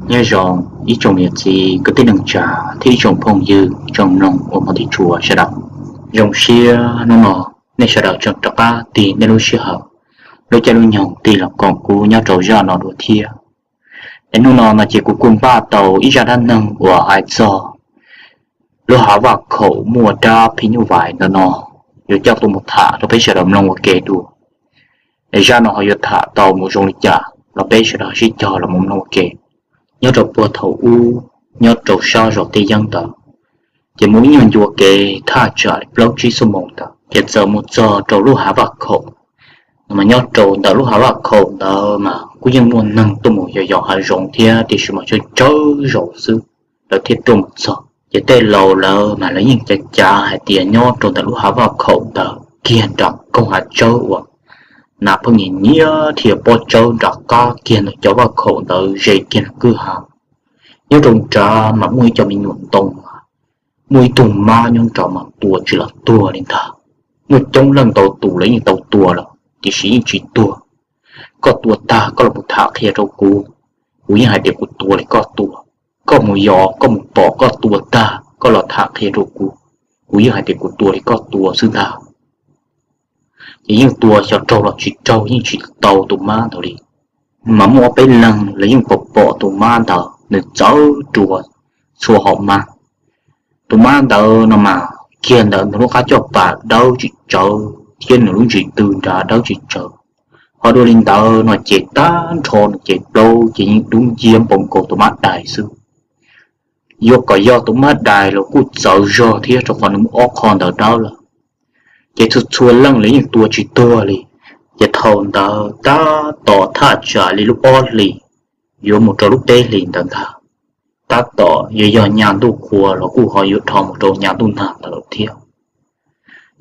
Nyob zoo ib tsoom niam txiv kwv tij neej tsa thiab ib tsoom phooj ywg tsoom mloog uas hmov thiab tshua sawv daws. Zoo siab hnub no nej sawv daws tseem rov qab tig nej lub sij hawm, lub caij lub nyoog tig los koom kuv nyob rau zaj no dua thiab. Es hnub no no ces kuv kuj npaj tau ib zaj dab neeg uas hais txog lub hav Vaj Khaum muaj dab phim nyuj vais ntawm no, yuav coj tuaj mus tham rau peb sawv daws mloog ua ke dua. Es zaj no ho yuav tham tau mus zoo li cas los peb sawv daws sib cog los mus mloog ua ke. Nyob rau puag thaum ub, nyob rau sab zos Tej Yeeb ntawd, ces mus ib nyuag ncua kev thaj tsam li plaub tsib xuab moos ntawd ces txawm mus txog rau lub hav Vaj Khaum. Mas nyob rau ntawm lub hav Vaj Khaum ntawd mas kuj yeej muaj neeg tuaj mus yos yos hav zoov thiab, tiam sis mas tsawg tsawg zaus xwb lawv thiaj tuaj mus txog. Ces tej laus lawv mas lawv yeej cav cav hais tias nyob rau ntawm lub hav Vaj Khaum ntawd kiag nram koog hav tsawb uas nas pheej nyiam nyiab dhia pob tsawb nram qab kiag ntawm cov Vaj Khaum ntawd ze kiag kwj ha. Nyob rau nrad mas muaj ib co me nyuam ntoo, muaj ib tug mab nyob nrad mas tua tsis los tuag li ntag. Muaj coob leej ntau tus lawv yeej tau tua lawm tiam sis yeej tsis tuag. Koj tua tag koj los mus tham qhia rau kuv, kuv yeej hais tias kuv tua li koj tua. Koj mus yos koj mus pom koj tua tag koj los tham qhia rau kuv, kuv yeej hais tias kuv tua li koj tua xwb ntag. Ces yeej tua xyov raug los tsis raug yeej tsis tau tus mab ntawd li. Mas muaj ob peb leeg lawv yeej pom pom tus mab ntawd nws txawv rua txhua hom mab. Tus mab ntawd no mas kiag ntawd nws lub qab coj pas dawb tsis tsawv thiab nws lub ntsis tw nrad dawb tsis tsawv. Ho dua li ntawd no ces tag nrho nws ces plaub ces yeej dub nciab npoo nkaus tus mab dais xwb. Yuav kom yog tus mab dais los kuj txawv zog thiab rau qhov nws muaj ob qho ntawd dawb lawm. Ces txhua txhua leej lawv yeej tua tsis tuag li. Ces thaum ntawd tab tom thaj tsam li lub ob hlis yuav mus rau lub peb hlis ntawd ntag, tab tom yuav yog nyas ntuj qhua los kuj ho yuav dhau mus rau nyas ntuj nag ntawd lawm thiab.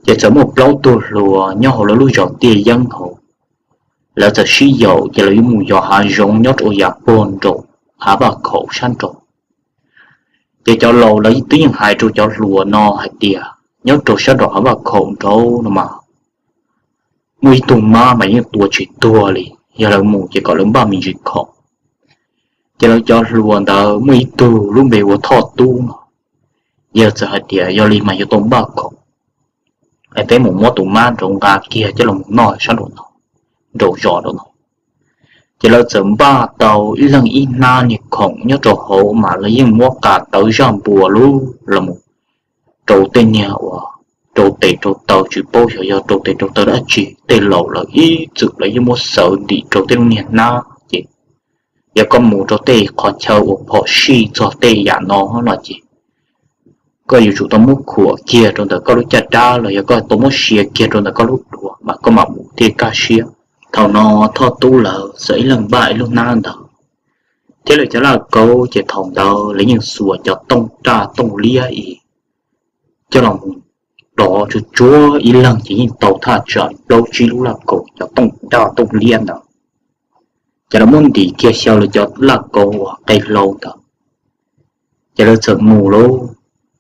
Ces txawm muaj plaub tug hluas nyob hauv lawv lub zos Tiaj Yeeb hauv, lawv txawm sib yaum ces lawv yuav mus yos hav zoov nyob rau yav puag nraum hav Vaj Khaum sab nraud. Ces cov laus lawv twb yeej hais rau cov hluas no hais tias nyob rau sab nraum hav Vaj Khaum nraud no mas muaj ib tug mab mas yeej tua tsis tuag li, yog lawv mus ces kom lawv npaj me ntsis khoom. Ces lawv cov hluas ntawd muaj ib tug lub npe hu ua Thoj Tub no, yawg txawm hais tias yog li mas yuav tau npaj khoom, es peb mus muab tus mab nraud nqa kiag coj los noj sab nraum no, nraum zos nraum no. Ces lawv txawm npaj tau ib leeg ib hnab niag khoom nyob rau hauv mas lawv yeej muab qa tawv zaj npua lub los mus rau tej niag uas rau tes rau taw, tsis paub xyov yog rau tes rau taw dab tsi, tej laus lawv ib txwm lawv yeej muab xawv ntim rau tej lub niag hnab. Ces yog koj mus rau tej qhov chaw uas phom sij txog tej yam no no ces koj yuav tsum tau muab khuam kiag rau ntawm koj lub caj dab los yog koj tau muab sia kiag rau ntawm koj lub duav mas koj mam mus thiaj kaj siab. Thaum no Thoj Tub lawv txawm ib leeg npaj ib lub hnab ntawd thiab lawv cov laj kaub, ces thaum ntawd lawv yeej xuas cov tooj raj tooj liab ib coj los mus dov tsuag tsuag, ib leeg ces yeej tau thaj tsam plaub tsib lub laj kaub cov tooj raj tooj liab ntawd. Ces lawv muab ntim kiag xyaw lawv cov laj kaub uas qe hlau ntawd, ces lawv txawm mus lauj.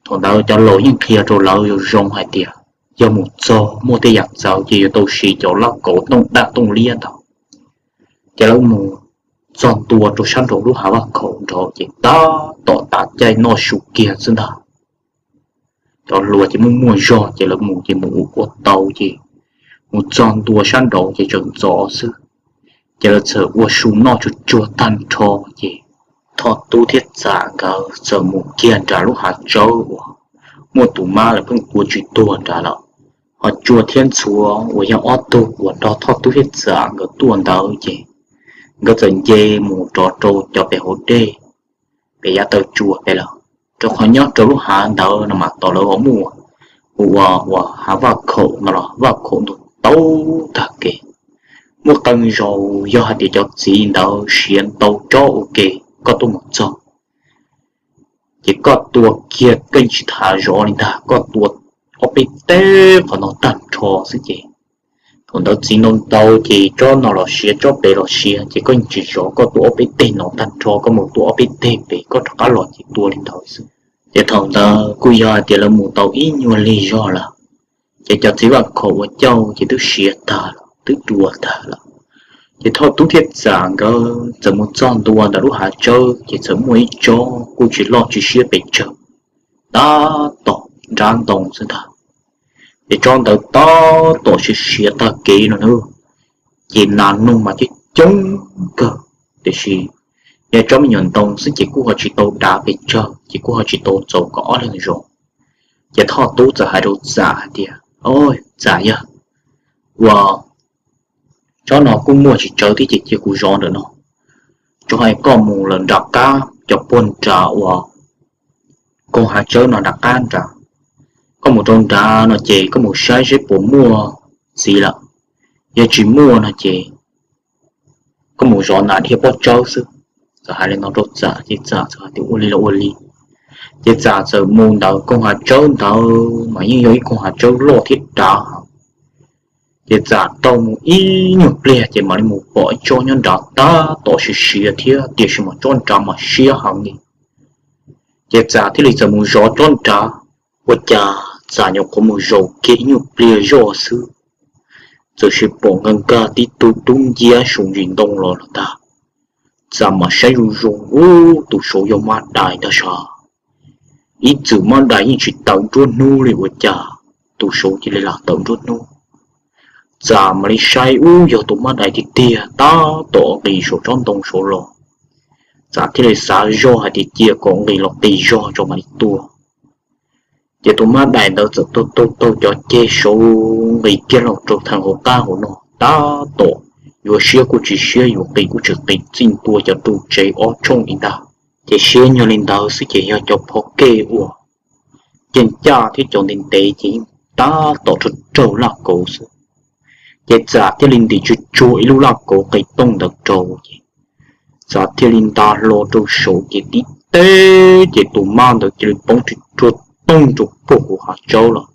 Thaum ntawd cov laus yeej qhia rau lawv zoo zoo hais tias yog mus txog muaj tej yam txawv ces yuav tau siv cov laj kaub tooj raj tooj liab ntawd. Ces lawv mus txog ntua rau sab nraum lub hav Vaj Khaum nraud ces tab tom tav caij noj su kiag xwb ntag. Cov hluas ces muaj muaj zog ces lawv mus ces mus ua ua tau ces mus txog ntua sab nraud ces tseem ntxov xwb. Ces lawv txawm ua su noj tsuag tsuag tag nrho ces Thoj Tub thiab Txam nkawd txawm mus kiag nram lub hav tsawb uas muaj tus mab lawv pheej tua tsis tuag nrad lawm. Ho Tsua thiab Ntxhua uas yog ob tug uas nrog Thoj Tub thiab Txam nkawd tuaj ntawd ces nkawd txawm nce mus rov rau cov pem hauv dej, pem yav taw tsua pem lawm, rau qhov nyob rau lub hav ntawd no mas tom lawv ho muaj ua ua hav Vaj Khaum no los Vaj Khaum ntug tau tag kev. Muaj qee zaus yog hais tias cov txiv ntawd siav ntau tsob ua ke koj tuaj mus txog ces koj tua kiag koj yeej tsis tham zov li ntag, koj tua ob peb teg qhov no tag nrho xwb ces thaum ntawd txiv ntau ntau ces tsob no los siav tsob pem los siav ces koj yeej tsis zov, koj tua ob peb teg no tag nrho koj mus tua ob peb teg pem koj rov qab los ces tua li ntawd xwb. Ces thaum ntawd kuj yog hais tias lawv mus tau ib nyuag lig zog lawm, ces cov txiv Vaj Khaum ua cauj ces twb siav tag lawm twb dua tag lawm. Ces Thoj Tub thiab Txam nkawd txawm mus txog ntua ntawm lub hav tsawb ces txawm muaj ib tsob kuj tsis loj tsis siab pes tsawg, tab tom nrab ntoo xwb ntag. Ces tsob ntawd tab tom siav siav tag kev no na, ces nas noog mas coob coob kawg, tiam sis yog tsob me nyuam ntoo xwb ces kuj ho tsis tau dav pes tsawg, ces kuj ho tsis tau txaus kom ob leeg zov. Ces Thoj Tub txawm hais rau Txam hais tias, Txam yog, ua tsob no kuj muaj tsis tsawg thiab ces cia kuv zov ntawm no. Tsuas hais koj mus lawm nram qab cov puag nram uas koog hav tsawb no nram qab nrad, koj mus rau nrad no ces koj mus saib seb puas muaj txiv lawm, yog tsis muaj no ces koj mus zov nas dhia pob tsawb xwb. Txawm hais li no rau Txam ces Txam txawm hais tias ua li los ua li. Ces Txam txawm mus ntawd, koog hav tsawb ntawd mas yeej yog ib koog hav tsawb loj thiab dav heev. Ces Txam taug mus ib nyuag pliag ces mam li mus pom ib tsob nyob nrad tab tom siav siav thiab, tiam sis mas tsob nrad mas siab heev li. Ces Txam thiaj li txawm mus zov tsob nrad. Ua cas Txam nyuam qhuav mus zaum kiag ib nyuag pliag zoj xwb, txawm sis pom nkag nkag tib tug dub nciab saum ntsis ntoo los lawm ntag. Txam mam saib zoo zoo, ub, tus saud yog mab dais ntag sav. Ib txwm mab dais yeej tsis tawm nruab hnub li, ua cas tus saud cia li lam tawm nruab hnub. Txam mam li saib, ub, yog tus mab dais tiag tiag tab tom nqis saum tsob ntoo saud los. Txam thiaj li xav zoj hais tias cia kom nqis los qis zog tso mam li tua. Ces tus mab dais ntawd txawm taug taug taug cov ceg saud nqis kiag los rau theem hauv qab hauv no, tab tom yuav siab kuj tsis siab yuav qis kuj tsis qis, txij ntua cov ru tsev ob tshooj li ntag. Ces siab nyog li ntawd xwb ces yog cov phov kej uas caj ncaj thiab cov ntev ntev ces yeej tab tom raug raug laj kauv xwb. Ces Txam thiaj li ntim tsuag tsuag ib lub laj kauv qis tooj ntawd rau ces Txam thiaj li nta hlo rau saud ces tib teb ces tus mab ntawd cia li poob rau tuag toog rau puag hauv hav tsawb los.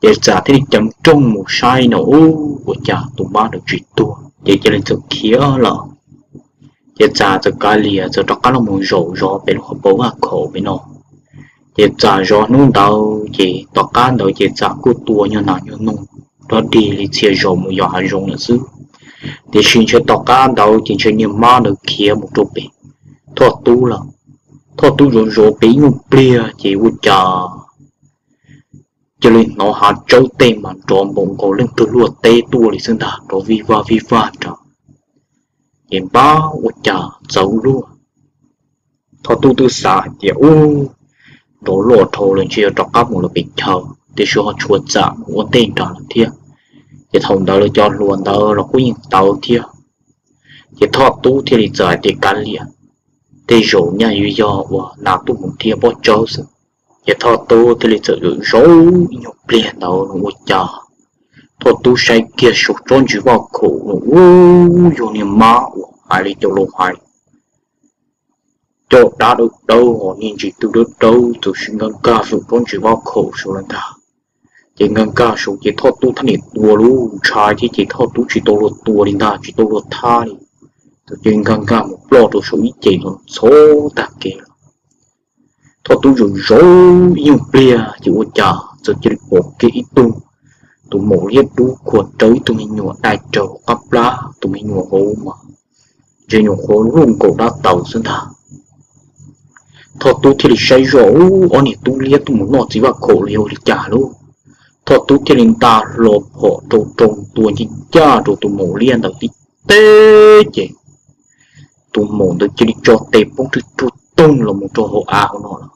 Ces Txam thiaj li ceev nrooj mus saib no, ub, ua cas tus mab ntawd tsis tuag ces cia li txawm khiav lawm. Ces Txam txawm kav liam txawm rov qab los mus zaum zov pem lub hauv paus vaj khaum pem no. Ces Txam zov hnub ntawd ces tom qab ntawd ces Txam kuj tua nyuag nas nyuag noog rov dig li txhia zaus mus yos hav zoov lawm xwb. Tiam sis ntshe tom qab ntawd ces ntshe niag mab ntawd khiav mus rau pem Thoj Tub lawm. Thoj Tub zov zov pem ib nyuag pliag ces ua cas cia li hnov hav tsawb tej mas nrov npaum nkaus leej twg luaj teb tuaj li xwb ntag, nrov vij vaj vij vaj nrad. Ces npab ua cas txawv luaj. Thoj Tub twb xav hais tias, ub, nrov luaj dhau lawm ntshe yuav rov qab mus lawm pem chaw, tiam sis ho tshuav Txam mus ua ntej nrad lawm thiab. Ces thaum ntawd lawv cov hluas ntawd los kuj yeej tawv thiab. Ces Thoj Tub thiaj li txawm hais tias kav liam, tej zaum nyaj yuav yog uas nas tuaj mus dhia pob tsawb xwb. Ces Thoj Tub thiaj li txawm zov ib nyuag pliag ntawd no ua cas Thoj Tub saib kiag saum tsob ntsis vaj khaum no, ub, yog niag mab uas hais li cov laus hais, caj dab dawb dawb, hos niag ntsis twg dawb dawb txawm sim nkag nkag saum tsob ntsis vaj khaum saud lawm ntag. Ces nkag nkag saud ces Thoj Tub thiaj li tua lub ntshai thiab ces Thoj Tub tsis tau luag tua li ntag, tsis tau luag thab li. Txawm cia li nkag nkag mus ploj rau saum ib ce ntxhov tag kev lawm. Thoj Tub zov zov ib nyuag pliag ces ua cas txawm cia li pom kiag ib tug, tus maum liab dub khuam rawv ib tug me nyuam dai raug qab plab, tus me nyuam hauv mas ntshe nyuam qhuav luaj nkaus dab taus xwb ntag. Thoj Tub thiaj li saib zoj, ub, ob niag tub liab tuaj mus noj txiv vaj khaum los yog ua li cas lauj. Thoj Tub thiaj li nta hlo phom rau rau tua ncaj ncaj rau tus maum liab ntawd tib teb ces tus maum ntawd cia li tso tes poob rwg rug toog los mus rau hauv av hauv no lawm.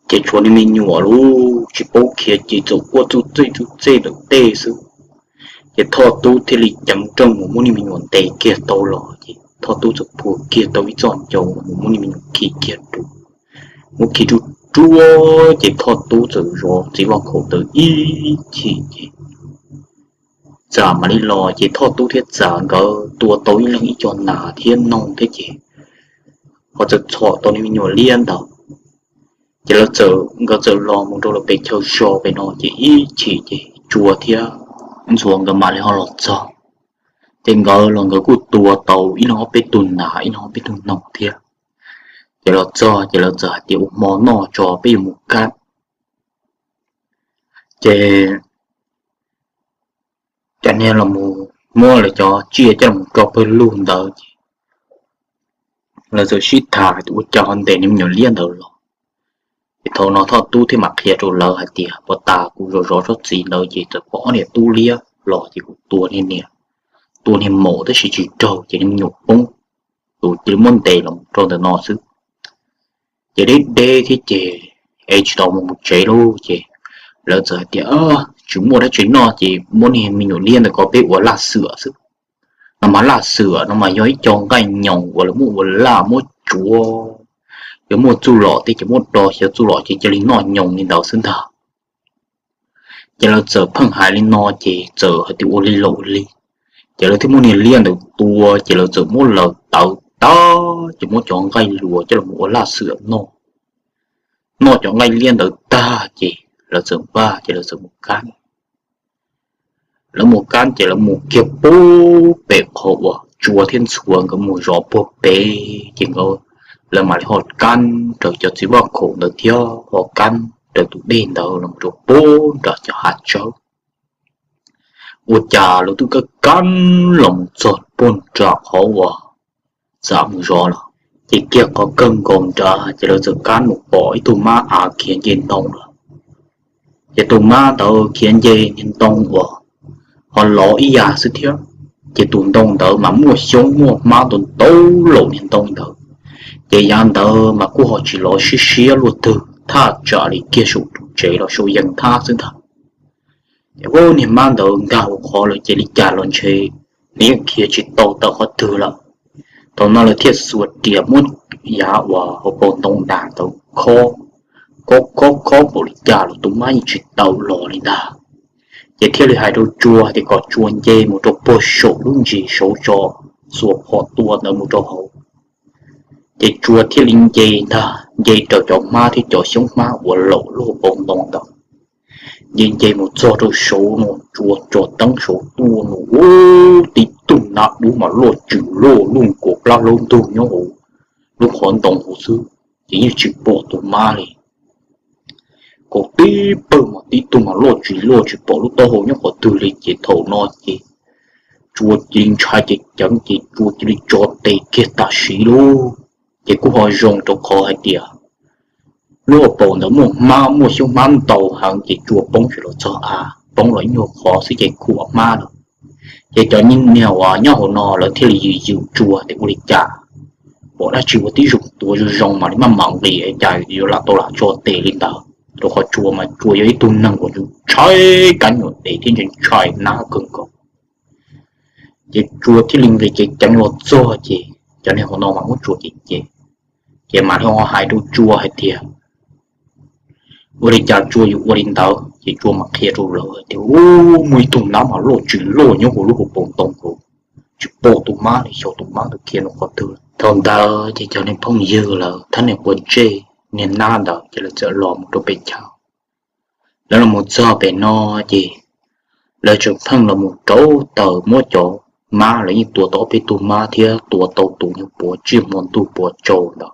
Ces tshuav niag me nyuam lauj, tsis paub khiav ces txawm quaj txuj txej txuj txej ntawm tej xwb. Ces Thoj Tub thiaj li ceev nrooj mus muab niag me nyuam ntes kiag tau los ces Thoj Tub txawm phua kiag tau ib txoj ncauj mus muab niag me nyuam khi kiag rau. Muab khi rub ruab ces Thoj Tub txawm zov txiv vaj khaum ntawd ib chim ces Txam mam li los ces Thoj Tub thiab Txam nkawd tua tau ib leeg ib co nas thiab noog thiab ces ho txawm txhom tau niag me nyuam liab ntawd. Ces lawv txawm, nkawd txawm los mus rau lawv pem chaw zos pem no ces ib chim ces Tsua thiab Ntxhuav nkawd mam li ho los txog. Ces nkawd los nkawd kuj tua tau ib leeg ob peb tug nas ib leeg ob peb tug noog thiab. Ces los txog ces lawv txawm hais tias ua hmo noj tso peb yuav mus kab. Ces cov niag los mus muab lawv cov tsiaj coj los rau pawg lug ntawd ces lawv txawm sib tham tias ua cas ho ntes niag me nyuam liab ntawd los. Ces thaum no Thoj Tub thiaj mam qhia rau lawv hais tias puag ta kuv zov zov tsob txiv ntawd ces txawm pom ob niag tub liab los ces kuv tua niag niag, tua niag maum tab sis tsis raug ces niag me nyuam poob, tus cia li muab ntes los rau ntawm no xwb. Ces deb deb thiab ces es tsis tau mus mus tsev lauj ces lawv txawm hais tias tsis muaj dab tsi noj ces muab niag me nyuam liab ntawd kom peb ua laj xwm xwb. No mas laj xwm no mas yog ib co nqaij nyoos uas lawv muab ua laj muab tsuav, yog muaj txuj lom tej ces muab do xyaw txuj lom ces cia li noj nyoos li ntawd xwb ntag. Ces lawv txawm pheej hais li no ces txawm hais tias ua li los ua li. Ces lawv thiaj muab niag liab ntawd tua ces lawv txawm muab lawv tawv tag ces muab cov nqaij luas coj los ua laj xwm noj. Noj cov nqaij liab ntawd tag ces lawv txawm npaj ces lawv txawm mus kab. Lawv mus kab ces lawv mus kiag pub pem qhov uas Tsua thiab Ntxhua nkawd mus zov puag pem ces nkawd, lawv mam li ho kab raws cov txiv vaj khaum ntawd thiab ho kab raws tus dej ntawd los rau pub nram cov hav tsawb. Ua cas lawv twb kab kab los mus txog puag nram qhov uas txav mus zov lawm, ces kiag qhov kawg nkaus nrad ces lawv txawm kab mus pom ib tug mab av khiav nce ntoo lawm. Ces tus mab ntawd khiav nce niag ntoo uas ho lov ib yam xwb thiab. Ces tus ntoo ntawd mas muaj xyoob muaj hmab ntau ntau laum niag ntoo ntawd. Ces yav ntawd mas kuj ho tsis lov siab siab luaj twg thaj tsam li kiag saum tus tsev los saum yees thab xwb ntag. Ces niag mab ntawd nkag hauv qhov lawm ces li cas los ntshe nws yeej khiav tsis tau tawm qhov twg lawm. Thaum no lawv thiaj xuas riam muab yav uas hauv paus ntoo dam ntawd khob, khob khob khob npaum li cas los tus mab yeej tsis tawm los li ntag. Ces thiaj li hais rau Tsua tias kom Tsua nce mus rau puag saum lub ntsis saud tso, xuas phom tua ntawd mus rau hauv. Ces Tsua thiaj li nce ntag, nce raws cov hmab thiab cov xyoob hmab uas laum lub hauv paus ntoo ntawd. Nce nce mus txog rau saud no Tsua tso teeb saud tuaj no, ub, tib tug nab dub mas loj tsws loj luj nkaus plab hlaub ntug nyob hauv lub qhov ntoo hauv xwb, ces yeej tsis pom tus mab li. Kaum tib pawg mas tib tug mas loj tsis loj tsis pom lub taub hau nyob qhov twg li. Ces thaum no ces Tsua cia li ntshai ceev ceev ces Tsua cia li tso tes kiag tam sim lauj. Ces kuj ho zoo rau qhov hais tias lub hauv paus ntawd muaj hmab muaj xyoob hmab ntau heev ces Tsua poob tsis los txog av, poob los ib nyuag qhov xwb ces khuam hmab lawm. Ces cov niag uas nyob hauv no lawv thiaj li yws yws Tsua tias ua li cas pom dab tsi ua tib zoo tuav zoo zoo mam li maj mam nqis es cas yuav lam tau lam tso tes li ntawd, rau qhov Tsua mas Tsua yog ib tug neeg uas ntshai kab nyuam tes thiab ntshai ntshai nab kawg nkaus. Ces Tsua thiaj li nqis ceev ceev los txog ces cov niag hauv no mas muab Tsua cem cem, ces mam li ho hais rau Tsua hais tias ua li cas Tsua yuav ua li ntawd. Ces Tsua mam qhia rau lawv hais tias ub, muaj ib tug nab mas loj tsis loj nyob hauv lub hauv paus ntoo hauv, tsis pom tus mab li, xyov tus mab ntawd khiav mus qhov twg. Thaum ntawd ces cov niag phooj ywg lawv thiab niag quas ntsej niag nab ntawd ces lawv txawm los mus rau pem chaw. Lawv los mus txog pem no ces lawv tseem pheej los mus rauv taws muab cov mab, lawv yeej tua tau ob peb tug mab thiab tua tau tus nyuag puav tsiaj hmo ntuj puav tsaus ntawd.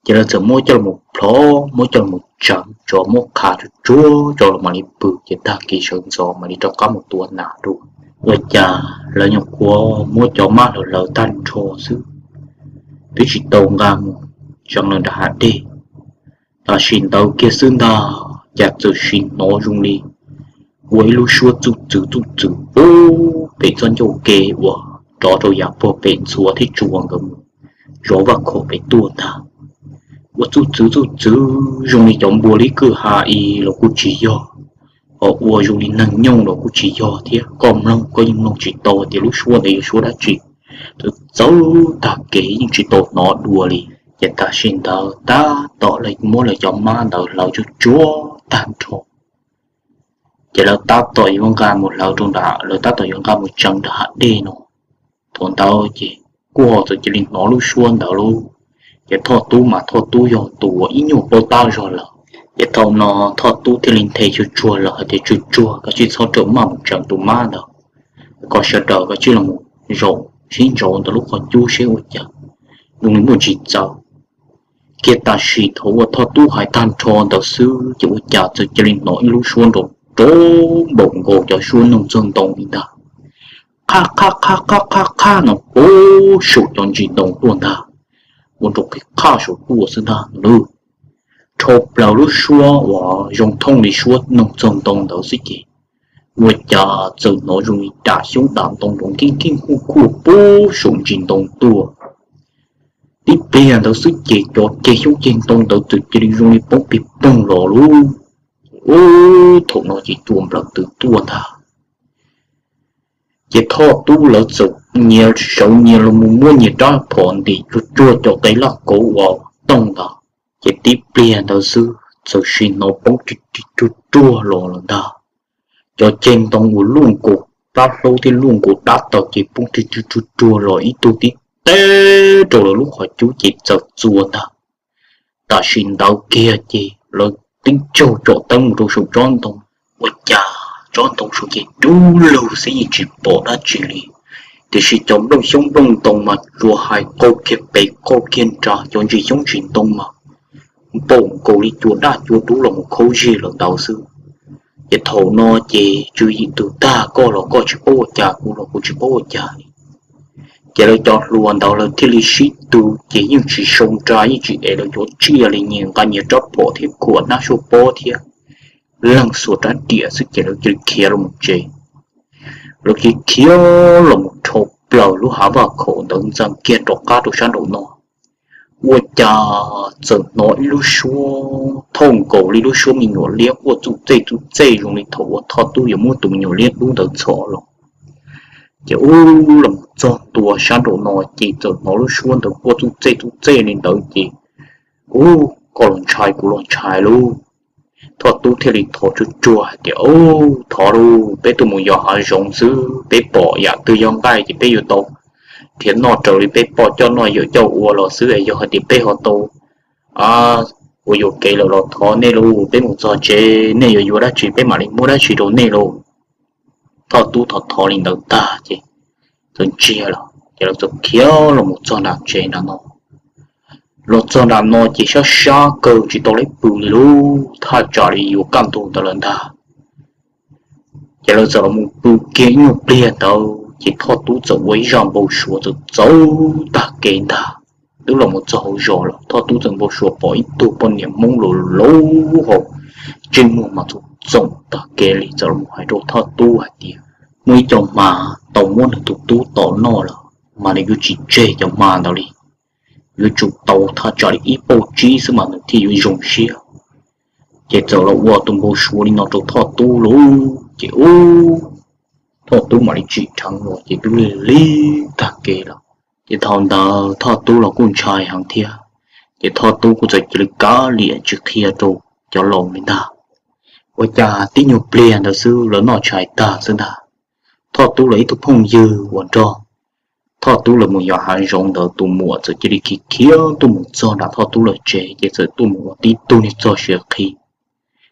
Ces lawv txawm muab coj los plhov, muab coj los tseev tso, muab qhav tsuag tsuag tso los mam li pw, ces tag kis sawv ntxov mam li rov qab mus tua nas dua. Ua cas lawv nyuam qhuav muab cov mab hlawv hlawv tag nrho xwb, twb tsis tau nqa mus tseev lawm nram hav dej. Tam sim ntawd kiag xwb ntag, cas txawm sim hnov zoo li ua ib lub suab txuj txwv txuj txwv pub pem txoj ncauj ke uas rov rau yav puag pem Ntxhua thiab Tsua nkawd mus zov vaj khaum pem tuaj ntag. Ua txuj txwv txuj txwv zoo li cov npua li kwj ha i los kuj tsis yog, ho ua zoo li neeg nyooj los kuj tsis yog thiab. Koj mloog koj yeej mloog tsis tau tias lub suab ntawd yog suab dab tsi. Txawv txawv tag kev yeej tsis tau hnov dua li. Ces tam sim ntawd tab tom lawv muab lawv cov mab ntawd hlawv tsuag tsuag tag nrho, ces lawv tab tom yuav nqa mus hlawv rau nram, lawv tab tom yuav nqa mus tseev nram hav dej no. Thaum ntawd ces kuj ho txawm cia li hnov lub suab ntawd lauj. Ces Thoj Tub mas Thoj Tub yog tus uas ib nyuag paub tab zog lawm. Ces thaum no Thoj Tub thiaj li nthe tsuag tsuag lawm hais tias tsuag tsuag koj tsij txhob rawm maj mus tseev tus mab ntawd, kom sawv daws koj tsij los zaum sib ntsaum ntawm lub qhov cub seb ua cas, zoo li muaj tsis txawv. Kiag tam sim thaum uas Thoj Tub hais tag nrho ntawd xwb ces ua cas txawm cia li hnov ib lub suab nrov rov npaum nkaus cov suab noog txog ntoo li ntag. qhaj qhaj qhaj qhaj qhaj qhaj no puag saum cov ntsis ntoo tuaj ntag, ua rau qhib qhaj saum tuaj xwb ntag no. Dhau plaws lub suab uas zoo thooj li suab noog txog ntoo ntawd xwb ces ua cas txawm hnov zoo li dam xyoob dam ntoo nrov nkeej nkeej kuj kuj puag saum ntsis ntoo tuaj. Tib pliag ntawd xwb ces cov ceg xyoob ceg ntoo ntawd txawm cia li zoo li poob pig poog los lub. Ub, thaum no ces cua nplawm twb tuaj ntag. Ces Thoj Tub lawv txawm nyias sawv nyias los mus muab nyias rab phom ntim tsuag tsuag cov qe laj kauv uas tooj ntawd. Ces tib pliag ntawd xwb txawm sim hnov poob rig rig ruag ruag los lawm ntag. Cov ceg ntoo uas luaj nkaus plab hlaub thiab luaj nkaus dab taws ces poob rig rig ruag ruag los ib tug tib teb rau lawv lub qhov cub ces txawm txua ntag. Tam sim ntawd kiag ces lawv tib tsaug tsom teeb mus rau saum tsob ntoo, ua cas tsob ntoo saum ces dub lug xwb yeej tsis pom dab tsi li. Tiam sis cov nplooj xyoob nplooj ntoo mas tsuas hais qaug kiag pem qaug kiag nrad, cov ntsis xyoob ntsis ntoo mas npaum nkaus li cua daj cua dub los mus khaub zig lawm ntawd xwb. Ces thaum no ces tswv yim tus tag, koj los koj tsis paub ua cas, kuv los kuv tsis paub ua cas li. Ces lawv cov hluas ntawd lawv thiaj li sib tw, ces yeej tsis sau nra yeej tsis ev lawv cov tsiaj li, nyias nqa nyias rab phom thiab khuam hnab suab pob thiab leeg xuas rab riam xwb ces lawv cia li khiav los mus tsev. Lawv cia li khiav los mus dhau plaws lub hav vaj khaum ntawd ntxeev kiag rov qab rau sab nraum no, ua cas txawm hnov ib lub suab thooj nkaus li lub suab me nyuam liab quaj txuj txej txuj txej zoo li thaum uas Thoj Tub yuav muab tus me nyuam liab dub ntawd txhom los. Ces ub, los mus txog ntua sab nraum no ces txawm hnov lub suab ntawd quaj txuj txej txuj txej li ntawd ces ub, koj los ntshai kuv los ntshai lauj. Thoj Tub thiaj li thov tsuag tsuag hais tias, Ub, thov lauj, peb tuaj mus yos hav zoov xwb, peb pom yam twg yog nqaij ces peb yuav tau nrhiav noj raws li peb poj coj noj yawm coj ua los xwb es yog hais tias peb ho tau ua yuam kev lawm los thov nej lauj, peb mus txog tsev nej yuav yuav dab tsi peb mam li muab dab tsi rau nej lauj. Thoj Tub thov thov li ntawd tag ces txawm ntsiag lawm ces lawv txawm khiav los mus txog nram tsev nram no. Los txog nram no ces sab sab kawg tsis tau lub pw li lauj, thaj tsam li yuav kaj ntug ntawd lawm ntag. Ces lawv txawm los mus pw kiag ib nyuag pliag ntawd ces Thoj Tub txawm ua ib zaj npau suav txawm txawv tag kev ntag. Twb los mus txog hauv zos lawm, Thoj Tub txawm npau suav pom ib tug poj niam Hmoob laus laus hos ntsej muag mas txoom txoom tag kev li txawm los mus hais rau Thoj Tub hais tias, Muaj ib co hma tau muab nws tus tub tom noj lawm, mas nws yuav tsis tseg cov hma ntawd li, yuav tsum tau thaj tsam li ib pauj tsib xwb mas nws thiaj yuav zoo siab. Ces txawm los ua tus npau suav li no rau Thoj Tub lauj, ces ub, Thoj Tub mam li tsim dheev los ces twb lig lig tag kev lawm. Ces thaum ntawd Thoj Tub los kuj ntshai heev thiab, ces Thoj Tub kuj txawm cia li kav liam tsis qhia rau cov laus li ntag. Ua cas tib nyuag pliag ntawd xwb lawv noj tshais tag xwb ntag, Thoj Tub lawv ib tug phooj ywg uas nrog Thoj Tub lawv mus yos hav zoov ntawd tus muam txawm cia li khiav khiav tuaj mus txog nram Thoj Tub lawv tsev ces txawm tuaj mus ua tib tug niag txog siav qhi.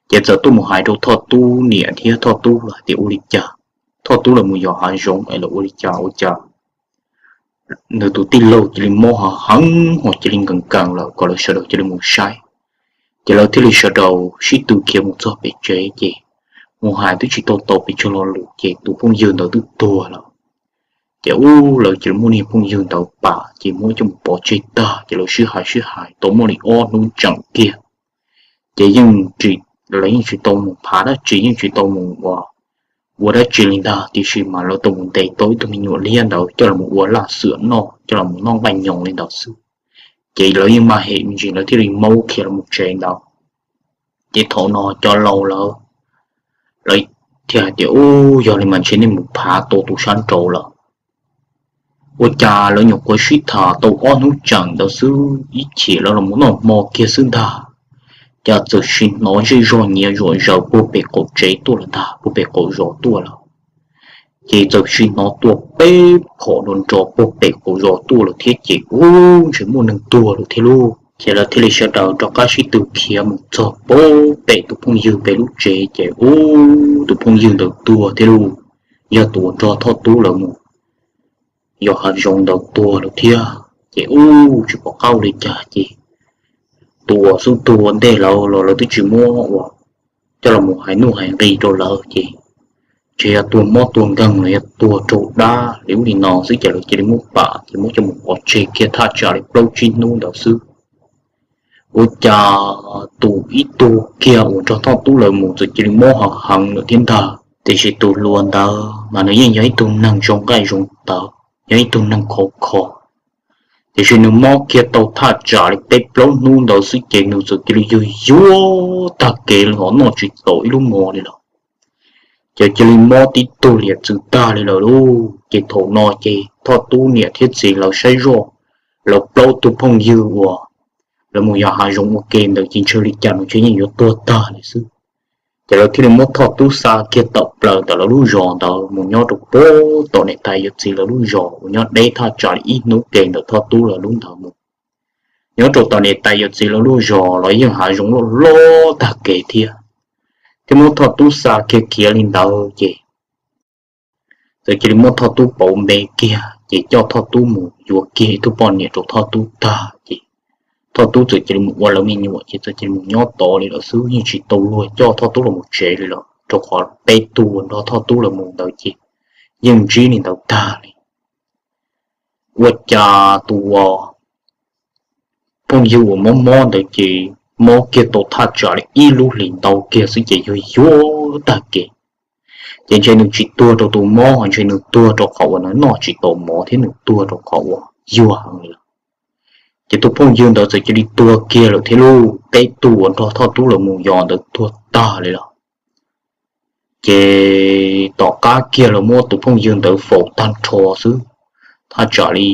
Ces txawm tuaj mus hais rau Thoj Tub niam thiab Thoj Tub lawv hais tias ua li cas Thoj Tub lawv mus yos hav zoov es lawv ua li cas ua cas nws tus tij laug cia li mob heev hos cia li nkees nkees lawm kom lawv sawv daws cia li mus saib. Ces lawv thiaj li sawv daws sib tw khiav mus txog pem tsev ces mus hais twb tsis tau tau pes tsawg lo lus ces tus phooj ywg ntawd twb tuag lawm. Ces ub, lawv cia li muab niag phooj ywg ntawd pam ces muab coj mus pov tseg tag ces lawv sib hais sib hais tau muaj li ob hnub tseem kiag ces yeej, lawv yeej tsis tau mus phav dab tsi, yeej tsis tau mus ua, ua dab tsi li ntag, tiam sis mas lawv tau mus ntes tau ib tug me nyuam liab ntawd coj los ua laj xwm noj, coj los noj nqaij nyoos li ntawd xwb. Ces lawv yeej maj hem me ntsis lawv thiaj li maub khiav los tsev ntawd. Ces thaum no cov laus lawv, lawv thiaj hais tias ub, yog li mas ntshe nej mus phav tau tus sab nraud lawm. Ua cas lawv nyuam qhuav sib tham tau ob hnub tseem ntawd xwb ib chim lawv los noj hmo kiag xwb ntag, cas txawm sim hnov zej zog nyiav zom zaws puag pem qaum tsev tuaj lawm ntag, puag pem qaum zos tuaj lawm. Ces txawm sim hnov tua peb phom nrov nrov puag pem qaum zos tuaj lawm thiab ces ub, ntshe muaj neeg tuag lawm thiab lauj. Ces lawv thiaj li sawv daws rov qab sib tw khiav mus txog puag pem tus phooj ywg pem lub tsev ces ub, tus phooj ywg ntawd tuag thiab lauj. Yog tus uas nrog Thoj Tub lawv mus yos hav zoov ntawd tuag lawm thiab ces ub, tsis pom qab ua li cas ces tus uas xub tuag ua ntej lawv los lawv twb tsis muab ua coj los hais nuj hais nqi rau lawv ces ntshe yog tuag mob tuag nkeeg los yog tuag raug dab li ub li no xwb ces lawv cia li muab pam ces muab coj mus pov tseg kiag thaj tsam li plaub tsib hnub ntawd xwb. Ua cas tus ib tug kiag uas nrog Thoj Tub lawv mus txawm cia li mob heev heev lawm thiab ntag. Tiam sis tus hluas ntawd mas nws yeej yog ib tug neeg zoo nqaij zoo tawv, yog ib tug neeg khov kho. Tiam sis nws mob kiag tau thaj tsam li peb plaub hnub ntawd xwb ces nws txawm cia li yuag yuag tag kev li, ho noj tsis tau ib lub mov li lawm. Ces cia li mob tib tug liam txwv tag li lawm lauj. Ces thaum no ces Thoj Tub niam thiab txiv lawv saib zoj, lawv plaub tug phooj ywg uas lawv mus yos hav zoov ua ke ntawd ces ntshe li cas nws ntshe yeej yuav tuag tag li xwb. Ces lawv thiaj li muab Thoj Tub xa kiag tawm plaws ntawm lawv lub zos ntawd mus nyob rau pem tom niam tais yawm txiv lawv lub zos uas nyob deb thaj tsam li ib hnub ke ntawm Thoj Tub lawv lub ntawd mus. Nyob rau tom niam tais yawm txiv lawv lub zos los yeej hav zoov loj loj tag kev thiab. Thiab muab Thoj Tub xa kiag khiav li ntawd ces txawm cia li muab Thoj Tub pauv npe kiag ces coj Thoj Tub mus yuav kiag ib tug poj niam rau Thoj Tub tag ces Thoj Tub txawm cia li mus ua lawv me nyuam ces txawm cia li mus nyob tod li lawm xwb, yeej tsis tau luag coj Thoj Tub los mus tsev li lawm, rau qhov peb tug uas nrog Thoj Tub lawv mus ntawd ces yeej ntsib li ntawd tag li. Ua cas tus phooj ywg uas mob mob ntawd ces mob kiag tau thaj tsam li ib lub hlis ntau kiag xwb ces yuag yuag tag kev. Ces ntshe nws tsis tuag rau tus mob, ntshe nws tuag rau qhov uas nws noj tsis tau mov thiab nws tuag rau qhov uas yuag heev li lawm. Ces tus phooj ywg ntawd txawm cia li tuag kiag lawm thiab lauj, peb tug uas nrog Thoj Tub lawv mus yos ntawd tuag tag li lawm. Ces tom qab kiag lawv muab tus phooj ywg ntawd faus tag nrho xwb, thaj tsam li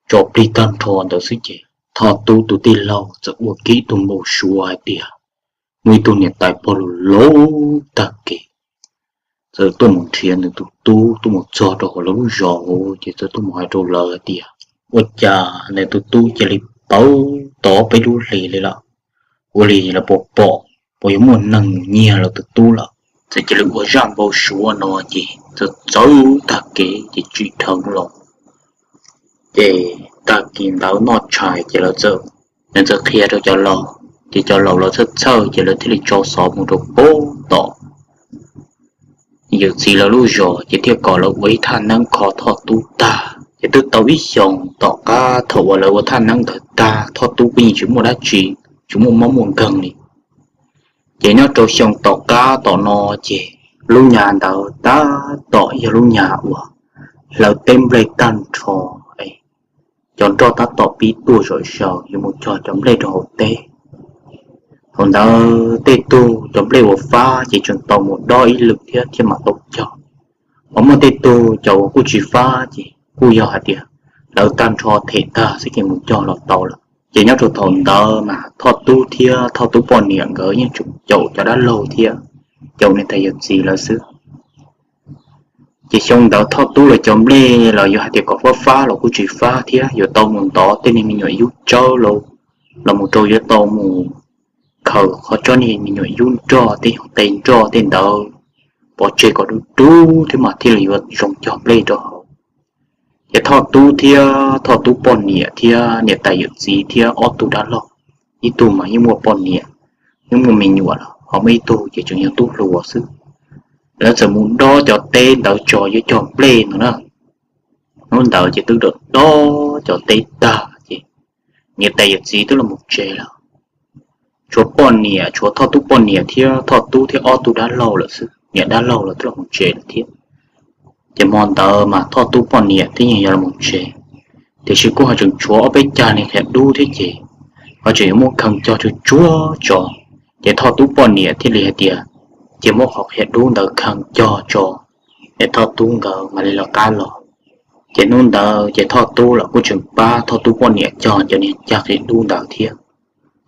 tso plig tag nrho ntawd xwb ces Thoj Tub tus tij laug txawm ua kiag ib tug npau suav hais tias muaj ib tug niam tais pog laus laus tag kev txawm tuaj mus nrhiav nws tus tub, tuaj mus txog rau hauv lawv lub zos hauv ces txawm tuaj mus hais rau lawv hais tias ua cas nws tus tub cia li pauv tau peb lub hlis li lawm, ua li lawv puas pom, puas yuav muaj neeg mus nyiag lawv tus tub lawm. Txawm cia li ua zaj npau suav no ces txawm txawv tag kev ces tsim dheev los. Ces tag kis ntawd noj tshais ces lawv txawm, nws txawm qhia rau cov laus, ces cov laus lawv txhawj txhawj ces lawv thiaj li tso xov mus rau pem tom yawm txiv lawv lub zos ces thiaj kom lawv ua ib thaj neeb kho Thoj Tub tag. Ces twb tau ib xyoos tom qab thaum uas lawv ua thaj neeb ntawd tag, Thoj Tub kuj yeej tsis muaj dab tsi, tsis muaj mob muaj nkeeg li. Ces nyob rau xyoo tom qab tom no ces lub nyab ntawd tab tom yog lub nyab uas hlawv teb nplej tag nrho, cov nroj tab tom pib tuaj zom zaws yuav mus cog cov nplej rau hauv teb. Thaum ntawd tej tug cov nplej uas fab ces tseem tau mus dob ib lwm thiab thiaj mam tau cog. Ho muaj tej tug cov uas kuj tsis fab ces kuj yog hais tias hlawv tag nrho them tag xwb ces mus cog los tau lawm. Ces nyob rau thaum ntawd mas Thoj Tub thiab Thoj Tub poj niam nkawd yeej tseem caum cov dab laug thiab caum niam tais yawm txiv lawv xwb. Ces xyoo ntawd Thoj Tub lawv cov nplej los yog hais tias kom fab fab los kuj tsis fab thiab, yuav tau mus ntov tej niag me nyuam yub tsawb los, los mus rau yuav tau mus khaws qhov tsob niag me nyuam yub nroj tej qe nroj tej ntawd pov tseg kom dub dub thiab mas thiaj li yuav zoo cog nplej rau hauv. Ces Thoj Tub thiab Thoj Tub poj niam thiab niam tais yawm txiv thiab ob tug dab laug, ib tug mas yeej muaj poj niam, yeej muaj me nyuam lawm, ho muaj ib tug ces tseem yog tub hluas xwb. Lawv txawm mus dob cov teb ntawd tso yuav cog nplej no na. Hnub ntawd ces twb dob dob cov teb tag ces niam tais yawm txiv twb los mus tsev lawm. Tshuav poj niam, tshuav Thoj Tub poj niam thiab Thoj Tub thiab ob tug dab laug lawm xwb, niam dab laug los twb los mus tsev lawm thiab. Ces hmo ntawd mas Thoj Tub poj niam thiab yeej yog los mus tsev, tiam sis kuj ho tseem tshuav ob peb cag niag qhiav dub thiab ces ho tseem yuav muab khee cog tsuag tsuag tso. Ces Thoj Tub poj niam thiaj li hais tias, ces muab qhov qhiav dub ntawd khee cog tso, es Thoj Tub nkawd mam li lawv qab los. Ces hnub ntawd ces Thoj Tub los kuj tseem pab Thoj Tub poj niam cog cov niag cag qhiav dub ntawd thiab.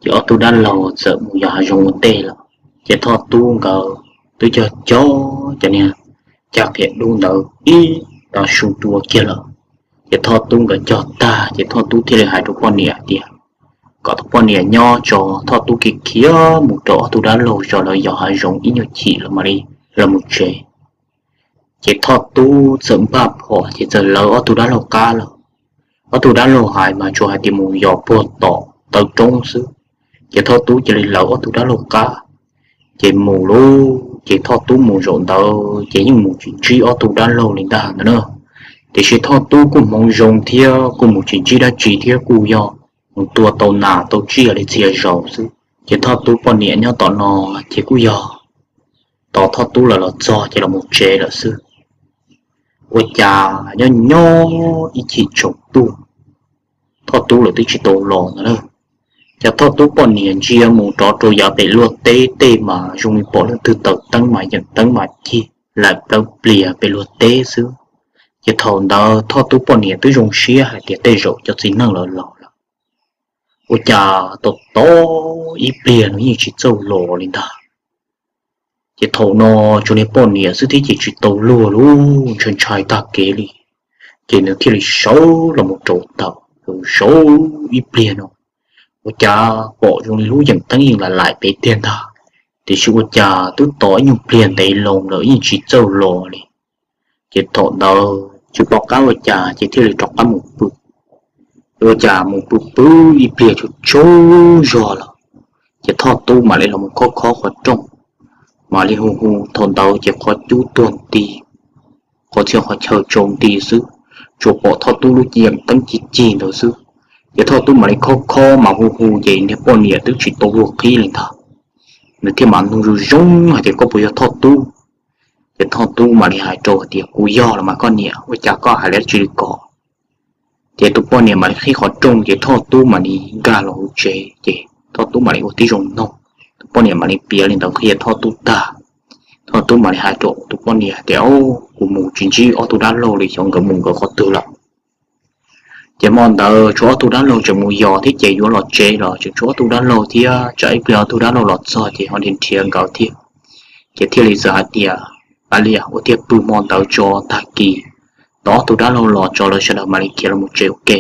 Ces ob tug dab laug txawm mus yos hav zoov ua ntej lawm. Ces Thoj Tub nkawd twb cog cog cov niag cag qhiav dub ntawd ib tag su dua kiag lawm. Ces Thoj Tub nkawd cog tag ces Thoj Tub thiaj li hais rau poj niam tias kom tus poj niam nyob tso, Thoj Tub khiav khiav mus rau ob tug dab laug zos lawv yos hav zoov ib nyuag chim los mam li los mus tsev. Ces Thoj Tub txawm npaj phom ces txawm lawv ob tug dab laug qab lawm. Ob tug dab laug hais mas tsuas hais tias mus yos puag tom taw roob xwb. Ces Thoj Tub cia li lawv ob tug dab laug qab, ces mus lauj. Ces Thoj Tub mus zaum ntawd ces yeej mus tsis ntsib ob tug dab laug li ntag ntag na. Tiam sis Thoj Tub kuj hmoov zoo thiab kuj mus tsis ntsib dab tsi thiab kuj yog mus tua tau nas tau tsiaj li txhia zaus xwb. Ces Thoj Tub poj niam nyob tom no ces kuj yog tos Thoj Tub lawv los txog ces los mus tsev lawm xwb. Ua cas nyob nyob ib chim tsaus ntuj, Thoj Tub lawv twb tsis tau los ntag na. Ces Thoj Tub poj niam ntsia mus rov rau yav pem luag teb tej mas zoo li pom leej twg taws teeb mas yeem teeb mas cig laim plawv plias pem luag teb xwb. Ces thaum ntawd Thoj Tub poj niam twb zoo siab hais tias tej zaum cov txiv neej lawv los lawm. Ua cas tau tau ib pliag no yeej tsis txawj los li ntag. Ces thaum no tsuas niag poj niam xwb thiab ces tsis tau luag lub ntshai ntshai tag kev li. Ces nws thiaj li sawv los mus rau tawm, sawv ib pliag no ua cas pom zoo li lub yeem teeb yeej lam laim pem tiag ntag. Tiam sis ua cas twb tos ib nyuag pliag ntev loo lawm yeej tsis txawj los li. Ces thaum ntawd tsis pom qab ua cas ces thiaj li rov qab mus pw. Ua cas mus pw pw ib pliag tsaug tsaug zog lawm, ces Thoj Tub mam li los mus khob khob qhov rooj, mam li hu hu. Thaum ntawd ces qhov cub tuag nti, qhov txhia qhov chaw tsau nti xwb, tsuas pom Thoj Tub lub yeem teeb cig cig ntawd xwb. Ces Thoj Tub mam li khob khob mas hu hu ces niag poj niam twb tsis tau luag qhib li ntag. Nws thiaj mam nug zoo zoo hais tias, koj puas yog Thoj Tub? Ces Thoj Tub mam li hais rau hais tias, kuv yog los mas koj niam, ua cas koj hais dab tsi li ko? Ces tus poj niam mam li qhib qhov rooj ces Thoj Tub mam li nkag los hauv tsev ces Thoj Tub mam li ua tib zoo noog. Tus poj niam mam li piav li ntawd qhia Thoj Tub tag, Thoj Tub mam li hais rau tus poj niam tias, kuv mus tsis ntsib ob tug dab laug li, xyov nkawd mus nkawd qhov twg lawm. Ces hmo ntawd tshuav ob tug dab laug tseem mus yos thiab ces yuav los tsev los tseem tshuav ob tug dab laug thiab, tsam ib pliag ob tug dab laug los txog ces ho nrhiav nkawd thiab. Ces thiaj li txawm hais tias, a li ua tiag pw hmo ntawd tso, tag kis tos ob tug dab laug los tso lawv sawv daws mam li khiav los mus tsev ua ke.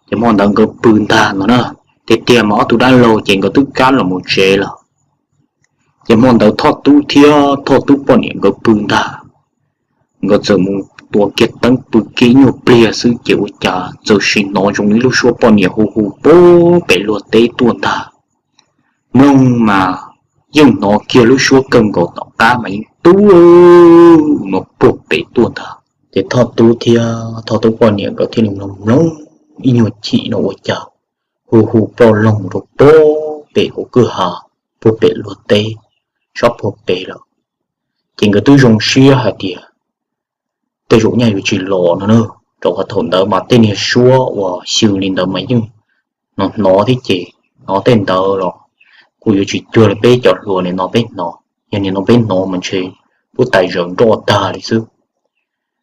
Ces hmo ntawd nkawd pw ntag no na, tiag tiag mas ob tug dab laug ces nkawd twb kab los mus tsev lawm. Ces hmo ntawd Thoj Tub thiab Thoj Tub poj niam nkawd pw ntag, nkawd txawm mus tua kiag teeb pw kiag ib nyuag pliag xwb ces ua cas txawm sim hnov zoo li lub suab poj niam hu hu puag pem luag teb tuaj ntag. Mloog mas yeej hnov kiag lub suab kawg nkaus tom qab mas yeej tu no puag pem tuaj ntag. Ces Thoj Tub thiab Thoj Tub poj niam nkawd thiaj li mloog mloog ib nyuag chim no ua cas hu hu ploj loog rau puag pem hauv kwj ha, puag pem luag teb sab puag pem lawm. Ces nkawd twb zoo siab hais tias tej zaum nyaj yuav tsis los no na, rau qhov thaum ntawd mas tej niag suab uas xyw li ntawd mas yeej hnov hnov thiab ces hnov tej ntawd los kuj yuav tsis cuag li peb cov hluas no peb hnov, yog nim no peb hnov mas ntshe pub tais zaws nroj tag li xwb.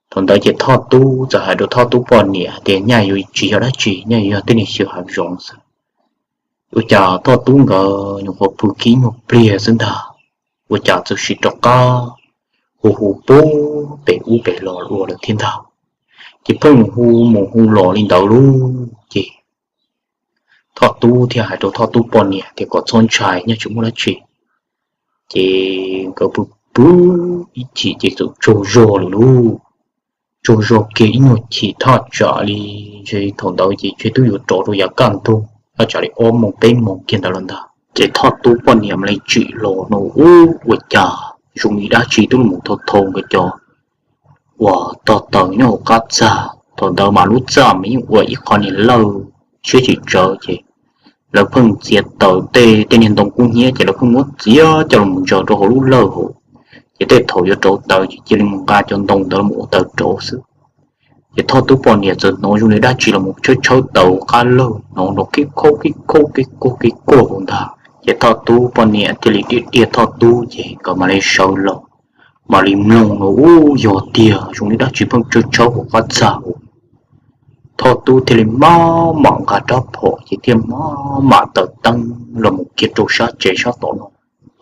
Thaum ntawd ces Thoj Tub txawm hais rau Thoj Tub poj niam hais tias nyaj yuav tsis yog dab tsi, nyaj yuav yog tej niag xyw hav zoov xwb. Ua cas Thoj Tub nkawd nyuam qhuav pw kiag ib nyuag pliag xwb ntag, ua cas txawm sim rov qab hu hu puag pem ub pem los ua lawm thiab ntag. Ces pheej mus hu mus hu los li ntawd lauj ces Thoj Tub thiaj hais rau Thoj Tub poj niam tias kom txhob ntshai, nyaj tsis muaj dab tsi. Ces nkawd pw pw ib chim ces txawm tsaug zog lawm lauj. Tsaug zog kiag ib nyuag chim thaj tsam li ntshe thaum ntawd ces ntshe twb yuav rov rau yav kaj ntug thaj tsam li ob moos peb moos kiag ntawd los ntag. Ces Thoj Tub poj niam mam li tsim los no ub ua cas zoo li dab tsi twb mus thau thau nkawd cov uas tog taws nyob hauv qab txag. Thaum ntawd mas lub txaj mas yeej ua ib qho niag lawj siab tsis tsawv ces lawv pheej txiav taws tej tej niag ntoo kub hnyiab ces lawv pheej muab txiav coj los ntsaws rau hauv lub lawj hauv. Ces tej thaum yuav rauv taws ces cia li mus nqa cov ntoo ntawd los ua taws rauv xwb. Ces Thoj Tub poj niam txawm hnov zoo li dab tsi los tshawb tshawb taws hauv qab lawj, hnov nrov kib khaub kib khaub kib khaub kib khaub hauv ntag. Ces Thoj Tub poj niam thiaj li diaj diaj Thoj Tub ces nkawd mam li sawv los, mam li mloog no ub yog tiag zoo li dab tsi pheej tshawb tshawb hauv qab txag hauv. Thoj Tub thiaj li maj mam nqa rab phom ces thiaj maj mam taws teeb los mus kiag rau sab tsev sab tom no.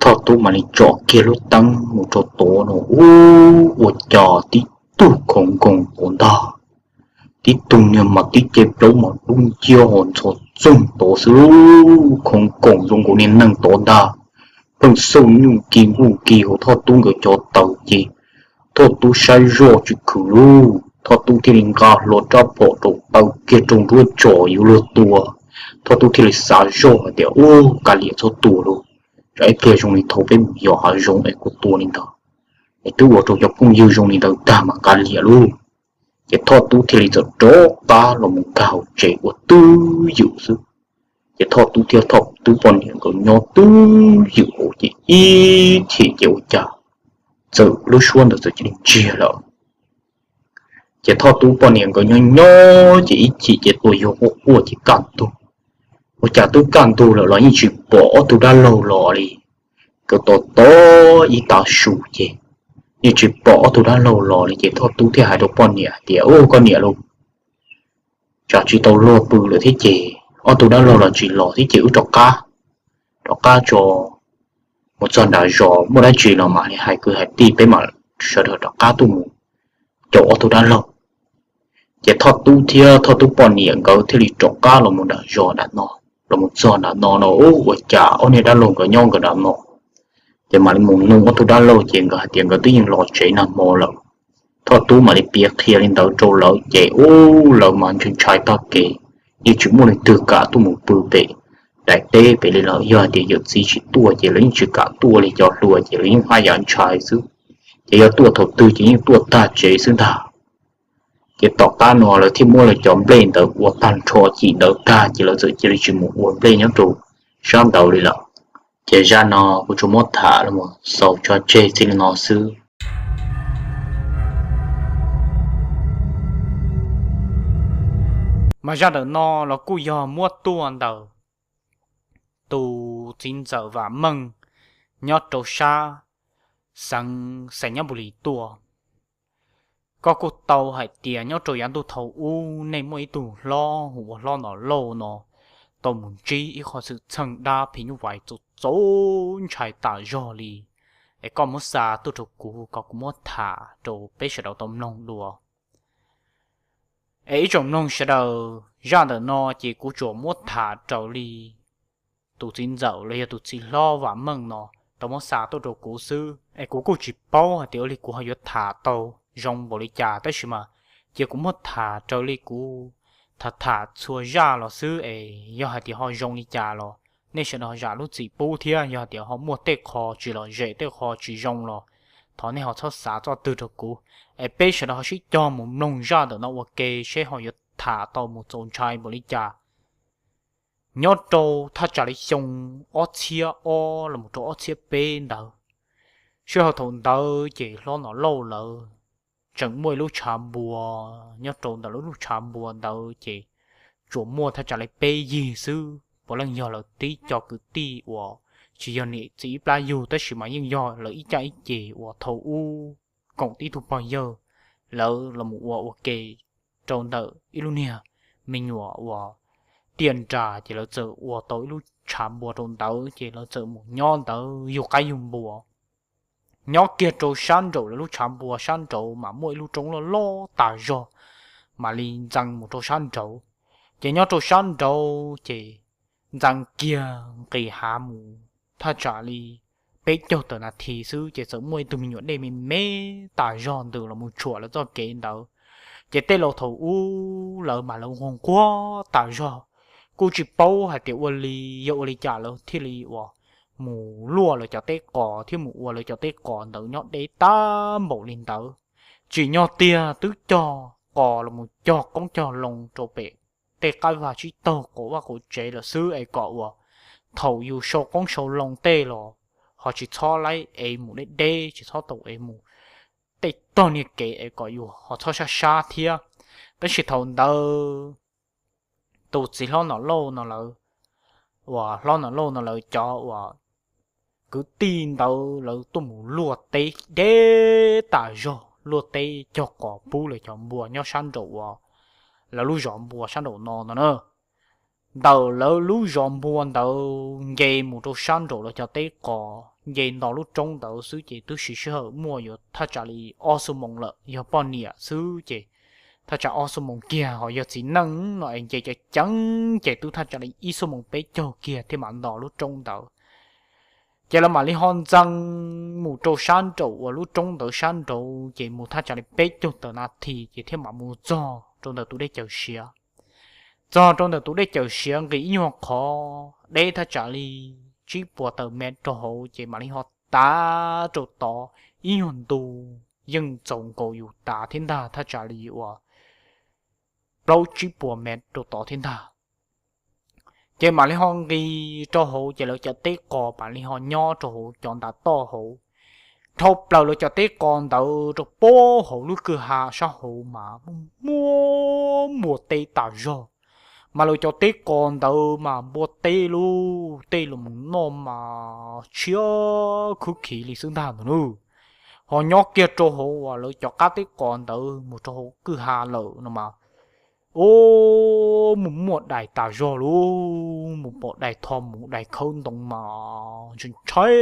Thoj Tub mam li tsom kiag lub teeb mus rau tod no ub ua cas tib tug khoov nkoos tod ntag. Tib tug niag mas tib ce plaub mas dub nciab ho ntxhov txoog tod xwb lauj, khoov nkoos zoo nkaus niag neeg tod ntag. Pheej xauj nyuj ki nkuj ki hauv Thoj Tub nkawd cov taws ces Thoj Tub saib zoj tsis khwv lauj. Thoj Tub thiaj li nqa hlo rab phom rau taw kiag rau nruab tsom yuav luag tua. Thoj Tub thiaj li xav zoj hais tias ub kav liam txhob tua lauj. tsam ib pliag zoo li thaum peb mus yos hav zoov es kuv tua li ntawd, es twb ua rau cov phooj ywg zoo li ntawd tag mas nqa liam lauj. Ces Thoj Tub thiaj li txawm rov qab los mus nkag hauv tsev ua twj ywm xwb. Ces Thoj Tub thiab Thoj Tub poj niam nkawd nyob twj ywm hauv ces ib chim ces ua cas txawm lub suab ntawd txawm cia li ntsiag lawm. Ces Thoj Tub poj niam nkawd nyob nyob ces ib chim ces tuaj yog quaj quaj ces kaj ntug. Ua cas twb kaj ntug lawm los yeej tsis pom ob tug dab laug los li. Nkawd tos tos ib tav su ces yeej tsis pom ob tug dab laug los li ces Thoj Tub thiaj hais rau poj niam hais tias, Ub, koj niam lauj, tsam tsis tau luag pw lawm thiab ces ob tug dab laug los tsis los thiab ces wb rov qab, rov qab tso, mus txog nram zos muaj dab tsi los mam li hais kwv hais tij peb mam sawv daws rov qab tuaj mus caum ob tug dab laug. Ces Thoj Tub thiab Thoj Tub poj niam nkawd thiaj li rov qab los mus nram zos nram no, los mus txog nram no no ua cas ob niag dab laug nkawd nyob nkawd nram no. Ces mam li mus nug ob tug dab laug ces nkawd hais tias nkawd twb yeej los tsev nag hmo lawm. Thoj Tub mam li piav qhia li ntawd rau lawv ces ub lawv mas ntshai ntshai tag kev, yeej tsis muaj leej twg kam tuaj mus pw pem daim teb pem li lawm. Yog hais tias yawm txiv tsis tuaj ces lawv yeej tsis kam tuaj li, cov hluas ces lawv yeej haj yam ntshai xwb. Ces yog tuaj thaum twg ces yeej tuaj tag tsev xwb ntag. Ces tom qab no lawv thiaj muab lawv cov nplej ntawd ua tag nrho cim ntawd tag ces lawv txawm cia li tsis mus ua nplej nyob rau sab ntawd li lawm. Ces zaj no kuv tsuas muab tham los xaus tso tseg txij li no xwb. Mas zaj ntawm no los kuj yog muab tuaj ntawm tus txiv ntxawm Vam Meej nyob rau sab xeev Xais Nyab Npus Lis tuaj. Koj kuj tau hais tias nyob rau yav ntuj thaum ub nej muaj ib tug hlob hu ua Hlob Nom Lauj no tau mus ntsib ib qho xwm txheej dab phim nyuj vais txaus txaus ntshai tas zog li. Es koj muab xa tuaj rau kuv kom kuv muab tham rau peb sawv daws tau mloog dua. Es ib tsoom mloog sawv daws, zaj ntawm no ces kuv tsuas muab tham raws li tus txiv ntxawm los yog tus txiv hlob Vam Meej no tau muab xa tuaj rau kuv xwb. Es kuv kuj tsis paub hais tias ua li kuv ho yuav tham tau zoo npaum li cas, tab sis mas cia kuv muab tham raws li kuv tham tham txhua zaj los xwb. Es yog hais tias ho zoo li cas los nej sawv daws zam lub txim pub thiab, yog hais tias ho muaj tej qho tsis lom zem tej qho tsis zoo los thov nej ho txhob xav txoj twg rau kuv. Es peb sawv daws ho sib cog mus mloog zaj ntawm no ua ke seb ho yuav tham tau mus txaus ntshai npaum li cas. Nyob rau thaj tsam li xyoo ob txhiab ob los mus rau ob txhiab peb ntawd, sij hawm thaum ntawd ces Hlob Nom Lauj lawv tseem muaj ib lub tshav npua. Nyob rau ntawm lub lub tshav npua ntawd ces tsuas muaj thaj tsam li peb yig xwb, puav leej yog lawv tib co kwv tij uas tsis yog niam txiv ib plab yug, tab sis mas yeej yog lawv ib caj ib ces uas thaum ub koom tib tug pog yawg lawv los mus ua ua ke rau ntawm ib lub niag me nyuam uas tiaj nras, ces lawv txawm ua tau ib lub tshav npua rau ntawd ces lawv txawm mus nyob ntawd yug qaib yug npua. Nyob kiag rau sab nraum lawv lub tshav npua sab nraud mas muaj ib lub roob loj loj tas zog, mam li ntxees mus rau sab nraud. Ces nyob rau sab nraud ces ntxees kiag nqis hav mus thaj tsam li peb caug tawm nas this xwb ces txawm muaj ib tug me nyuam dej me me tas zog ntws los mus tshuam lawv txoj kev ntawd. Ces tej laus thaum ub lawv mas lawv nquag nquag tas zog, kuj tsis paub hais tias ua li yog ua li cas lawv thiaj li uas mus luaj lawv cov teb qos thiab mus ua lawv cov teb qos ntawd nyob deb tag npaum li ntawd. Tsim nyog tiag twb cog qos los mus cog qoob cog loo rau pem tej qab vaj tsib taug quav vaj quav tsev lawm xwb es kom uas thaum yus sau qoob sau loo tej los ho tsis txhob laib ev mus deb deb, tsis txhob tau ev mus tej tog niag kev es kom yus ho txhob sab sab thiab. Tab sis thaum ntawd tus txiv hlob Nom Lauj no lawv, uas hlob Nom Lauj no lawv cov uas kwv tij ntawd lawv tuaj mus luaj teb deb tas zog, luaj teb cog qos pub lawv cov npua nyob sab nraum uas lawv lub zos npua sab nraum no no na. Ntawm lawv lub zos npua ntawd nce mus rau sab nraum lawv cov teb qos, nce nto lub roob ntawd xwb ces twb siv sij hawm muaj yuav thaj tsam li ob xuab moos lawm. Yog poj niam xwb ces thaj tsam ob xuab moos kiag, ho yog txiv neej no es nce ceev ceev ces twb thaj tsam li ib xuab moos peb caug kiag thiaj mam nto lub roob ntawd. Ces lawv mam li ho ntxees mus rau sab nraum uas lub roob ntawd sab nraud ces mus thaj tsam li peb caug tawm nas this ces thiaj mam mus txog rau ntawm tus dej cawm siav. Txog rau ntawm tus dej cawm siav nqis ib nyuag qhov deb thaj tsam li tsib puas tawm mev rau hauv ces mam li ho tav rau tod, ib nyuag ntu yeej txaus nkaus yus tav thiab ntag, thaj tsam li uas plaub tsib puas mev rau tod thiab ntag. Ces mam li ho nqis rau hauv ces lawv cov teb qos mam li ho nyob rau hauv cov ntav toj hauv. Dhau plaws lawv cov teb qos ntawd rau pem hauv lub kwj ha sab hauv mas muaj muaj npua teb tas zog. Mas lawv cov teb qos ntawd mas npua teb lub tej los mus noj mas tshiab khwb khiv li xwb ntag ntag nawb. Ho nyob kiag rau hauv uas lawv cov qab teb qos ntawd mus rau hauv kwj ha lawm no mas, ub, muaj muaj dais tas zog lauj, mus pom dais tho mus dais khawb ntoo mas ntshai ntshai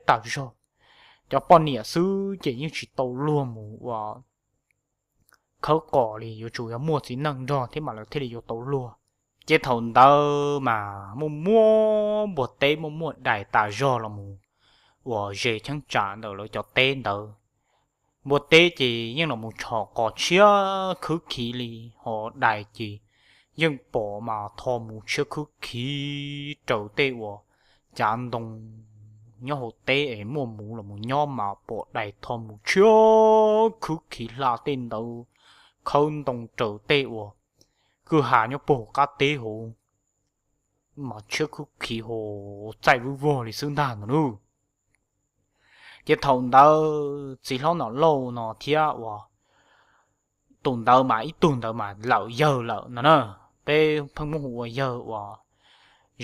tas zog. Cov poj niam xwb ces yeej tsis tau luag mus ua khawb qos li, yuav tsum yog muaj txiv neej nrog thiab mas lawv thiaj li yuav tau luag. Ces thaum ntawd mas muaj muaj npua teb muaj muaj dais tas zog los mus uas ze cheeb tsam ntawm lawv cov teb ntawd. Npua teb ces yeej los mus tshom qos tshiab khwb khiv li, ho dais ces yeej pom mas tho mus tshiab khwb khiv raws tej uas cav ntoo nyob hauv teb es muaj muv los mus nyob mas pom dais tho mus tshiab khwb khiv hla tej ntawd, khawb ntoo raws tej uas kwj ha nyob puag qab teb hauv mas tshiab khwb khiv ho txaij vwb vog li xwb ntag ntag nawb. Ces thaum ntawd txiv hlob Nom Lauj no thiab uas tus ntawd mas ib tug ntawd mas lawm yawg lawm no na, peb pheej muab hu ua yawg uas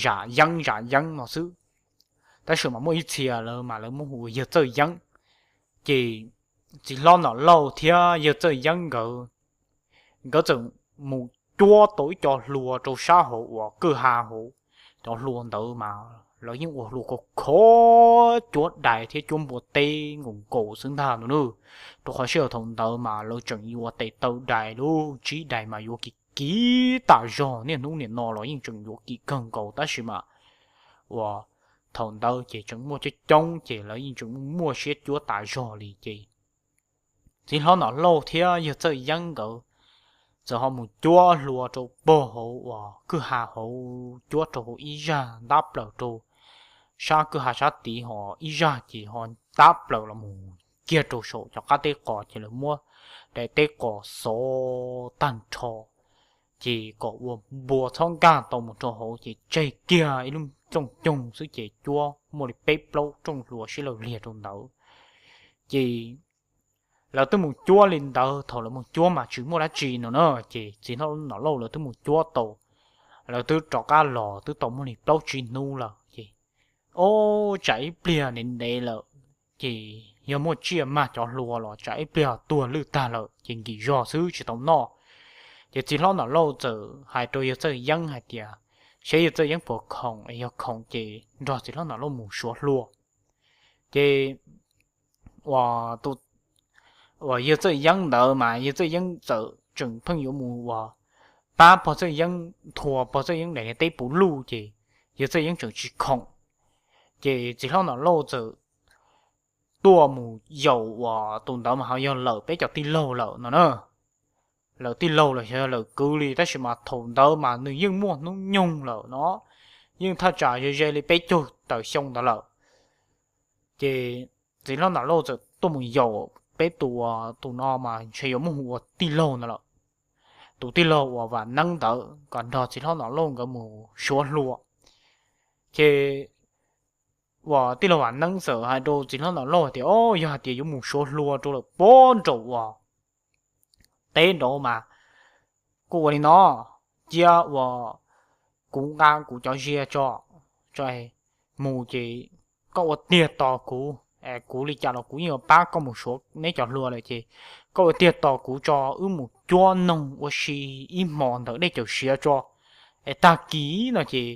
Zam Yeeb Zam Yeeb no xwb, tab sis mas muaj ib txhia lawv mas lawv muab hu ua yawg Txawj Yeeb. Ces txiv hlob Nom Lauj thiab yawg Txawj Yeeb nkawd, nkawd txawm mus cuab tau ib co hlua rau sab hauv uas kwj ha hauv. Cov hlua ntawd mas lawv yeej ua hlua khov khov cuab dais thiab cuab npua teb nkaus nkaus xwb ntag no nawb. Rau qhov sij hawm thaum ntawd mas lawv tseem yuav tes taw dais lub tsib dais mas yuav kim kim tas zog, niaj hnub niam no los yeej tseem yuav kim kawg nkaus tab sis mas uas thaum ntawd ces tseem muaj coob coob ces lawv yeej tseem muaj siab cuab tas zog li ces txiv hlob Nom Lauj thiab yawg Txawj Yeeb nkawd txawm ho mus cuab hlua rau puag hauv uas kwj ha hauv, cuab rau hauv ib zaj ntab plaws rau sab kwj ha sab tid, ho ib zaj ces ho ntab plaws los mus kiag rau saum cov qab teb qos ces lawv muab daim teb qos xov tag nrho ces kom ua npua txhob nkag tau mus rau hauv ces tseg kiag ib lub rooj coog xwb ces cuab muaj li peb plaub rooj hlua sib law liag rau ntawd. Ces lawv twb mus cuab li ntawd, thaum lawv mus cuab mas tsis muaj dab tsi no na, ces txiv hlob Nom Lauj lawv twb mus cuab tau, lawv twb rov qab los twb tau muaj li plaub tsib hnub lawm ces, o, tsam ib pliag ntev ntev lawm ces yog muaj tsiaj mag cov hlua los tsam ib pliag tuag lwj tag lawm ces nkim zog xwb tsis tau noj. Ces txiv hlob Nom Lauj txawm hais rau yawg Txawj Yeeb hais tias, saib yawg Txawj Yeeb puas khoom, yog khoom ces nrog txiv hlob Nom Lauj mus suav hlua. Ces uas yawg Txawj Yeeb ntawd mas yawg Txawj Yeeb txawm tseem pheej yuav mus uas pab pog Txawj Yeeb nthua pog Txawj Yeeb daim niag teb puv luj ces yawg Txawj Yeeb tseem tsis khoom. Ces txiv hlob Nom Lauj txawm tuaj mus yaum uas tus ntawd mas ho yog lawm peb cov tij laug lawm no na. Lawm tij laug los xyov yog lawm kwv li tab sis mas thaum ntawd mas nws yeej muaj hnub nyoog lawm no, yeej thaj tsam ze ze li peb caug tawm xyoo ntawd lawm. Ces txiv hlob Nom Lauj txawm tuaj mus yaum peb tus, tus no mas ntshe yuav muaj hu ua tij laug ntawd lawm, tus tij laug uas Vam Neeb ntawd kom nrog txiv hlob Nom Lauj nkawd mus suav hlua. Ces uas tij laug Vam Neeb txawm hais rau txiv hlob Nom Lauj tias, o, yog hais tias yuav mus suav hlua rau lawm puag nraum uas teb nraud mas kuj ua li no, cia uas kuv nqa kuv cov zias tso, tso mus ces koj ua tiag tos kuv, kuv li cas los kuv yeej yuav pab koj mus suav neb cov hlua lawm ces koj ua tiag tos kuv tso, wb mus cuab noog ua si ib hmo ntawm dej caum siav tso, es tag kis no ces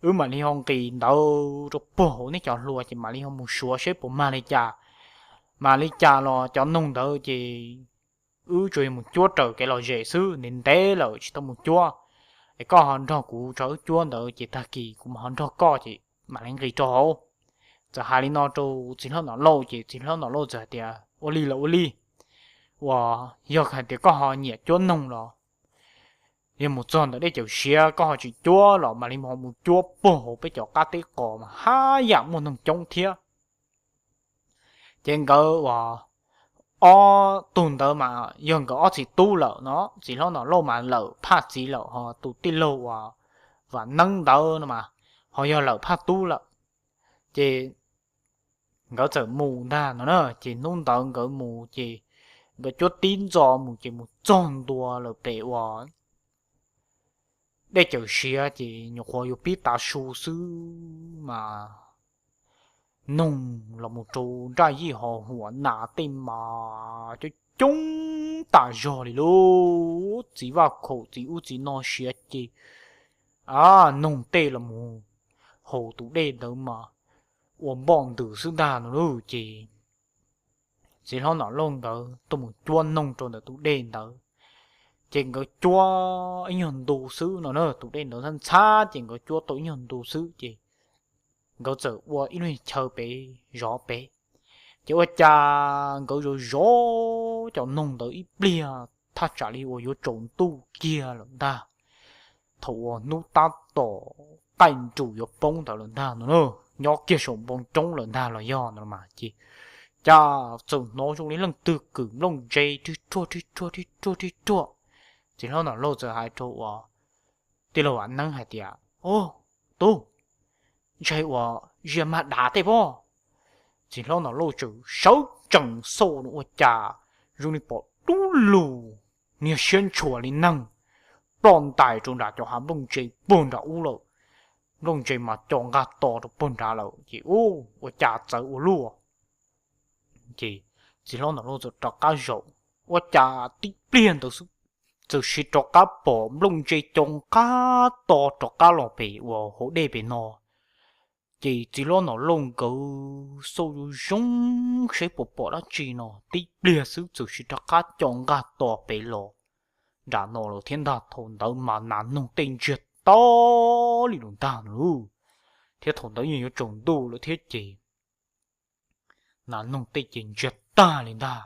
wb mam li ho nqis ntawd rau puag hauv neb cov hlua ces mam li ho mus suav seb puas mag li cas. Mas li cas los cov noog ntawd ces wb tsuas yog mus cuab raws kev lom zem xwb, ntev ntev lawm tsis tau mus cuab, es koj ho nrog kuv tso wb cuab ntawd ces tag kis kuv mam ho nrog koj ces mam li nqis rau hauv. Txawm hais li no rau txiv hlob Nom Lauj ces txiv hlob Nom Lauj txawm hais tias, ua li los ua li, uas yog hais tias koj ho nyiam cuab noog los Yog mus txog ntawm dej cawm siav koj ho tsis cuab los mam li ho mus cuab puag hauv peb cov qab teb qos mas haj yam muaj noog coob thiab. Ces nkawd uas ob tug ntawd mas yog nkawd ob txiv tub lawm no, txiv hlob Nom Lauj mas lawm phaj txiv lawm, ho tus tij laug uas Vam Neeb ntawd no mas ho yog lawm phaj tub lawm. Ces nkawd txawm mus ntag no na, ces hnub ntawd nkawd mus ces nkawd cuab tib ntxov mus ces mus txog ntua lawm pem uas dej cawm siav ces nyuam qhuav yuav pib tav su xwb mas noog los mus rau nraj yij ho huam nas tej mas coob coob tas zog li lauj. Txiv vaj khaum txiv ub txiv no siav ces noog tej los mus haus tus dej ntawd mas ua npoj ntws xwb ntag no lauj. Ces txiv hlob Nom Lauj nkawd tuaj mus cuab noog rau ntawm tus dej ntawd, ces nkawd cuab ib nyuag ntu xwb no na, tus dej ntawd ntxhab ntxhab ces nkawd cuab tau ib nyuag ntu xwb ces nkawd txawm ua ib lub chaw pem zov pem. Ces ua cas nkawd zov zov cov noog ntawd ib pliag thaj tsam li uas yuav tsaus ntuj kiag lawm ntag, thaum uas hnub tab tom qaij nrus yuav poob ntawd lawm ntag no, nyob kiag saum npoo roob lawm ntag los yog no mas ces cas txawm hnov zoo li leej twg kwm nplooj ntse rwg ruag rwg ruag rwg ruag rwg ruag. Txiv hlob Nom Lauj txawm hais rau uas tij laug Vam Neeb hais tias, Au, tub, ntshe uas zia mag dav tej pob. Txiv hlob Nom Lauj txawm sawv tsees xauj no ua cas zoo li pom dub lug niag siab ntshua li neeg ploj ntais rau nram cov hav nplooj ntse puag nram ub lawm. Nplooj ntse mas co nqaj to rau puag nrad lawm ces ua cas txawv ua luaj. Ces txiv hlob Nom Lauj txawm rov qab zaum, ua cas tib pliag ntawd xwb txawm siv rov qab pom nplooj ntse co nqaj to rov qab los pem uas hauv dej pem no. Ces txiv hlob Nom Lauj nkawd xauj zoo zoo saib puas pom dab tsi no, tib pliag xwb txawm siv rov qab co nqaj to pem los nram no lawm thiab ntag. Thaum ntawd mas nas noog tej ntsiag to li lawm ntag no lauj, thiab thaum ntawd yeej yuav tsaus ntuj lawm thiab ces nas noog tej ces ntsiag tag li ntag.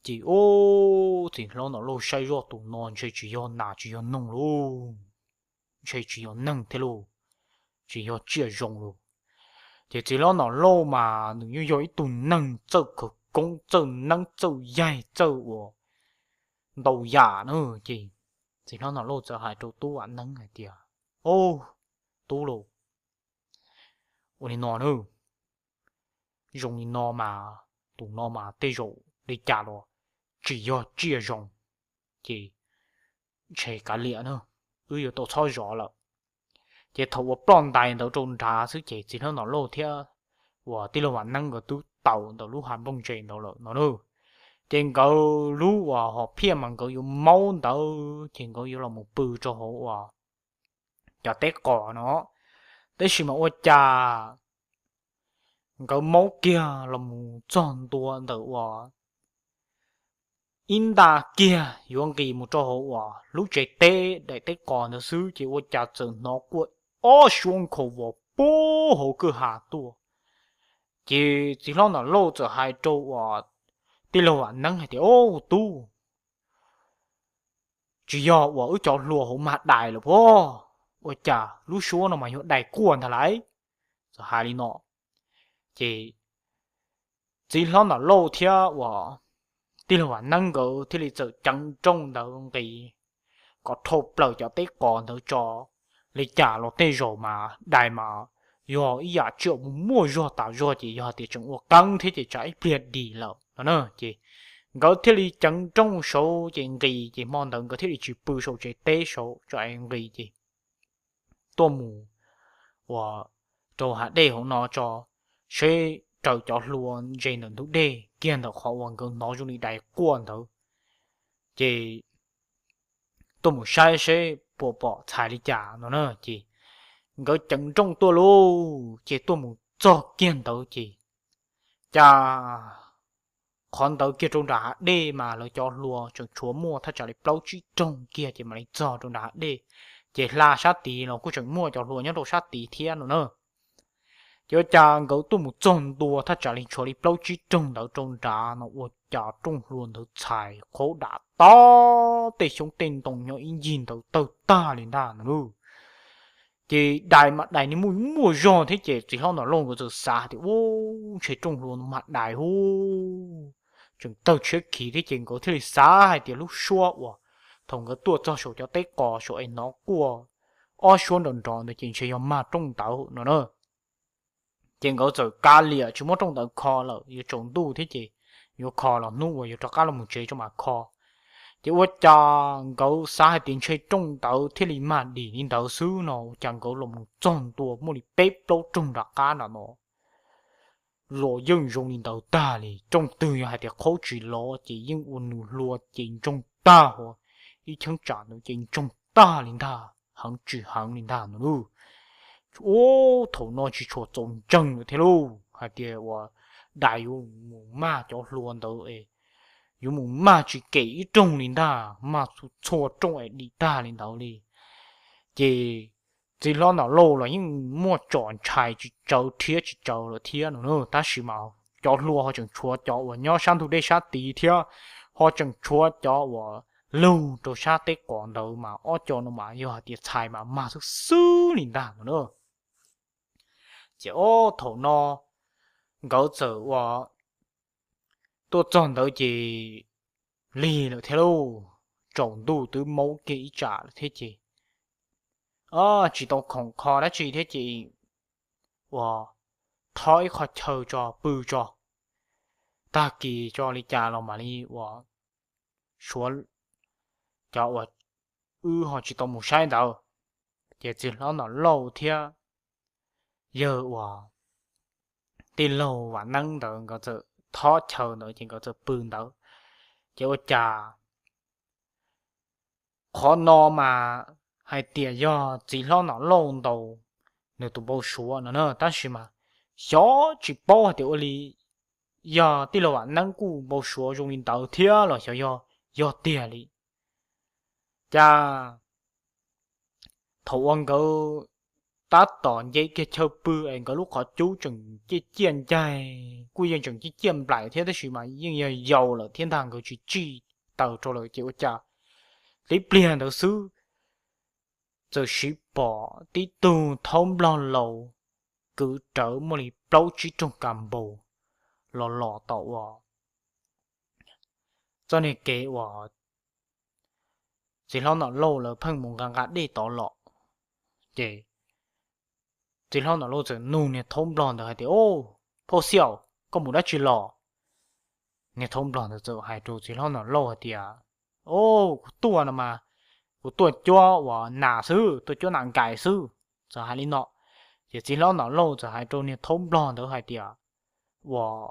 Ces ub, txiv hlob Nom Lauj saib zoj tus no ntshe tsis yog nas tsis yog noog lauj, ntshe tsis yog neeg thiab lauj, tsis yog tsiaj zoo lauj. Ces txiv hlob Nom Lauj mas nws yeej yog ib tug neeg txawj khawv koob txawj neeb txawj yaig txawj ua ntau yam na. Ces txiv hlob Nom Lauj txawm hais rau tub Vam Neeb hais tias, Au, tub lauj, ua li no na, zoo li no mas tus no mas tej zaum li cas los tsis yog tsiaj zoo, ces ntshe kav liam na, wb yuav tau txhob zov lawm. Ces thaum uas ploj ntais ntawd rau nrad xwb ces txiv hlob Nom Lauj thiab uas tij laug Vam Neeb nkawd twb tawm ntawm lub hav nplooj ntse ntawd lawm no na. Ces nkawd lub uas hom phiaj mas nkawd yuav maub ntawd ces nkawd yuav los mus pw rau hauv uas cov teb qos no, tab sis mas ua cas nkawd maub kiag los mus txog ntua ntawm uas ib nta kiag yuav nqis mus rau hauv uas lub tsev teb daim teb qos ntawd xwb ces ua cas txawm hnov quaj ob suab nkhaus vos puag hauv kwj ha tuaj. Ces txiv hlob Nom Lauj txawm hais rau uas tij laug Vam Neeb hais tias, Au tub, tsis yog uas wb cov hlua hauv mag dais lawm puas? Ua cas lub suab no mas yog dais quaj ntag lauj? Txawm hais li no, ces txiv hlob Nom Lauj thiab uas tij laug Vam Neeb nkawd thiaj li txawm ceev nrooj ntawd nqis kom dhau plaws cov teb qos ntawd tso. Li cas los tej zaum mas dais mas yog ib yam tsiaj uas muaj zog tas zog ces yog hais tias tseem ua qeeb thiab ces tsam ib pliag dim lawm no na. Ces nkawd thiaj li ceev nrooj saud ces nqis, ces hmo ntawd nkawd thiaj li tsis pw saum tsev teb saud, tso nqis ces tuaj mus uas rau hav dej hauv no tso, seb raws cov hlua ntse ntawm ntug dej kiag ntawm qhov uas nkawd hnov zoo li dais quaj ntawd, ces tuaj mus saib seb puas pom txhais li cas no na. Ces nkawd ceev nrooj tuaj lauj, ces tuaj mus txog kiag ntawd ces cas qhov ntawd kiag rau nram hav dej mas lawv cov hlua tseem tshuav muaj thaj tsam li plaub tsib rooj kiag ces mam li txog rau nram hav dej. Ces hla sab tid los kuj tseem muaj cov hlua nyob rau sab tid thiab no na. Ces ua cas nkawd tuaj mus txog ntua thaj tsam li tshuav li plaub tsib rooj ntawd rau nrad no ua cas rooj hlua ntawd txhais qhuav dam tod, tej xyoob tej ntoo nyob ib ncig ntawd tawg tag li ntag no lauj. Ces dais mas dais ni muaj muaj zog thiab ces txiv hlob Nom Lauj nkawd txawm xav hais tias, Ub, ntshe rooj hlua no mas dais hu, tseem tawg tshiab khiv thiab ces nkawd thiaj li xav hais tias lub suab uas thaum nkawd tuaj txog saum cov teb qos saum es hnov quaj ob suab nrov nrov ntawd ces ntshe yog mag rooj ntawd no na. Ces nkawd txawm kav liam tsis muab rooj ntawd kho lawm, yuav tsaus ntuj thiab ces yuav kho los hnub uas yuav rov qab los mus tsev tso mam kho. Ces ua cas nkawd xav hais tias ntshe rooj ntawd thiaj li mag dim li ntawd xwb no ua cas nkawd los mus txog ntua muaj li peb plaub rooj nram qab nram no los yeej zoo li ntawd tag li. Rooj twg yog hais tias qhaub tsis lov ces yeej ua nws hlua ces ntsoog tag, ua ib cheeb tsam ntawd ces ntsoog tag li ntag, heev tsis heev li ntag no lauj. Ub, thaum no tsis tshua txaus ntseeg lawm thiab lauj, hais tias ua dais yuav mus mag cov hlua ntawd es yuav mus mag tsis kem ib rooj li ntag, mag txhua rooj es dim tag li ntawd li. Ces txiv hlob Nom Lauj los yeej muaj tsom ntshai tsis tsawv thiab tsis tsawv lawm thiab no na, tab sis mas cov hlua ho tseem tshuav cov uas nyob sab ntug dej sab tid thiab ho tseem tshuav cov uas lug rau sab teb qos ntawd mas ob co no mas yog hais tias txhais mas mag xwb xwb li ntag no na. Ces ob thaum no nkawd txawm ua tuaj txog ntawd ces lig lawm thiab lauj, tsaus ntuj twb maub kiag ib tsam lawm thiab ces tsis tau khoom kho dab tsi thiab ces ua thob ib qho chaw tso pw tso, tag kis tso li cas los mam li ua suav cov uas wb ho tsis tau mus saib ntawd. Ces txiv hlob Nom Lauj thiab yawg uas tij laug Vam Neeb ntawd nkawd txawm thob chaw ntawd ces nkawd txawm pw ntawd. Ces ua cas qhov no mas hais tias yog txiv hlob Nom Lauj ntaus nws tus npau suav no na, tab sis mas xyov tsis paub hais tias ua li yog tij laug Vam Neeb kuj npau suav zoo li ntawd thiab los xyov yog, yog tiag li. Cas thaum uas nkawd tab tom nce kiag chaw pw es nkawd lub qhov cub tseem ciaj ciaj ncaig kuj yeej tseem ciaj ciaj nplaim thiab tab sis mas yeej yog yau lawm thiab ntag, nkawd tsis tsij taws rau lawm ces ua cas tib pliag ntawd xwb txawm siv pom tib tug thaub nplog laus kwv rawv muaj li plaub tsib rooj kas npaus los los tom uas txoj niag kev uas txiv hlob Nom Lauj lawv pheej mus nqa nqa dej tod los. Ces txiv hlob Nom Lauj txawm nug niag thaub nplog ntawd hais tias, Phauj Xiaus, koj mus dab tsi los? Niag thaub nplog ntawd txawm hais rau txiv hlob Nom Lauj hais tias, Kuv tuaj no mas, kuv tuaj cuab uas nas xwb, tuaj cuab nas nkais xwb. Txawm hais li no, ces txiv hlob Nom Lauj txawm hais rau niag thaub nplog ntawd hais tias, Uas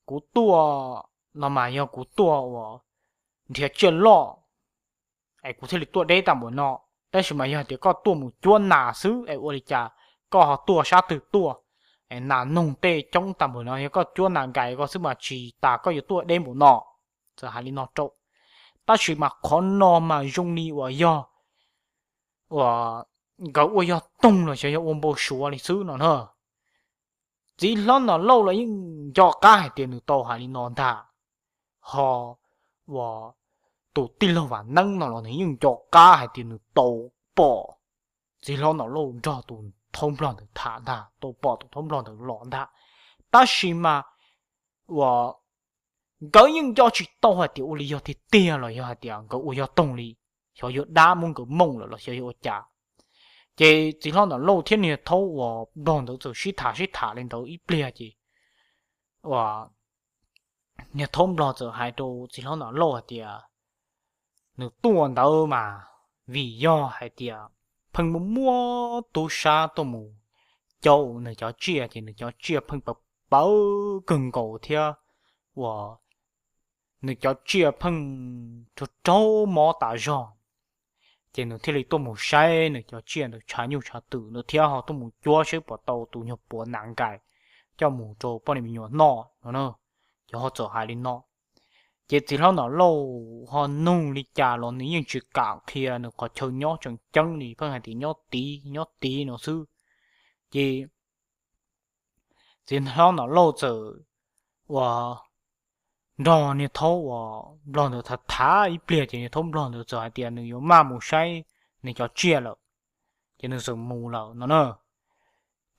kuv tuaj no mas yog kuv tuaj uas nrhiav tsiaj loj es kuv thiaj li tuaj deb tag npaum no. Tab sis mas yog tias koj tuaj mus cuab nas xwb es ua li cas koj ho tuaj sab twg tuaj? Es nas noog tej coob tag npaum no, yog koj cuab nas nkais koj xwb mas tsis tas koj yuav tuaj deb npaum no. Txawm hais li no rau, tab sis mas qhov no mas zoo li uas yog uas nkawd ua yog toog los xyov yog ua npau suav li xwb no na. Txiv hlob Nom Lauj los yeej nco qab hais tias nws tau hais li no ntag, ho uas tus tij laug Vam Neeb no los nws yeej nco qab hais tias nws tau pom txiv hlob Nom Lauj nrog tus thaub nplog ntawd tham ntag, tau pom tus thaub nplog ntawd los ntag. Tab sis mas uas nkawd yeej nco tsis tau hais tias ua li yog tiag tiag los yog hais tias nkawd ua yog toog li, xyov yog dab muab nkawd mooj lawm los xyov yog ua cas. Ces txiv hlob Nom Lauj thiab niag thaub uas nplog ntawd txawm sib tham sib tham li ntawd ib pliag ces uas niag thaub nplog txawm hais rau txiv hlob Nom Lauj hais tias nws tuaj ntawd mas vim yog hais tias pheej muaj muaj tub sab tuaj mus caum nws cov tsiaj ces nws cov tsiaj pheej paws paws kawg nkaus thiab uas nws cov tsiaj pheej raug raug mob tas zog. Ces nws thiaj li tuaj mus saib nws cov tsiaj ntawd tshav nyuj tshav twm ntawd thiab ho tuaj mus cuab saib puas tau tus nyuag puav nas nkais coj mus rau poj niam me nyuam noj no na. Ces ho txawm hais li no, ces txiv hlob Nom Lauj ho nug li cas los nws yeej tsis kam qhia nws qhov chaw nyob tseem ceeb li, pheej hais tias nyob tid nyob tid no xwb. Ces txiv hlob Nom Lauj txawm uas nrog niag thaub uas nplog ntawd tham tham ib pliag ces niag thaub nplog ntawd txawm hais tias nws yuav maj mus saib nws cov tsiaj lawm, ces nws txawm mus lawm no na.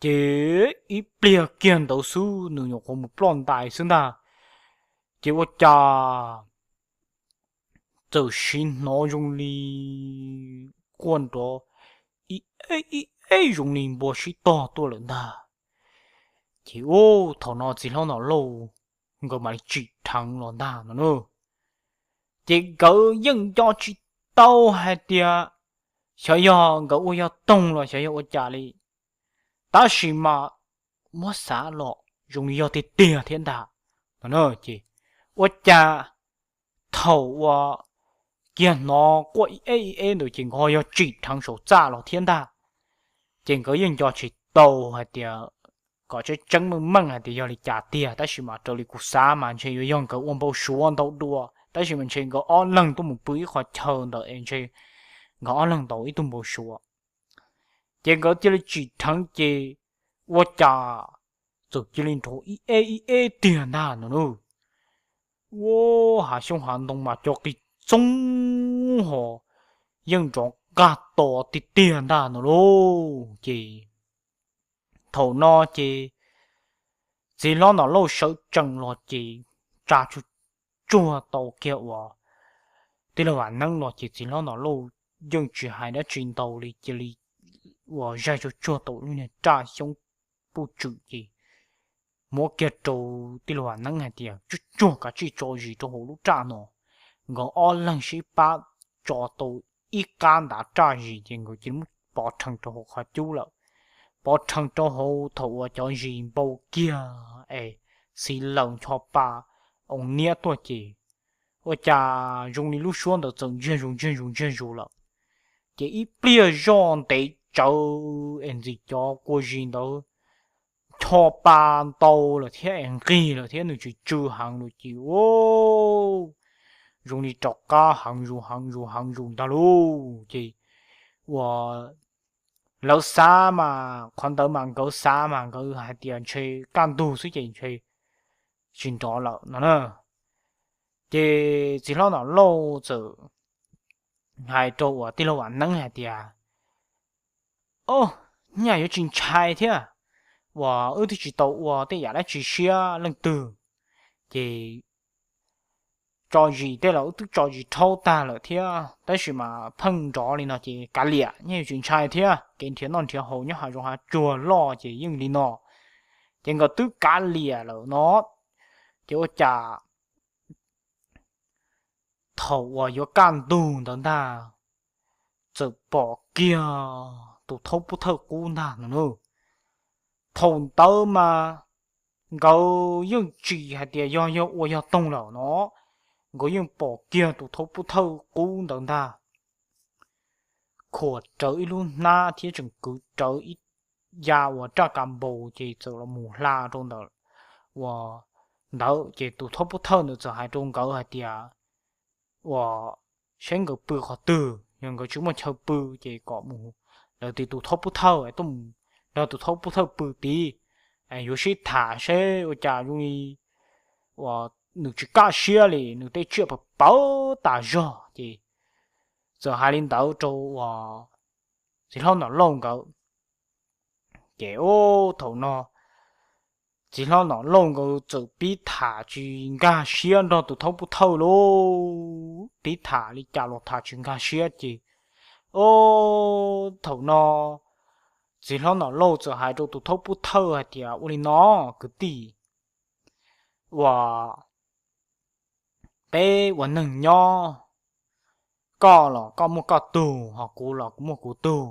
Ces ib pliag kiag ntawd xwb nws nyuam qhuav mus ploj ntais xwb ntag, ces ua cas txawm siv hnov zoo li quaj nrov ib eb ib eb zoo li npua sib tog tuaj lawm ntag. Ces ua thaum no txiv hlob Nom Lauj nkawd mam li tsim dheev los ntag no na. Ces nkawd yeej nco tsis tau hais tias xyov yog nkawd ua yog toog los xyov yog ua cas li, tab sis mas muab xav los zoo li yog tiag tiag thiab ntag no na. Ces ua cas thaum uas kiag hnov quaj ib eb ib eb ntawd ces nkawd ho yog tsim dheev saum txaj los thiab ntag. Ces nkawd yeej nco tsis tau hais tias kom tseeb tseeb meej meej hais tias yog li cas tiag, tab sis mas raws li kuv xav mas ntshe yuav yog nkawd ua npau suav ntau dua, tab sis mas ntshe nkawd ob leeg tuaj mus pw ib qhov chaw ntawd es ntshe nkawd ob leeg ntaus ib tug npau suav. Ces nkawd cia li tsim dheev ces ua cas txawm cia li nrov ib eb ib eb tiag ntag no na. Ua hav xyoob hav ntoo mas co qis txoob ho yeej nrov nqaj to tiag tiag ntag no lauj. Ces thaum no ces txiv hlob Nom Lauj sawv tsees los ces tsa tsuj tsuag tau kiag uas tij laug Vam Neeb los ces txiv hlob Nom Lauj yeej tsis hais dab tsi ntau li, cia li uas zaij tsuj tsuag tau lub niag raj xyoob puj tswm ces muab kiag rau tij laug Vam Neeb hais tias tsuj tsuag kav tsij tso zis rau hauv lub raj no. Nkawd ob leeg sib pab tso tau ib qab ntav raj zis ces nkawd cia li muab pov rhees rau hauv qhov cub lawm. Pov rhees rau hauv thaum uas cov zis npau kiag es xis laws ncho pa oo niab tuaj ces ua cas zoo li lub suab ntawd txawm ntsiag zus ntsiag zus ntsiag zus lawm. Ces ib pliag zoj ntev tsawv es ntxim cov kua zis ntawd ncho pa ntau lawm thiab es nqig lawm thiab nws tsis tsw heev lawm ces ua zoo li rov qab heev zus heev zus heev zus ntag lauj. Ces uas lawv xav mas qhov ntawd mas nkawd xav mas nkawd hais tias ntshe kaj ntug xwb ces ntshe tsis nrov lawm no na. Ces txiv hlob Nom Lauj txawm hais rau uas tij laug Vam Neeb hais tias, o, nyaj yuav tsis ntshai thiab, uas wb twb tsis tau ua tej yam dab tsi siab leej twg, ces tso zis tej los wb twb tso zis rhaub tag lawm thiab, tab sis mas pheej nrov li no ces kav liam, nyaj yuav tsis ntshai thiab, kev nrhiav noj nrhiav haus nyob hav zoov hav tsuag loj ces yeej li no. Ces nkawd twb kav liam lawm no, ces ua cas thaum uas yuav kaj ntug ntawd ntag, txawm pom kiag tus thaub pub thawj qub ntag no na. Thaum ntawd mas nkawd yeej tsis hais tias yog yog ua yog toog lawm no, nkawd yeej pom kiag tus thaub pub thawj qub ntawd ntag, khuam rawv ib lub hnab thiab tseem kwv rawv ib ya uas raj ka npaus ces txawm los mus hla rau ntawm uas ntawd ces tus thaub pub thawj ntawd txawm hais rau nkawd hais tias uas saib nkawd pw qhov twg, yog nkawd tsis muaj chaw pw ces kom mus lawv tim tus thaub pub thawj tuaj mus nrog tus thaub pub thawj pw tid, yuav sib tham seb ua cas zoo li uas nws tsis kaj siab li, nws tej tsiaj pawv pawv tas zog ces txawm hais li ntawd rau uas txiv hlob Nom Lauj nkawd. Ces ub thaum no txiv hlob Nom Lauj nkawd txawm pib tham tsis nkag siab nrog tus thaub pub thawj lauj, pib tham li cas los tham tsis nkag siab ces ub thaum no txiv hlob Nom Lauj txawm hais rau tus thaub pub thawj hais tias ua li no kwv tij, uas peb ua neeg nyob, koj los koj muaj koj tug ho kuv los kuv muaj kuv tug.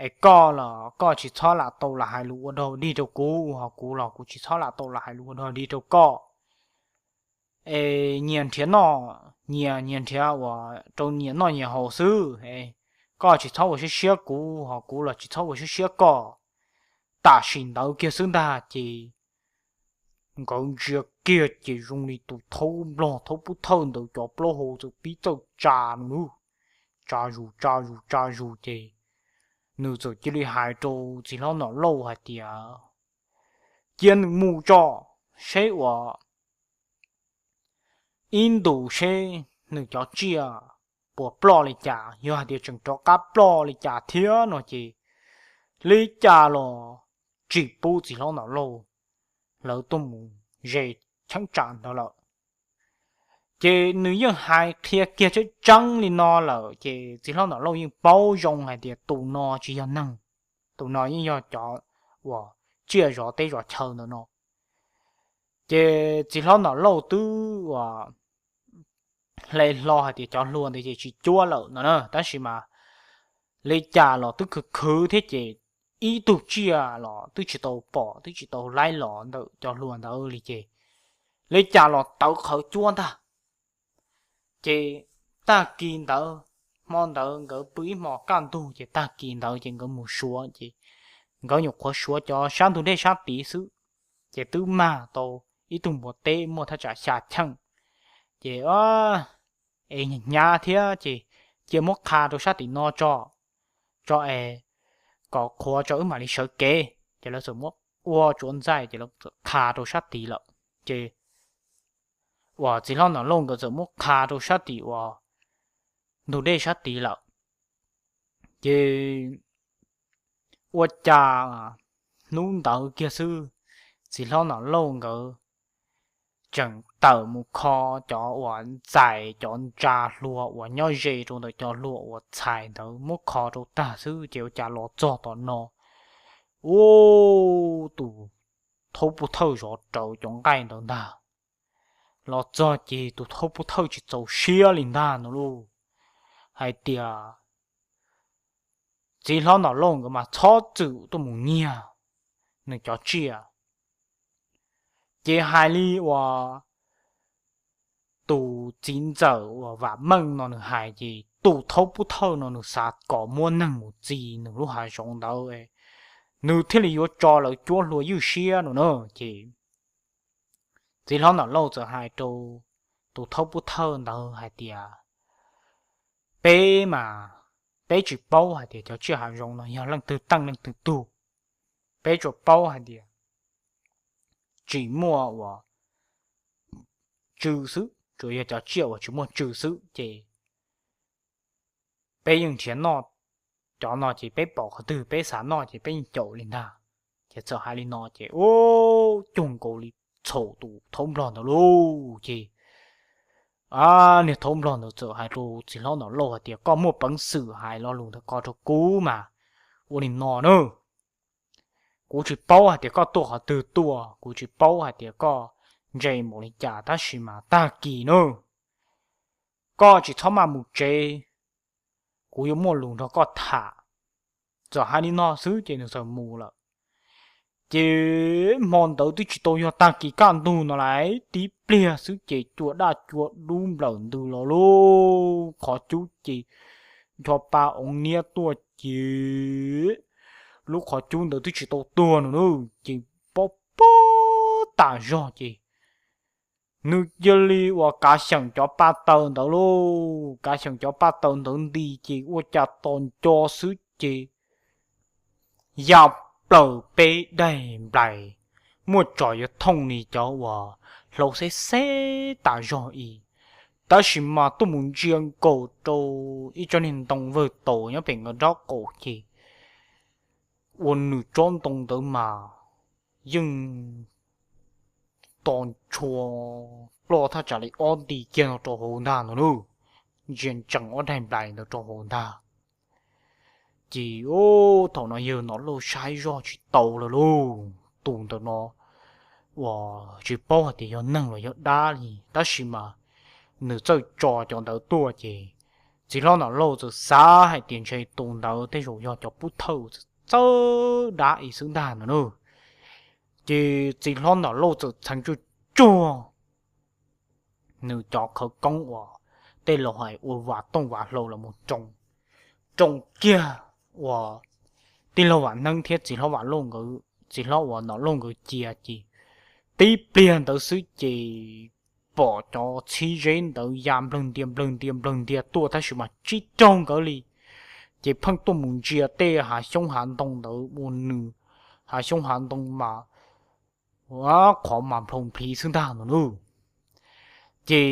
Es koj los koj tsis txhob lam tau lam hais lus ua dog dig rau kuv ho kuv los kuv tsis txhob lam tau lam hais lus ua dog dig rau koj. Es nyias nrhiav noj, nyias nyias nrhiav uas rau nyias noj nyias haus xwb. Koj tsis txhob ua siab siab kuv ho kuv los tsis txhob ua siab siab koj. Tam sim ntawd kiag xwb ntag ces nkawd ntsia kiag ces zoo li tus thaub nplog thaub pub thawj ntawd cov plaub hau txawm pib txawj tsa no lub, tsa zus tsa zus tsa zus ces nws txawm cia li hais rau txiv hlob Nom Lauj hais tias cia nws mus tso, seb uas ib ntus seb nws cov tsiaj puas ploj li cas, yog hais tias tseem rov qab ploj li cas thiab no ces li cas los tsis pub txiv hlob Nom Lauj lawv tuaj mus ze cheeb tsam ntawd lawm. Ces nws yeej hais qhia kiag tseeb tseeb li no lawm ces txiv hlob Nom Lauj yeej paub zoo hais tias tus no tsis yog neeg, tus no yeej yog cov uas tsiaj zov teb zov chaw ntawm no. Ces txiv hlob Nom Lauj twb uas hle hlo hais tias cov hlua ntawd ces tsis cuab lawm no na, tab sis mas li cas los twb khwv khwv thiab ces ib tug tsiaj los twb tsis tau pom twb tsis tau laib los ntawm cov hlua ntawd li ces li cas los tawv qhawv cuab ntag. Ces tag kis ntawd, hmo ntawd nkawd pw ib hmo kaj ntug ces tag kis ntawd ces nkawd mus suav ces nkawd nyuam qhuav suav cov sab ntug dej sab tid xwb, ces twb mag tau ib tug npua teb muaj thaj tsam xya cheej. Ces es hnyav thiab ces cia muab qha rau sab tim no tso, tso es kom qhuav tso wb mam li sawv kev. Ces lawv txawm muab ua tsuav ntxaij ces lawv txawm qha rau sab tid lawm. Ces uas txiv hlob Nom Lauj nkawd txawm muab qha rau sab tim uas ntug dej sab tid lawm. Ces ua cas hnub ntawd kiag xwb, txiv hlob Nom Lauj nkawd tseem tawm mus kho cov uas ntxais cov ntsa hlua uas nyob ze rau ntawm cov hlua uas txhais ntawd muab kho rau tag xwb ces ua cas los txog tom no, ua tus thaub pub thawj zov rawv cov nqaij ntawd ntag. Los txog ces tus thaub pub thawj tsis txaus siab li ntag no lauj, hais tias txiv hlob Nom Lauj nkawd mas txhob txwm tuaj mus nyiag nws cov tsiaj. Ces hais li uas tus txiv ntxawm uas Vam Meej no nws hais ces tus thaub pub thawj no nws xav kom muab neeg mus txi nws lub hav zoov ntawd, nws thiaj li yuav tso lawv cuab hlua ywj siab no na. Ces txiv hlob Nom Lauj txawm hais rau tus thaub pub thawj ntawd hais tias peb mas peb tsis paub hais tias cov tsiaj hav zoov no yog leej twg teej leej twg tug, peb tsuas paub hais tias tsis muaj uas tsw xwb, tsuas yog cov tsiaj uas tsis muaj tsw xwb ces peb yeej nrhiav noj, cov no ces peb pom qhov twg peb xav noj ces peb yeej caum li ntag. Ces txawm hais li no ces ua cuag nkaus li txhaum tus thaub nplog ntawd lauj. Ces niag thaub nplog ntawd txawm hais rau txiv hlob Nom Lauj hais tias koj muaj peev xwm hais lo lus ntawd ko rau kuv mas ua li no na, kuv tsis paub hais tias koj tuaj qhov twg tuaj, kuv tsis paub hais tias koj ntse npaum li cas tab sis mas tag kis na koj tsis txhob maj mus tsev, kuv yuav muaj lus nrog koj tham. Txawm hais li no xwb ces nws txawm mus lawm. Ces hmo ntawd twb tsis tau yog tag kis kaj ntug no lawm, tib pliag xwb ces cua daj cua dub nplawm ntws los lub qhov cub ces ncho pa oov niab tuaj ces lub qhov cub ntawd twb tsis tau tuag no na, ces pob pob tas zog ces nws cia li uas kav xyeem cov pa taws ntawd lauj, kav xyeem cov pa taws ntawd nti ces ua cas tos nco xwb ces ya plaws peb daim nplais, muaj tsom yuav thooj li cov uas hlau xeb xeb tas zog i, tab sis mas tuaj mus ntsia nkaus rau ib tsob niag ntoo vawg taus nyob pem nkawd nraub qaum ces ua nws tsob ntoo ntawd mas yeej to ntshua ploj thaj tsam li ob nti kiag no rau hauv ntag no lauj, ntsia ntsees ob daim nplais ntawd rau hauv ntag. Ces thaum no yawg Nom Lauj saib zoj tsis tau lawm lauj, tus ntawm no uas tsis paub hais tias yog neeg los yog dab li, tab sis mas nws txawj tso cov ntawd tuaj ces txiv hlob Nom Lauj txawm xav hais tias ntshe tus ntawd tej zaum yog cov pub thawj txawj dab i xwb ntag no na. Ces txiv hlob Nom Lauj txawm txheev tsuag tsuag nws cov khawv koob uas tej laus hais ua vas tooj vas hlau los mus roos, roos kiag uas tij laug Vam Neeb thiab txiv hlob Vam Lauj nkawd, txiv hlob uas Nom Lauj nkawd cia ces tib pliag ntawd xwb ces pom cov txhib zeb ntawd ya nplawg ntia nplawg ntia nplawg ntia tuaj tab sis mas tsis raug nkawd li. ces pheej tuaj mus ntsia tej hav xyoob hav ntoo ntawd ua nws, hav xyoob hav ntoo mas qhov mas nplhoo nplhiv xwb ntag no nawb. Ces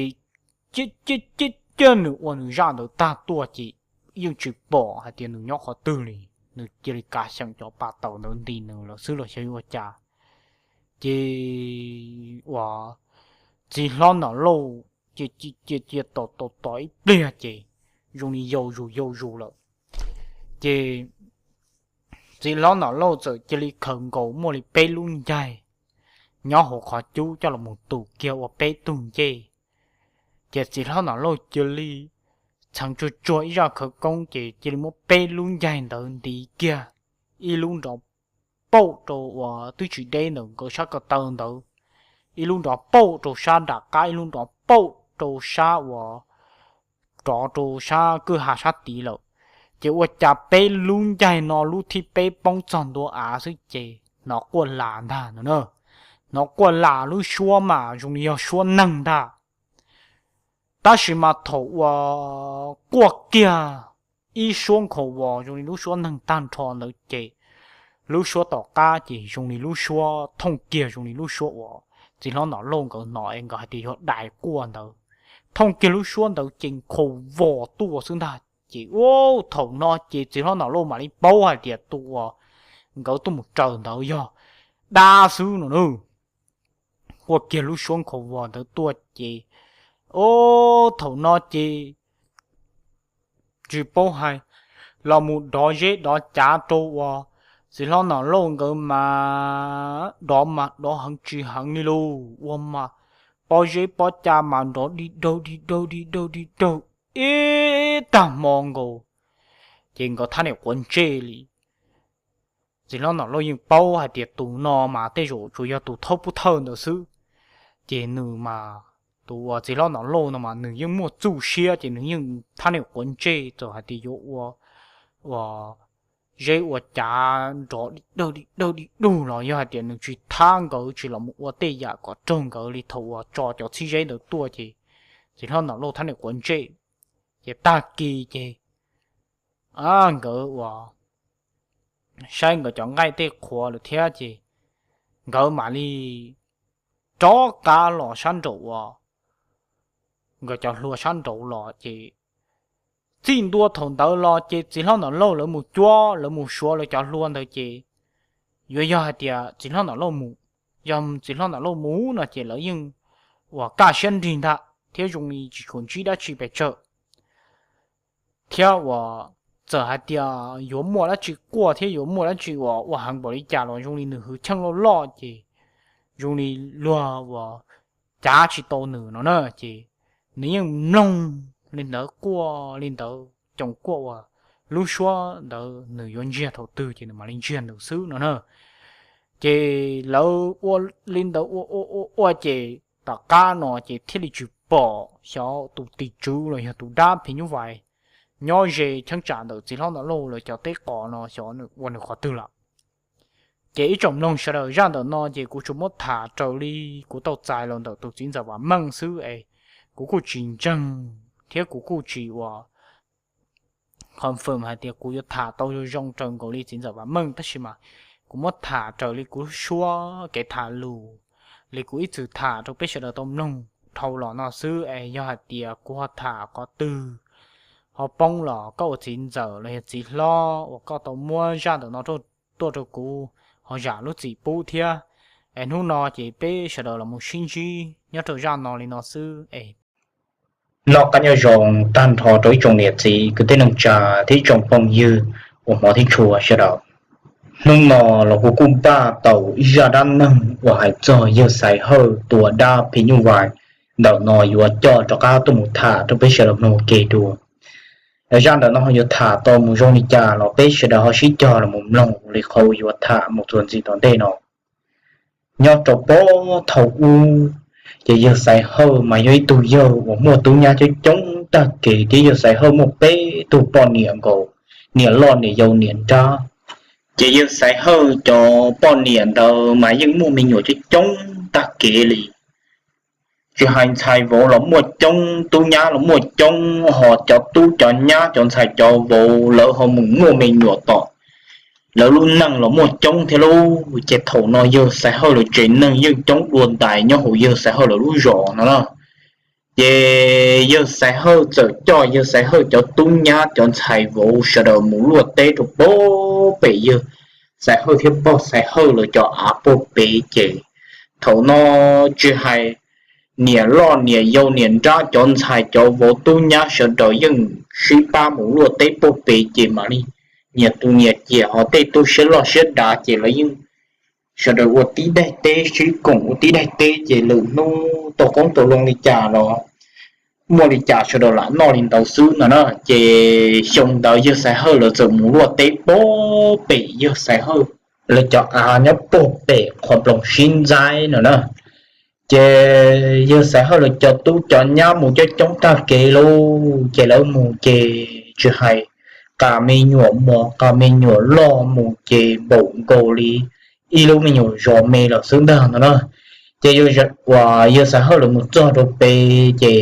cia nws ua nws zaj ntawd tag tuaj ces yeej tsis pom hais tias nws nyob qhov twg li. Nws cia li kav xyeem cov pas taus ntawd nti nws lawm xwb los xyov ua cas. Ces uas txiv hlob Nom Lauj cia cia cia cia tos tos tos ib pliag ces zoo li yau zus yau zus lawm. Ces txiv hlob Nom Lauj txawm cia li khaws nkaus muaj li peb lub ncaig nyob hauv qhov cub coj los mus tus kiag ua peb tug ncej. Ces txiv hlob Nom Lauj cia li txheev tsuag tsuag ib zaj khawv koob ces cia li muab peb lub ncaig ntawd ntiv kiag, ib lub nrov pauj rau uas twb tsis deb ntawm nkawd sab ko taw ntawd, ib lub nrov pauj rau sab nram qab, ib lub nrov pauj rau sab uas rov rau sab kwj ha sab tid lawm. Ces ua cas peb lub ncaig no lub thib peb poob txog ntua av xwb ces hnov quaj las ntag no na. Hnov quaj las lub suab mas zoo li yog suab neeg ntag. Tab sis mas thaum uas quaj kiag ib suab nkhaus vos zoo li lub suab neeg tag nrho ntawd ces lub suab tom qab ces zoo li lub suab thooj kiag zoo li lub suab uas txiv hlob Nom Lauj nkawd hnov es nkawd hais tias yog dais quaj ntawd. Thooj kiag lub suab ntawd ces nkhaus vos tuaj xwb ntag. Ces ua thaum no ces txiv hlob Nom Lauj mam li paub hais tias tus uas nkawd tuaj mus raws ntawd yog dab xwb no na. Quaj kiag lub suab nkhaus vos ntawd tuaj ces ua thaum no ces tsis paub hais, los mus dov zeb dov cav rau uas txiv hlob Nom Lauj nkawd mas dov mas dov heev tsis heev li lauj, ua mas pob zeb pob cav mas nrov dig daug dig daug dig daug dig daug ib tag hmo nkaus. Ces nkawd thab niam quav ntsej li. Txiv hlob Nom Lauj yeej paub hais tias tus no mas tej zaum tsuas yog tus thawj pub thawj ntawd xwb. Ces nws mas, tus uas txiv hlob Nom Lauj no mas nws yeej muaj txuj siab ces nws yeej thab niam quav ntsej txawm hais tias yuav ua, ua zeb ua cav nrov dig dawg dig dawg dig dug los yog hais tias nws tsis thab nkawd tsis los mus ua tej yam kom raug nkawd li thaum uas tso cov txhib zeb ntawd tuaj ces txiv hlob Nom Lauj thab niam quav ntsej. Ces tag kis ces nkawd uas saib nkawd cov nqaij tej qhuav lawm thiab ces nkawd mam li rov qab los sab nraum uas nkawd cov hlua sab nraud los ces txij ntua thaum ntawd los ces txiv hlob Nom Lauj lawv mus cuab lawv mus suav lawv cov hlua ntawd ces yuav yog hais tias txiv hlob Nom Lauj mus, yog txiv hlob Nom Lauj mus no ces lawv yeej uas kaj siab nrig ntag thiab zoo li tsis tshua ntsib dab tsi pes tsawg. Thiab uas txawm hais tias yuav muaj dab tsi quaj thiab yuav muaj dab tsi uas ua heev npaum li cas los zoo li nws hwv cheej loj loj ces zoo li luag uas cav tsis tau nws no na ces nws yeej mloog li ntawd quaj li ntawd coos quaj uas lub suab ntawd nws yuav ntsiag thaum twg ces nws mam li ntsiag nws xwb no na. Ces lawv ua li ntawd ua ua ua ua ces tom qab no ces thiaj li tsis pom xyov tus tim tswv los yog tus dab phim nyuj vais nyob ze cheeb tsam ntawm txiv hlob Nom Lauj lawv cov teb qos no xyov nws ua nws qhov twg lawm. Ces ib tsoom mloog sawv daws, zaj ntawm no ces kuv tsuas muab tham raws li kuv tau txais los ntawm tus txiv ntxawm Vam Meej xwb es kuv kuj tsis ntseeg thiab kuv kuj tsis ua confirm hais tias kuv yuav tham tau zoo zoo raws nkaus li txiv ntxawm Vam Meej, tab sis mas kuv muab tham raws li kuv lub suab kev tham lus li kuv ib txwm tham rau peb sawv daws tau mloog dhau los no xwb es yog hais tias kuv ho tham qhov twg ho poob los koj ua txiv ntxawm los yog txiv hlob uas koj tau muab zaj ntawm no tuaj rau kuv ho zam lub txim pub thiab. Es hnub no ces peb sawv daws los mus sib ntsib nyob rau zaj no li no xwb es noj qab nyob zoo tag nrho rau ib tsoom niam txiv kwv tij neej tsa thiab ib tsoom phooj ywg uas hmov thiab tshua sawv daws. Hnub no los kuv kuj npaj tau ib zaj dab neeg uas hais txog yawg Xaiv Hawj tua dab phim nyuj vais ntawm no yuav coj rov qab tuaj mus tham rau peb sawv daws mloog ua ke dua. Zaj ntawm no yuav tham tau mus zoo li cas los peb sawv daws ho sib cog los mus mloog li qhov uas yuav tham mus txuas ntxiv tom ntej no. Nyob rau puag thaum ub, ces yawg Xaiv Hawj mas yog ib tug yawg uas muaj tub nyab coob coob tag kev thiab yawg Xaiv Hawj muaj peb tug poj niam nkaus, niam loj niam yau niam nrab. Ces yawg Xaiv Hawj cov poj niam ntawd mas yeej muaj me nyuam coob coob tag kev li. tsis hais ntxhais vauv los muaj coob, tub nyab los muaj coob, ho cov tub cov nyab cov ntxhais cov vauv lawv ho mus muaj me nyuam tom lawv lub neej los muaj coob thiab lauj. Ces thaum no yawg Xaiv Hawj lawv tsev neeg yeej coob dua ntais nyob hauv yawg Xaiv Hawj lawv lub zos no na. Ces yawg Xaiv Hawj txawm coj yawg Xaiv Hawj cov tub nyab cov ntxhais vauv sawv daws mus luaj teb rau puag pem yawg Xaiv Hawj thiab pog Xaiv Hawj lawv cov av puag pem. Ces thaum no tsis hais niam loj niam yau niam nrab cov ntxhais cov vauv tub nyab sawv daws yeej sib pab mus luaj teb puag pem ces mam li nyias tu nyias ciam, ho tej tub siab loj siab dav ces lawv yeej sawv daws ua tib daim teb, sib koom ua tib daim teb ces lwm hnub tau qoob tau loo li cas los muaj li cas sawv daws lam noj li ntawd xwb no na. Ces xyoo ntawd yawg Xaiv Hawj lawv txawm mus luaj teb puag pem yawg Xaiv Hawj lawv cov av nyob puag pem qhov nploos sib ntxaib no na. Ces yawg Xaiv Hawj lawv cov tub cov nyab mus coob coob tag kev lauj, ces lawv mus ces tsis hais qas me nyuam mos qas me nyuam loj mus ces npaum nkaus li ib lub me nyuam zos me lawm xwb ntag no na. Ces uas yawg Xaiv Hawj lawv mus txog rau pem ces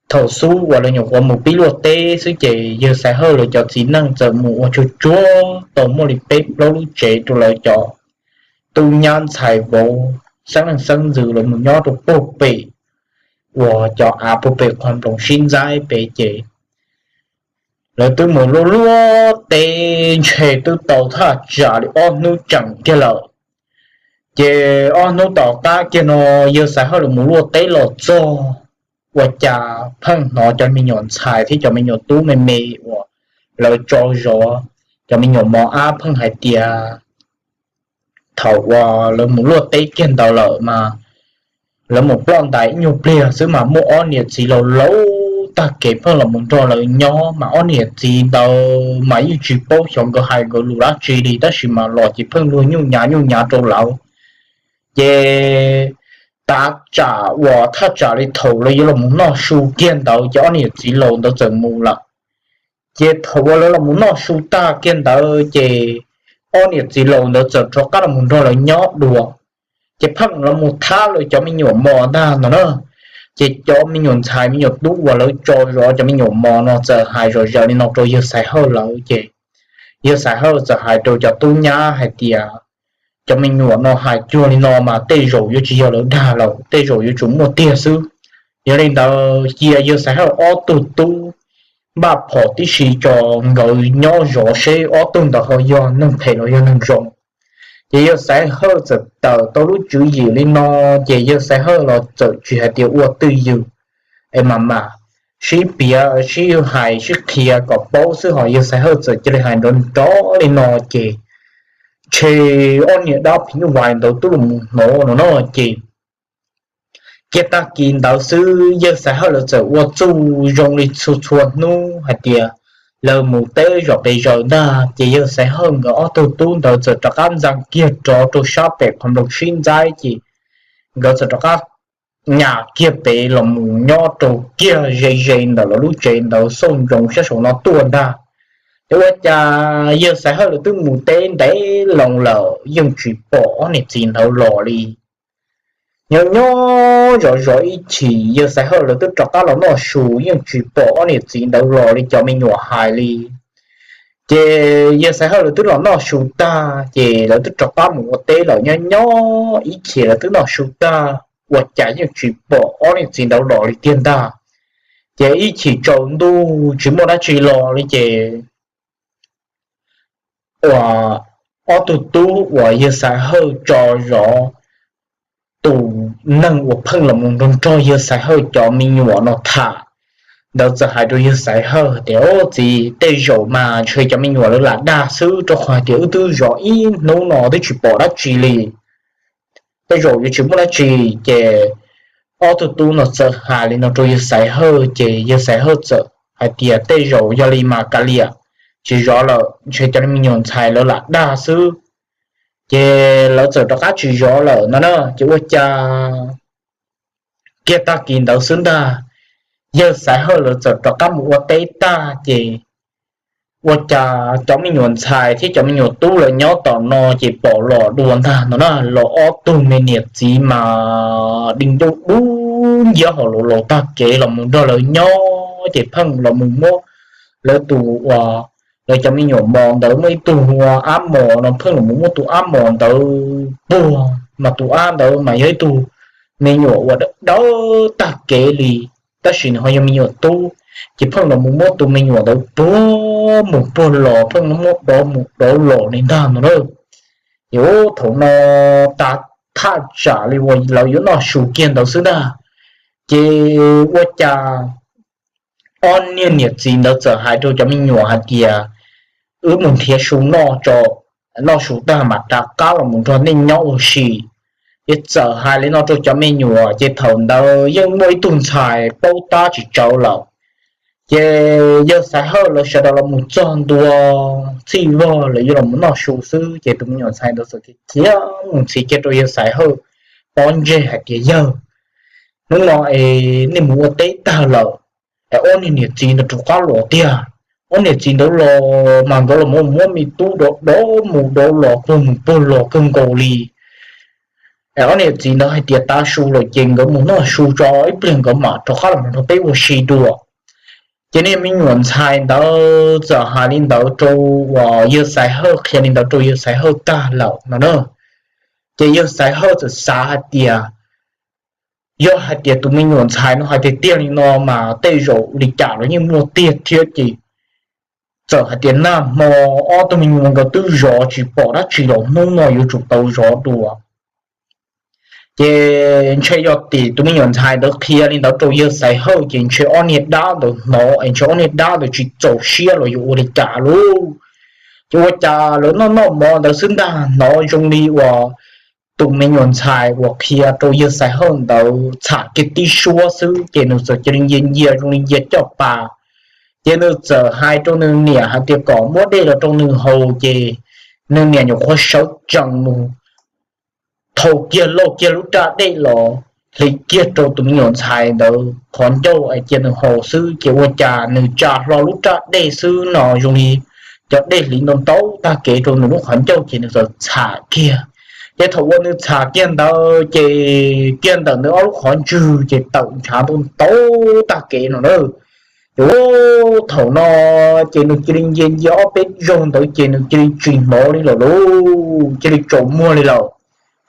thaum xub uas lawv nyuam qhuav mus pib luaj teb xwb ces yawg Xaiv Hawj lawv cov txiv neej txawm mus ua tsuag tsuag tau muaj li peb plaub lub tsev rau lawv cov tub nyab ntxhais vauv xeeb leej xeeb ntxwv lawv mus nyob rau puag pem uas cov av puag pem qhov nploos sib ntxaib pem ces lawv twb mus luaj luaj teb ntshe twb tau thaj tsam li ob hnub tseem kiag lawm. Ces ob hnub tom qab kiag no yawg Xaiv Hawj lawv mus luaj teb los txog, ua cas pheej hnov cov me nyuam ntxhais thiab cov me nyuam tub me me uas lawv tso zov cov me nyuam mos ab pheej hais tias thaum uas lawv mus luaj teb kiag ntawd lawm mas lawv mus ploj ntais ib nyuag pliag xwb mas muaj ob niam txiv laus laus tag kev pheej los mus nrog lawv nyob, mas ob niam txiv ntawd mas yeej tsis paub xyov nkawd hais nkawd lus dab tsi li tab sis mas los ces pheej luag nyuj nyav nyuj nyav rau lawv. Ces tav tsam uas thaj tsam li thaum lawv yuav los mus noj su kiag ntawd ces ob niam txiv laus ntawd txawm mus lawm. Ces thaum uas lawv los mus noj su tag kiag ntawd ces ob niam txiv laus ntawd txawm rov qab los mus nrog lawv nyob dua. Ces pheej los mus thab lawv cov me nyuam mos ntag no na. Ces cov me nyuam ntxhais me nyuam tub uas lawv tso zov cov me nyuam mos no txawm hais zom zaws li no rau yawg Xaiv Hawj lawv ces yawg Xaiv Hawj txawm hais rau cov tub nyab hais tias cov me nyuam no hais cuag li no mas tej zaum yuav tsis yog lawv dag lawm, tej zaum yuav tsum muaj tiag xwb. Yog li ntawd cia yawg Xaiv Hawj ob tug tub npaj phom tib si tso nkawd nyob zov seb ob tug ntawd ho yog neeg phem los yog neeg zoo. Ces yawg Xaiv Hawj txawm tawm tau lub tswv yim li no, ces yawg Xaiv Hawj los txawm tsis hais tias ua twj ywm es mas mas sib piav sib hais sib qhia kom paub xwb, ho yawg Xaiv Hawj txawm cia li hais nrov nrov li no ces ntshe ob niag dab phim nyuj vais ntawd twb los mus hnov no no ces kiag tag kis ntawd xwb yawg Xaiv Hawj lawv txawm ua txuj zoo li txhua txhua hnub hais tias lawv mus teb zom qis zaws ntag ces yawg Xaiv Hawj nkawd ob tug tub ntawd txawm rov qab ntxeev kiag rov rau sab pem qhov nploos sib ntxaib ces nkawd txawm rov qab nyas kiag pem los mus nyob rau kiag ze ze ntawm lawv lub tsev ntawd xauj ntsoov sab saum no tuaj ntag. Ces ua cas yawg Xaiv Hawj lawv twb mus teb ntev loo lawm yeej tsis pom ob niam txiv ntawd los li. Nyob nyob zov zov ib chim yawg Xaiv Hawj lawv twb rov qab los noj su yeej tsis pom ob niam txiv ntawd los li cov me nyuam hais li. Ces yawg Xaiv Hawj lawv twb los noj su tag ces lawv twb rov qab mus ua teb lawm, nyob nyob ib chim lawv twb noj su tag ua cas yeej tsis pom ob niam txiv ntawd los li tiag ntag. Ces ib chim tsaus ntuj tsis muaj dab tsi los li ces uas ob tug tub uas yawg Xaiv Hawj tso zov tus neeg uas pheej los mus nrog nrog yawg Xaiv Hawj cov me nyuam no tham ntawd txawm hais rau yawg Xaiv Hawj tias, Au txiv, tej zaum mas ntshe cov me nyuam lawv lam dag xwb, rau qhov hais tias wb twb zov ib hnub no twb tsis pom dab tsi li, tej zaum yuav tsis muaj dab tsi. Ces ob tug tub no txawm hais li no rau yawg Xaiv Hawj ces yawg Xaiv Hawj txawm hais tias, Tej zaum yog li mas kav liam, tsis zov lawm, ntshe cov me nyuam ntxhais lawv lam dag xwb. Ces lawv txawm rov qab tsis zov lawm no na. Ces ua cas kiag tag kis ntawd xwb ntag, yawg Xaiv Hawj lawv txawm rov qab mus ua teb tag ces ua cas cov me nyuam ntxhais thiab cov me nyuam tub lawv nyob tom no ces pom los dua ntag no na, los ob tug me niam txiv mas di ncauj dub nciab hauv lawv los tag kev los mus nrog lawv nyob ces pheej los mus muab lawv tus uas lawv cov me nyuam mos ntawd muaj ib tug ua ab mos no pheej los mus muab tus ab mos ntawd puag mas tus ab ntawd mas yog ib tug me nyuam uas dawb tag kev li, tab sis nws ho yog me nyuam tub, ces pheej los mus muab tus me nyuam ntawd puag mus puag los pheej muab dov mus dov los li ntag no na. Ces ub thaum no tas thaj tsam li uas lawv yuav noj su kiag ntawd xwb ntag, ces ua cas ob niag niam txiv ntawd txawm hais rau cov me nyuam hais tias, wb mus nrhiav su noj tso, noj su tag mam rov qab los mus nrog nej nyob ua si. Ces txawm hais li no rau cov me nyuam ces thaum ntawd yeej muaj ib tug ntxhais paub tab tsis tsawv lawm. Ces yawg Xaiv Hawj lawv sawv daws los mus txog ntua txhij vog lawv yuav los mus noj su xwb ces tus me nyuam ntxhais ntawd txawm khiav mus ntxiv kiag rau yawg Xaiv Hawj pob ntseg hais tias, yawg, hnub no es nej mus ua teb tag lawm es ob niag niam txiv ntawd rov qab los tiag. Ob niam txiv ntawd los mas nkawd los muab me tub dov dov mus dov los puag mus puag los kawg nkaus li. Ob niam txiv ntawd hais tias tav su lawm ces nkawd mus noj su tso ib pliag nkawd mam rov qab los nrog peb ua si dua. Ces niag me nyuam ntxhais ntawd txawm hais li ntawd rau uas yawg Xaiv Hawj, qhia li ntawd rau yawg Xaiv Hawj tag lawm no na. Ces yawg Xaiv Hawj txawm xav hais tias, yog hais tias tus me nyuam ntxhais no hais tiag tiag li no mas tej zaum li cas los yeej muaj tiag thiab ces txawm hais tias nag hmo ob tug me nyuam nkawd twb zov tsis pom dab tsi los hnub no yuav tsum tau zov dua. Ces ntshe yog tim tus me nyuam ntxhais ntawd qhia li ntawd rau yawg Xaiv Hawj ces ntshe ob niag dab ntawd hnov es ntshe ob niag dab ntawd tsis txaus siab los yuav ua li cas lauj. Ces ua cas lawv noj noj mov ntawd xwb ntag hnov zoo li uas tus me nyuam ntxhais uas qhia rau yawg Xaiv Hawj ntawd txham kiag tib suab xwb ces nws txawm cia li ncia ncia zoo li ncia caj pas. Ces nws txawm hais rau nws niam hais tias kom muab dej los rau nws haus ces nws niam nyuam qhuav sawv tsees mus thau kiag lauj kiag lub raj dej los hliv kiag rau tus me nyuam ntxhais ntawd qhov ncauj es cia nws haus xwb ces ua cas nws tsa hlo lub raj dej xwb no zoo li cov dej hliv ntau ntau tag kev rau nws lub qhov ncauj ces nws txawm txham kiag. Ces thaum uas nws txham kiag ntawd ces kiag ntawm nws ob lub qhov ntswg ces tawm ntshav ntau ntau tag kev no na. Ces thaum no ces nws cia li ncia ncia ob peb zaug ntawd ces nws cia li tsis hnov li lawm lauj, cia li tsaus muag li lawm.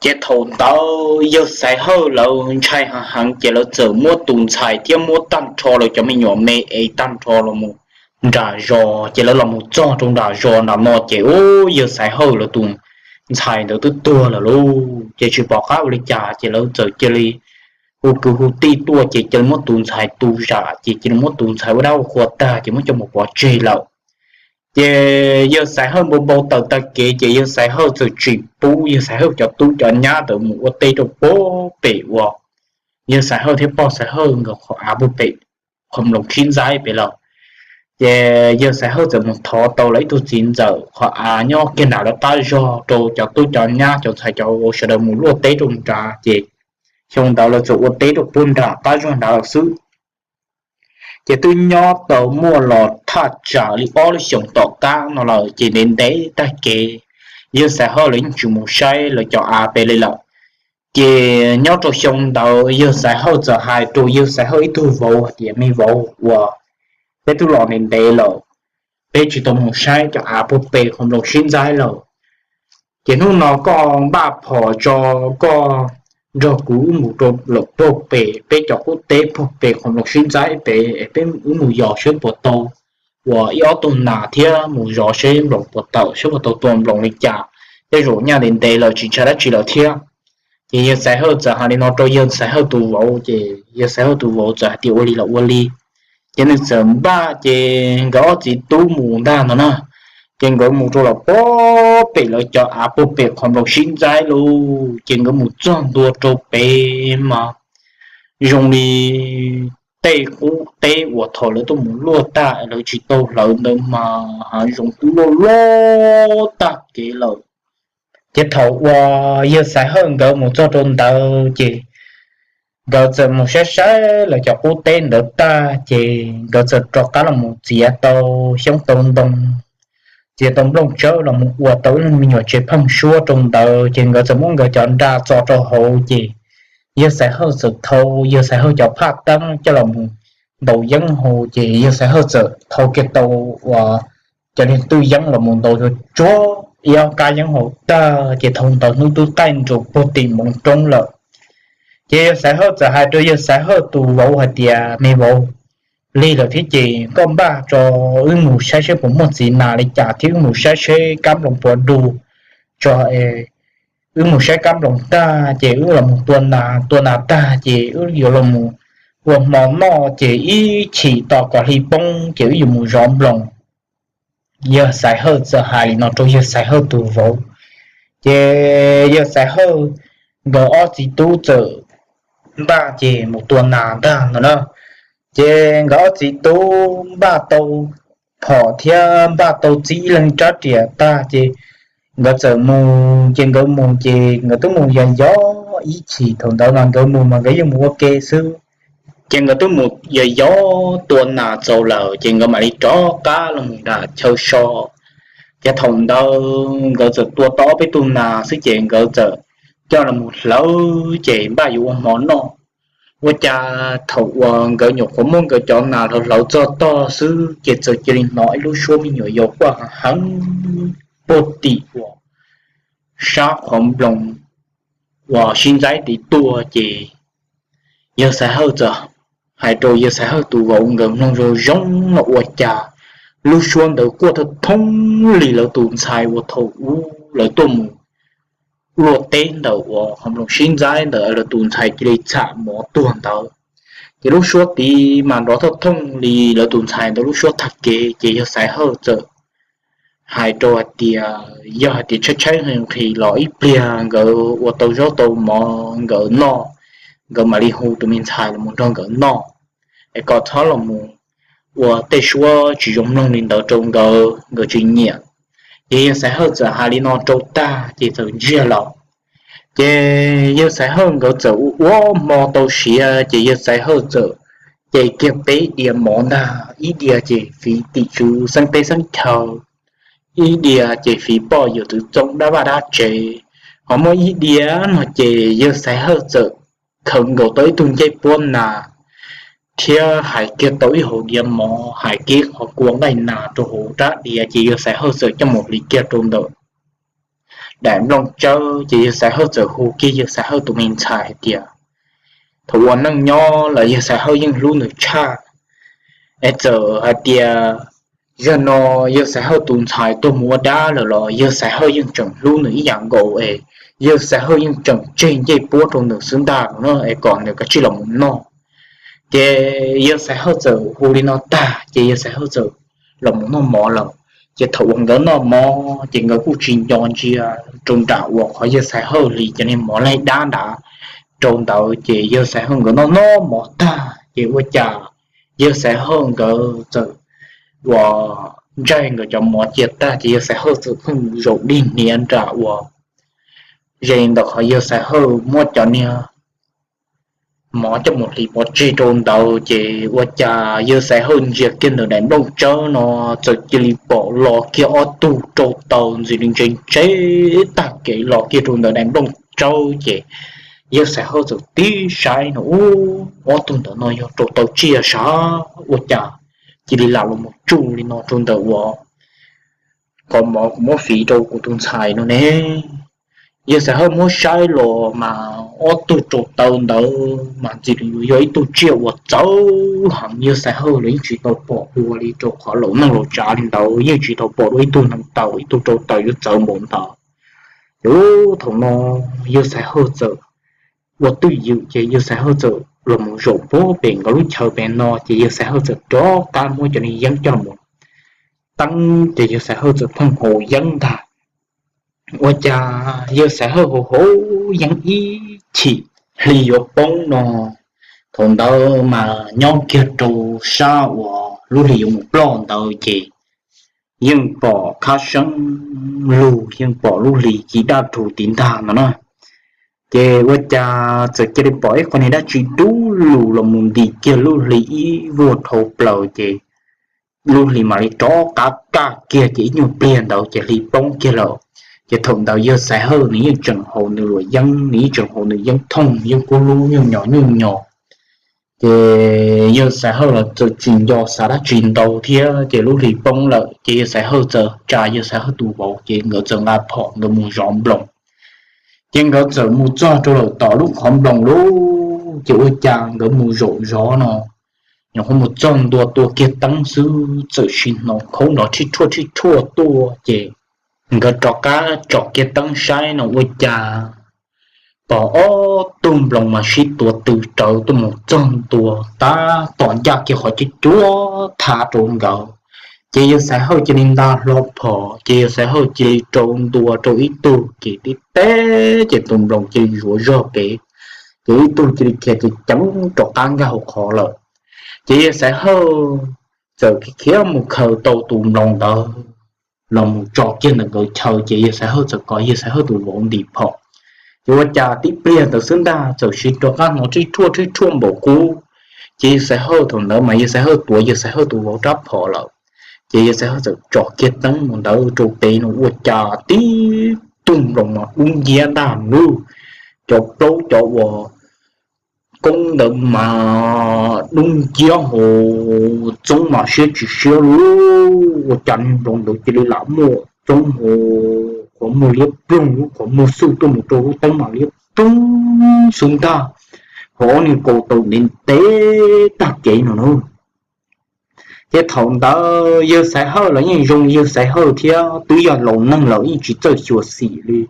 Ces thaum ntawd yawg Xaiv Hawj lawv ntshai heev heev ces lawv txawm muab tus ntxhais thiab muab tag nrho lawv cov me nyuam me es tag nrho los mus nram zos. Ces lawv los mus txog rau nram zos nram no ces ub yawg Xaiv Hawj lawv tus ntxhais ntawd twb tuag lawm lauj. Ces tsis pom qab ua li cas ces lawv txawm cia li hu kwv hu tij tuaj ces cia li muab tus ntxhais tu zam ces cia li muab tus ntxhais ua dab ua qhua tag ces muab coj mus pov tseg lawm. Ces yawg Xaiv Hawj npau npau taws tag kev ces yawg Xaiv Hawj txawm tsim pub yawg Xaiv Hawj cov tub cov nyab ntawd mus ua teb rau puag pem uas yawg Xaiv Hawj thiab pog Xaiv Hawj nkawd qhov av puag pem qhov nploos sib ntxaib pem lawm. Ces yawg Xaiv Hawj txawm mus thov tau lawv ib tug txiv ntxawm qhov av nyob kiag nram lawv qab zog rau cov tub cov nyab cov ntxhais cov vauv sawv daws mus luaj teb rau nrad ces xyoo ntawd lawv txawm ua teb rau puag nram qab zog nrad lawm xwb. Ces twb nyob tau muaj los thaj tsam li ob lub xyoos tom qab no lawm ces ntev ntev tag kev yawg Xaiv Hawj lawv yeej tsis mus saib lawv cov av pem li lawm. Ces nyob rau xyoo ntawd yawg Xaiv Hawj txawm hais rau yawg Xaiv Hawj ib tug vauv hais tias, me vauv, uas peb twb los ntev ntev lawm, peb tsis tau mus saib cov av puag pem qhov nploos sib ntxaib lawm. Ces hnub no koj npaj phom tso, koj nrog kuv wb mus rau lawm puag pem peb cov qub teb puag pem qhov nploos sib ntxaib pem es peb wb mus yos saib puas tau uas ib ob tug nas thiab mus zov saib nploos puas tawm, saib puas tau tua nploos li cas. Tej zaum nyaj ntev ntev lawm tsis ntshai dab tsi lawm thiab. Ces yawg Xaiv Hawj txawm hais li no rau yawg Xaiv Hawj tus vauv, ces yawg Xaiv Hawj tus vauv txawm hais tias ua li los ua li. Ces nws txawm npaj ces nkawd ob txiv tub mus ntag no na. Ces nkawd mus rau lawm puag pem lawv cov av puag pem qhov nploos sib ntxaib lauj. Ces nkawd mus txog ntua rau pem mas zoo li tej qub teb uas thaum lawv tuaj mus luaj tag lawv tsis tau hlawv ntawd mas hav zoov twb loj loj tag kev lawm. Ces thaum uas yawg Xaiv Hawj nkawd mus txog rau ntawd ces nkawd txawm mus saib saib lawv cov qub teb ntawd tag ces nkawd txawm rov qab los mus txiav tau xyoob tau ntoo, txiav tau nplooj tsawb los mus ua tau ib lub me nyuam tsev pheej suab rau ntawd ces nkawd txawm muab nkawd cov nra txo rau hauv ces yawg Xaiv Hawj txawm thau yawg Xaiv Hawj cov phaj teeb coj los mus ntaus yeeb haus, ces yawg Xaiv Hawj txawm thau kiag tau uas cov niag twj yeeb los mus ntaus tsuag tsuag ib ob kab yeeb haus tag, ces thaum ntawd hnub twb qaij nrus puag tim npoo roob lawm. Ces yawg Xaiv Hawj txawm hais rau yawg Xaiv Hawj tus vauv hais tias, Me vauv, lig lawm thiab ces koj npaj tso wb mus saib seb puas muaj txiv nas li cas thiab wb mus saib seb kab nploos puas du tso. Wb mus saib kab nploos tag ces wb los mus tua nas, tua nas tag ces wb yuav los mus ua hmo noj, ces ib chim tos kom hli poob ces wb yuav mus zov nploos. Yawg Xaiv Hawj txawm hais li no rau yawg Xaiv Hawj tus vauv. Ces yawg Xaiv Hawj nkawd ob txiv tub txawm npaj ces mus tua nas ntag no na. Ces nkawd ob txiv tub npaj tau phom thiab npaj tau txib ib leeg rab riam tag ces nkawd txawm mus. Ces nkawd mus ces nkawd twb mus yos yos ib chim, thaum ntawd mas nkawd mus mas nkawd yeej mus ua ke xwb. Ces nkawd twb mus yos yos tua nas txaus lawm ces nkawd mam li rov qab los mus nram chaw so. Ces thaum ntawd nkawd txawm tua tau ob peb tug nas xwb ces nkawd txawm coj los mus hlawv ces npaj yuav ua hmo noj. Ua cas thaum uas nkawd nyuam qhuav muab nkawd cov nas hlawv hlawv txog tog xwb ces txawm cia li hnov ib lub suab me nyuam yaus quaj heev puag tim uas sab qhov nploos uas sib ntxaib tid tuaj ces yawg Xaiv Hawj txawm hais rau yawg Xaiv Hawj tus vauv nkawd mloog zoo zoo no ua cas lub suab ntawd quaj thoob thoob li lawv tus ntxhais uas thaum ub lawv tuaj mus luaj teb ntawm uas qhov nploos sib ntxaib ntawd lawv tus ntxhais cia li txham mov tuag ntawd. Ces lub suab tid mas nrov thoob thoob li lawv tus ntxhais ntawd lub suab tag kev ces yawg Xaiv Hawj txawm hais rau hais tias yog hais tias tshaib tshaib nqhis nqhis los ib pliag nkawd ua tau zaub tau mov nkawd noj, nkawd mam li hu tus me ntxhais los nrog nkawd noj, es kom txhob los mus ua tej suab tsis zoo mloog li ntawd rau nkawd, nkawd tsis nyiam. Ces yawg Xaiv Hawj txawm hais li no rau tag ces txawm ntsiag lawm. Ces yawg Xaiv Hawj nkawd txawm ua ua hmo tau siav ces yawg Xaiv Hawj txawm ces kiag peb diav mov ntag, ib diav ces fiv tim tswv xeeb teb xeeb chaw, ib diav ces fiv poj yawm txwv txoob dab vaj dab tsev, ho muaj ib diav no ces yawg Xaiv Hawj txawm khaws nkaus tau ib tug ncej puab nas thiab hais kiag tau ib hauv diav mov, hais kiag qhov kua nqaij nas rau hauv rab diav ces yawg Xaiv Hawj txawm coj mus hliv kiag rau ntawm daim nplooj tsawb ces yawg Xaiv Hawj txawm hu kiag yawg Xaiv Hawj tus me ntxhais hais tias thaum ua neej nyob los yawg Xaiv Hawj yeej hlub nws tshaj. Es txawm hais tias yog no yawg Xaiv Hawj tus ntxhais tuag mus ua dab lawm los yawg Xaiv Hawj yeej tseem hlub nws ib yam nkaus es yawg Xaiv Hawj yeej tseem tseg ncej puab rau nws xwb ntag no es kom nws kav tsij los mus noj. Ces yawg Xaiv Hawj txawm hu li no tag ces yawg Xaiv Hawj txawm los mus noj mov lawm. Ces thaum uas nkawd noj mov ces nkawd kuj tsis nco ntsia rau nram uas qhov yawg Xaiv Hawj hliv cov niag mov laig dab nrad rau ntawd ces yawg Xaiv Hawj nkawd noj noj mov tag ces ua cas yawg Xaiv Hawj nkawd txawm uas ntsaig nkawd cov mov cia tag ces yawg Xaiv Hawj txawm pheej zaum dig hniav nram uas ze ntawm qhov yawg Xaiv Hawj muab cov niag mov coj mus hliv pov tseg rau ntawd ces ua cas yawg Xaiv Hawj ntsia kiag ntawm daim nplooj tsawb no txawm cia li pom los kiag ob tug rau taws ntxim li ntse ntse tag kev los kiag rau ntawm daim nplooj tsawb ces yawg Xaiv Hawj txawm tib saib no ub, ob tug ntawm no yog rau taws tsiaj sav ua cas cia li lam los mus tsuj li no rau ntawm uas qhov mov kuv muab fiv rau kuv tus ntxhais no ne. Yawg Xaiv Hawj muab saib los mas ob tug rau taws ntawd mas ntxim li yog ib tug tsiaj uas txawv heev, yawg Xaiv Hawj los yeej tsis tau pom dua li rau qhov laus neeg laus tsav li ntawd yeej tsis tau pom dua ib tug neeg taws ib tug rau taws yuav txawv npaum ntawd. Ces thaum no yawg Xaiv Hawj txawm ua twj ywm ces yawg Xaiv Hawj txawm los mus zaum puag pem nkawd lub chaw pem no ces yawg Xaiv Hawj txawm rov qab muab cov niag yeeb coj los teeb ces yawg Xaiv Hawj txawm pheej haus yeeb ntag. Ua cas yawg Xaiv Hawj haus haus yeeb ib chim hli yuav poob no, thaum ntawd mas nyob kiag rau sab uas lub hli yuav mus ploj ntawd ces yeej pom khab seeb lug, yeej pom lub hli ci daj rhuv tiv ntag no na. Ces ua cas txawm cia li pom ib qho niag dab tsi dub lug los mus ntim kiag lub hli ib vuag dhau plaws ces lub hli mam li rov qab kaj kiag ces ib nyuag pliag ntawd ces hli poob kiag lawm. Ces thaum ntawd yawg Xaiv Hawj nws yeej tseem haus nws luam yeeb, nws yeej tseem haus nws yeeb thooj, yeeb kub lub nyuj nyos nyuj nyos. Ces yawg Xaiv Hawj los txawm tsis nco xav dab tsi ntau thiab, ces lub hli poob lawm ces yawg Xaiv Hawj txawm tsa yawg Xaiv Hawj tus vauv ces nkawd txawm nqa phom nkawd mus zov nploos. Ces nkawd txawm mus txog rau lawm tom lub qhov nploos lub, ces ua cas nkawd mus zaum zov no, nyuam qhuav mus txog ntua tua kiag teeb xwb txawm sim hnov khaub nrov thij thuaj thij thuaj tuaj, ces nkawd rov qab tsom kiag teeb saib no ua cas pom ob tug nploos mas sib tuav tw rawv tuaj mus txog ntua tab tom ncaj kiag qhov cub cuab thab rau nkawd. Ces yawg Xaiv Hawj cia li nta hlo phom, ces yawg Xaiv Hawj cia li rau ntua rau ib tug, ces tib teb ces tus nploos cia li zuav zog pem, ces ib tug cia li khiav ceev ceev rov qab nkag hauv qhov lawm. Ces yawg Xaiv Hawj txawm khiav mus khaws tau tus nploos ntawd los mus tso kiag ntawm nkawd chaw, ces yawg Xaiv Hawj txawm kov yawg Xaiv Hawj tus vauv ntim phom. Ces ua cas tib pliag ntawd xwb ntag txawm sim rov qab hnov thij thuaj thij thuaj npaum qub. Ces yawg Xaiv Hawj thaum ntawd mas yawg Xaiv Hawj tuav yawg Xaiv Hawj tus vauv rab phom lawm. Ces yawg Xaiv Hawj txawm tsom kiag teeb mus ntawd rau pem no ua cas tib tug nploos mas dub nciab ntag nub, cov plaub cov uas koob ntawd mas dub nciab hos txoob mas siab tsis siab li. Ua cas niag nploos ntawd cia li lam muaj txoob hos qhov muag liab ploog, lub qhov muag xwj tuaj mus rau lub teeb mas liab ploog xwb ntag, hos ob niag kaus taus ntev ntev tag kev no na. Ces thaum ntawd yawg Xaiv Hawj los yeej zoo yawg Xaiv Hawj thiab, twb yog laus neeg lawm yeej tsis txawj xyuam xim li.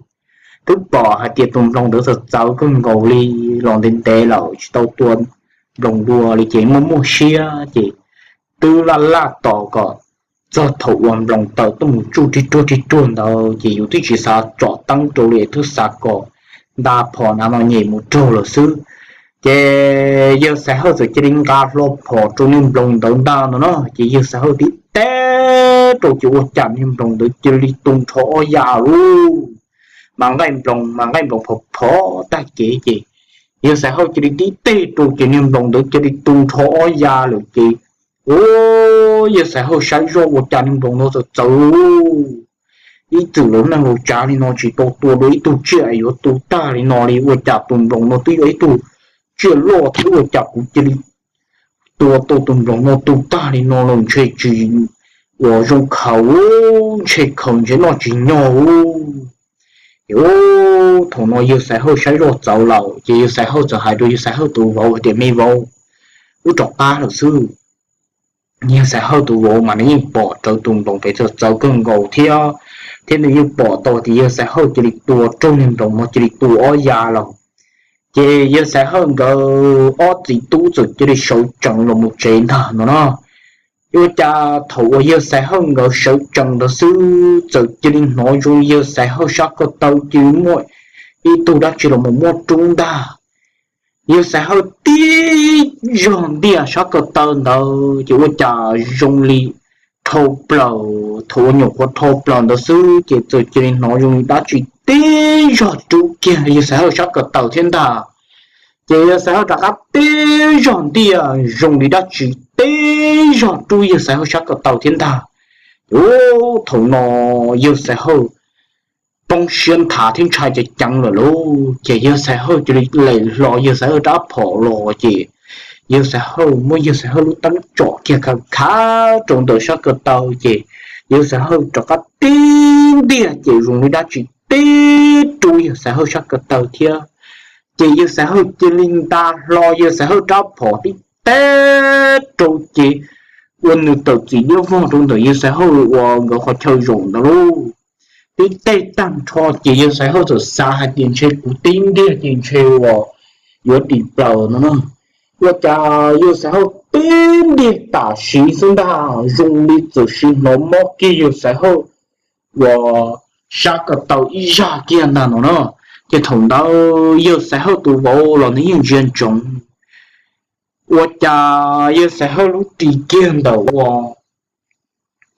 Twb pom hais tias tus nploos ntawd txawv txawv kawg nkaus li, los ntev ntev lawm tsis tau tua nploos dua li ces muaj muaj siab ces twb laj laj tos kom txog thaum uas nploos tawm tuaj mus tsuj rig ruag rig ruag ntawd ces yus twb tsis xav tsom teeb rau li, twb xav kom nta phom na no nyem mus raug lawm xwb. Ces yawg Xaiv Hawj txawm cia li nqa hlo phom rau niag nploos ntawd ntag no na, ces yawg Xaiv Hawj tib teb rau ces ua cas niag nploos ntawd cia li tu nrho ob ya lub, mas nqaij nploos mas nqaij nploos phom phom tag kev ces yawg Xaiv Hawj cia li tib teg rau ces niag nploos ntawd cia li tu nrho ob ya lawm ces, u, yawg Xaiv Hawj saib zoj ua cas niag nploos ntawd txawv txawv ib txwm los neeg los tsav li no tsis tau tua dua ib tug tsiaj yuav tu tag li no li, ua cas tus nploos no twb yog ib tug tsiaj loj thiab ua cas kuv cia li tua tau tus nploos no tu tag li no los ntshe tsis ua zoo khaws, ntshe khaws ntshe noj tsis nyog u. Ces thaum no yawg Xaiv Hawj saib zoj txawv lawm ces yawg Xaiv Hawj txawm hais rau yawg Xaiv Hawj tus vauv hais tias, me vauv, wb rov qab lawm xwb. Yawg Xaiv Hawj tus vauv mas nws yeej pom rawv tus nploos pem txawv txawv kawg nkaus thiab, thiab nws yeej pom tau tias yawg Xaiv Hawj cia li tua raug niag nploos no cia li tu ob ya lawm. Ces yawg Xaiv Hawj nkawd ob txiv tub txawm cia li sawv tsees los mus tsev ntag no na. Ua cas thaum uas yawg Xaiv Hawj nkawd sawv tsees ntawd xwb txawm cia li hnov zoo yawg Xaiv Hawj sab ko taw cia li muaj ib tug dab tsi los mus muab rub ntag. Yawg Xaiv Hawj tib zog ntiag sab ko taw ntawd ces ua cas zoo li dhau plaws, thaum uas nyuam qhuav dhau plaws ntawd xwb ces txawm cia li hnov zoo li dab tsi tib zog rub kiag yawg Xaiv Hawj sab ko taw thiab ntag. Ces yawg Xaiv Hawj rov qab tib zog ntiag zoo li dab tsi tib zog rub yawg Xaiv Hawj sab ko taw thiab ntag. Ces thaum no yawg Xaiv Hawj poob siab nthav thiab ntshai ceev ceev lawm lauj, ces yawg Xaiv Hawj cia li lem hlo yawg Xaiv Hawj rab phom los ces yawg Xaiv Hawj muab yawg Xaiv Hawj lub teeb tsom kiag khav khav rau ntawm sab ko taw ces yawg Xaiv Hawj rov qab tib ntiag ces zoo li dab tsi tib rub yawg Xaiv Hawj sab ko taw thiab. Ces yawg Xaiv Hawj cia li nta hlo yawg Xaiv Hawj rab phom tib teg rau ces ua nws tawm txim liab vog rau ntawm yawg Xaiv Hawj uas nkawd qhov chaw zaum ntawd lauj. Tib teg tag nrho ces yawg Xaiv Hawj txawm xav hais tias ntshe kuv tib ntiag ces ntshe uas yuav dim plaws no na. Ua cas yawg Xaiv Hawj tib ntiag tam sim xwb ntag zoo li txawm sim hnov mob kiag yawg Xaiv Hawj uas sab ko taw ib zaj kiag ntag no na. Ces thaum ntawd yawg Xaiv Hawj tus vauv los nws yeej ntsia ntsoov, ua cas yawg Xaiv Hawj lub ris kiag ntawm uas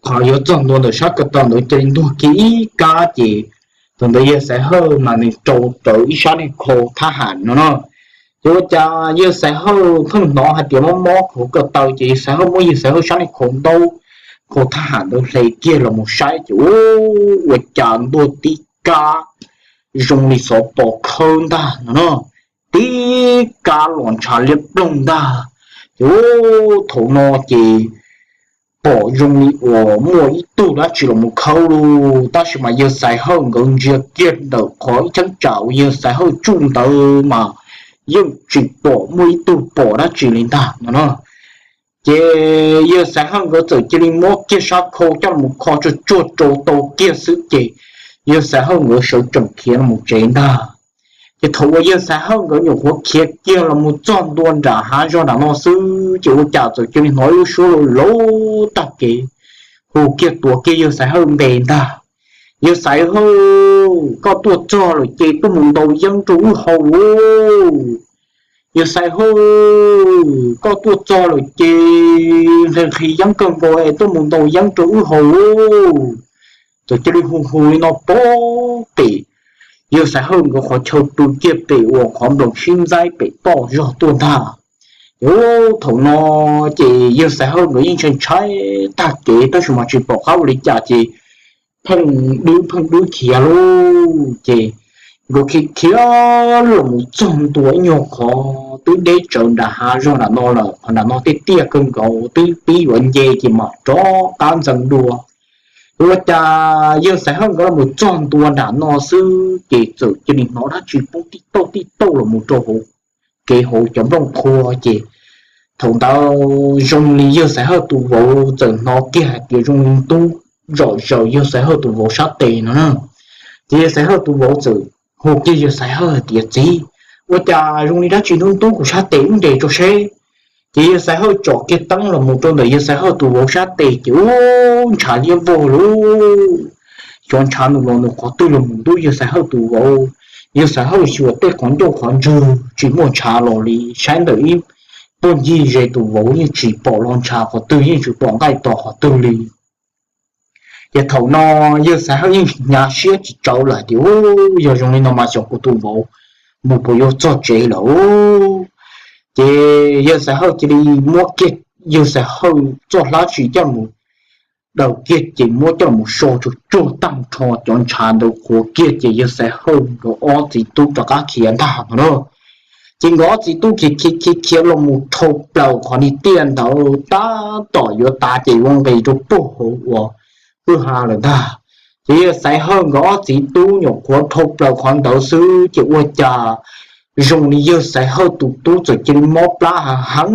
qhov yuav txog ntua ntawm sab ko taw ntawd cia li ntuag kiag ib kab ces thaum ntawd yawg Xaiv Hawj mas nws rau rawv ib sab niag khau thab ham no na. Ces ua cas yawg Xaiv Hawj pheej hnov hais tias mob mob hauv ko taw ces yawg Xaiv Hawj muab yawg Xaiv Hawj sab niag khau ntaub khau thab ham ntawd hle kiag los mus saib ces ua cas ntuag tib kab zoo li xov pos khawb ntag no na, tib kab los ntshav liab ploog ntag. Ces thaum no ces pom zoo li uas muaj ib tug dab tsi los mus khawb lauj, tab sis mas yawg Xaiv Hawj nkawd ntsia kiag ntawm qhov ib cheeb tsam uas yawg Xaiv Hawj tsuj ntawd mas yeej tsis pom muaj ib tug pom dab tsi li ntag no na. Ces yawg Xaiv Hawj nkawd txawm cia li muab kiag sab khau coj los kho tsuag tsuag rau tau kiag xwb ces yawg Xaiv Hawj nkawd sawv tsees khiav los mus tsev ntag. Ces thaum uas yawg Xaiv Hawj nkawd nyuam qhuav khiav kiag los mus txog ntua nram hav zog nram no xwb ces ua cas txawm cia li hnov ib lub suab laus tag kev hu kiag tuav kiag yawg Xaiv Hawj npe ntag: Yawg Xaiv Hawj, koj tuaj txog lawm ces tuaj mus ntaus yeeb rau wb haus lauj. Yawg Xaiv Hawj, koj tuaj txog lawm ces nqhis nqhis yeeb kawg nkaus es tuaj mus ntaus yeeb rau wb haus lauj. Txawm cia li hu hu li no pem yawg Xaiv Hawj nkawd qhov chaw pw kiag pem uas qhov nploos sib ntxaib pem toj zog tuaj ntag. Ces thaum no ces yawg Xaiv Hawj nkawd yeej ntshai ntshai tag kev tab sis mas tsis pom qab ua li cas ces pheej dwb pheej dwb khiav lauj. Ces nkawd khiav khiav los mus txog ntua ib nyuag qhov twb deb tsawv nram hav zog nram no lawm, qhov nram no tiaj tiaj kawg nkaus twb pib yuav nce ces mam rov qab ntxeev dua. Ua cas yawg Xaiv Hawj nkawd los mus txog ntua nram no xwb ces txawm cia li hnov dab tsi poob tij tauj tij tauj los mus rau hauv kev hauv cov nplooj qhua ces thaum ntawd zoo li yawg Xaiv Hawj tus vauv txawm hnov kiag hais tias zoo li ntub zom zaws yawg Xaiv Hawj tus vauv sab tes no na. Ces yawg Xaiv Hawj tus vauv txawm hu kiag yawg Xaiv Hawj hais tias, Txiv, ua cas zoo li dab tsi ntub ntub kuv sab tes wb nres tso seb. Ces yawg Xaiv Hawj tsom kiag teeb los mus rau ntawm yawg Xaiv Hawj tus vauv sab tes ces ub, ntshav liab vog lauj. Xyov ntshav nws los nws qhov twg los mus ntub yawg Xaiv Hawj tus vauv. Yawg Xaiv Hawj xyuas tej qhov ncauj qhov ntswg tsis muaj ntshav los li, saib ntawm ib puag ncig ze tus vauv yeej tsis pom los ntshav qhov twg, yeej tsis pom nqaij tos qhov twg li. Ces thaum no yawg Xaiv Hawj yeej hnyav siab tsis tsawv lawm tias, Ub, yog zoo li no mas xyov kuv tus vauv mus puas yuav txog tsev lawm. Ces yawg Xaiv Hawj cia li muab kiag yawg Xaiv Hawj txoj hlab tsis coj mus daws kiag ces muab coj mus so tsuag tsuag tag nrho cov ntshav ntawd qhuav kiag ces yawg Xaiv Hawj nkawd ob txiv tub rov qab khiav ntag no na. Ces nkawd ob txiv tub khiav khiav khiav khiav los mus dhau plaws qhov niag tiaj ntawd tab tom yuav tas ces ua nqis rau puag hauv uas kwj ha lawm ntag. Ces yawg Xaiv Hawj nkawd ob txiv tub nyuam qhuav dhau plaws qhov ntawd xwb ces ua cas zoo li yawg Xaiv Hawj tus tub txawm cia li mob plab heev heev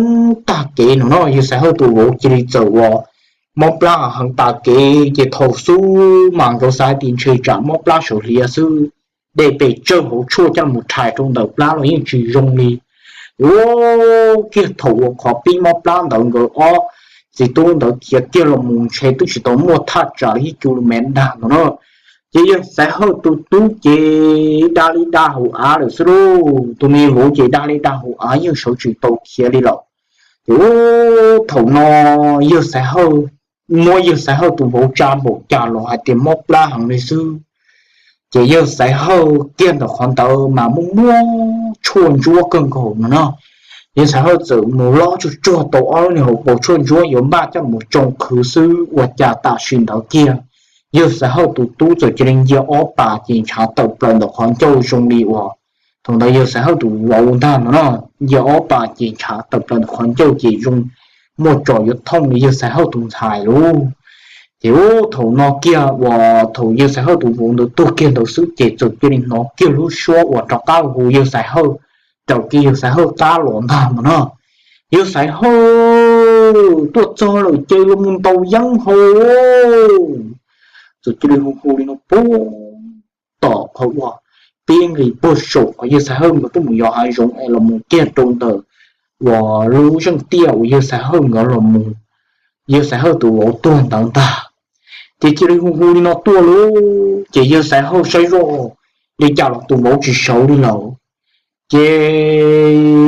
tag kev no na. Yawg Xaiv Hawj tus vauv cia li txawm ua mob plab heev heev tas kev ces thaum xub mas nkawd xav hais tias ntshe tsam mob plab sawv hliav xwb, de pes tsawg hauv tshuaj coj mus rhais rau ntawm plab los yeej tsis zoo li. Ua kiag thaum uas qhov pib mob plab ntawd nkawd ob txiv tub ntawd khiav kiag los mus ntshe twb tsis tau muaj thaj tsam ib cu lus me dag no na. Ces yawg Xaiv Hawj tus tub ces da li da hauv av lawm xwb lauj, tus me vauv ces da li da hauv av yeej sawv tsis tau khiav li lawm. Ces ub, thaum no yawg Xaiv Hawj muab yawg Xaiv Hawj tus vauv tsa npaum cas los hais tias mob plab heev li xwb. Ces yawg Xaiv Hawj kiag ntawm qhov ntawd mas muaj muaj tshuaj ntsuab kawg nkaus no na. Yawg Xaiv Hawj txawm mus lob tsuag tsuag tau ob lub niag hauv paus tshuaj ntsuab yuav npaj coj mus tsoo qhwv xwb ua cas tam sim ntawd kiag yawg Xaiv Hawj tus tub txawm cia li ncia ob pas ces ntshav tawm plaws ntawm qhov ncauj zoo li uas thaum ntawd yawg Xaiv Hawj tus vauv ntag no na, ncia ob pas ces ntshav tawm plaws ntawm qhov ncauj ces zoo muaj tsos yuav thooj li yawg Xaiv Hawj tus ntxhais lauj. Ces ub, thaum no kiag uas thaum yawg Xaiv Hawj tus vauv ntawd tuag kiag ntawd xwb ces txawm cia li hnov kiag lub suab uas rov qab hu yawg Xaiv Hawj raws kiag yawg Xaiv Hawj qab los ntag no na. Yawg Xaiv Hawj, tuaj txog lawm ces los mus ntaus yeeb haus. Txawm cia li hu hu li no puag tom qhov uas pib nqis puag saum qhov yawg Xaiv Hawj nkawd tuaj mus yos hav zoov es los mus kiag rau ntawm uas lub zeej tiaj uas yawg Xaiv Hawj nkawd los mus, yawg Xaiv Hawj tus vauv tuag ntawd ntag. Ces cia li hu hu li no tuaj lauj, ces yawg Xaiv Hawj saib zoj li cas los tus vauv tsis sawv li lawm. Ces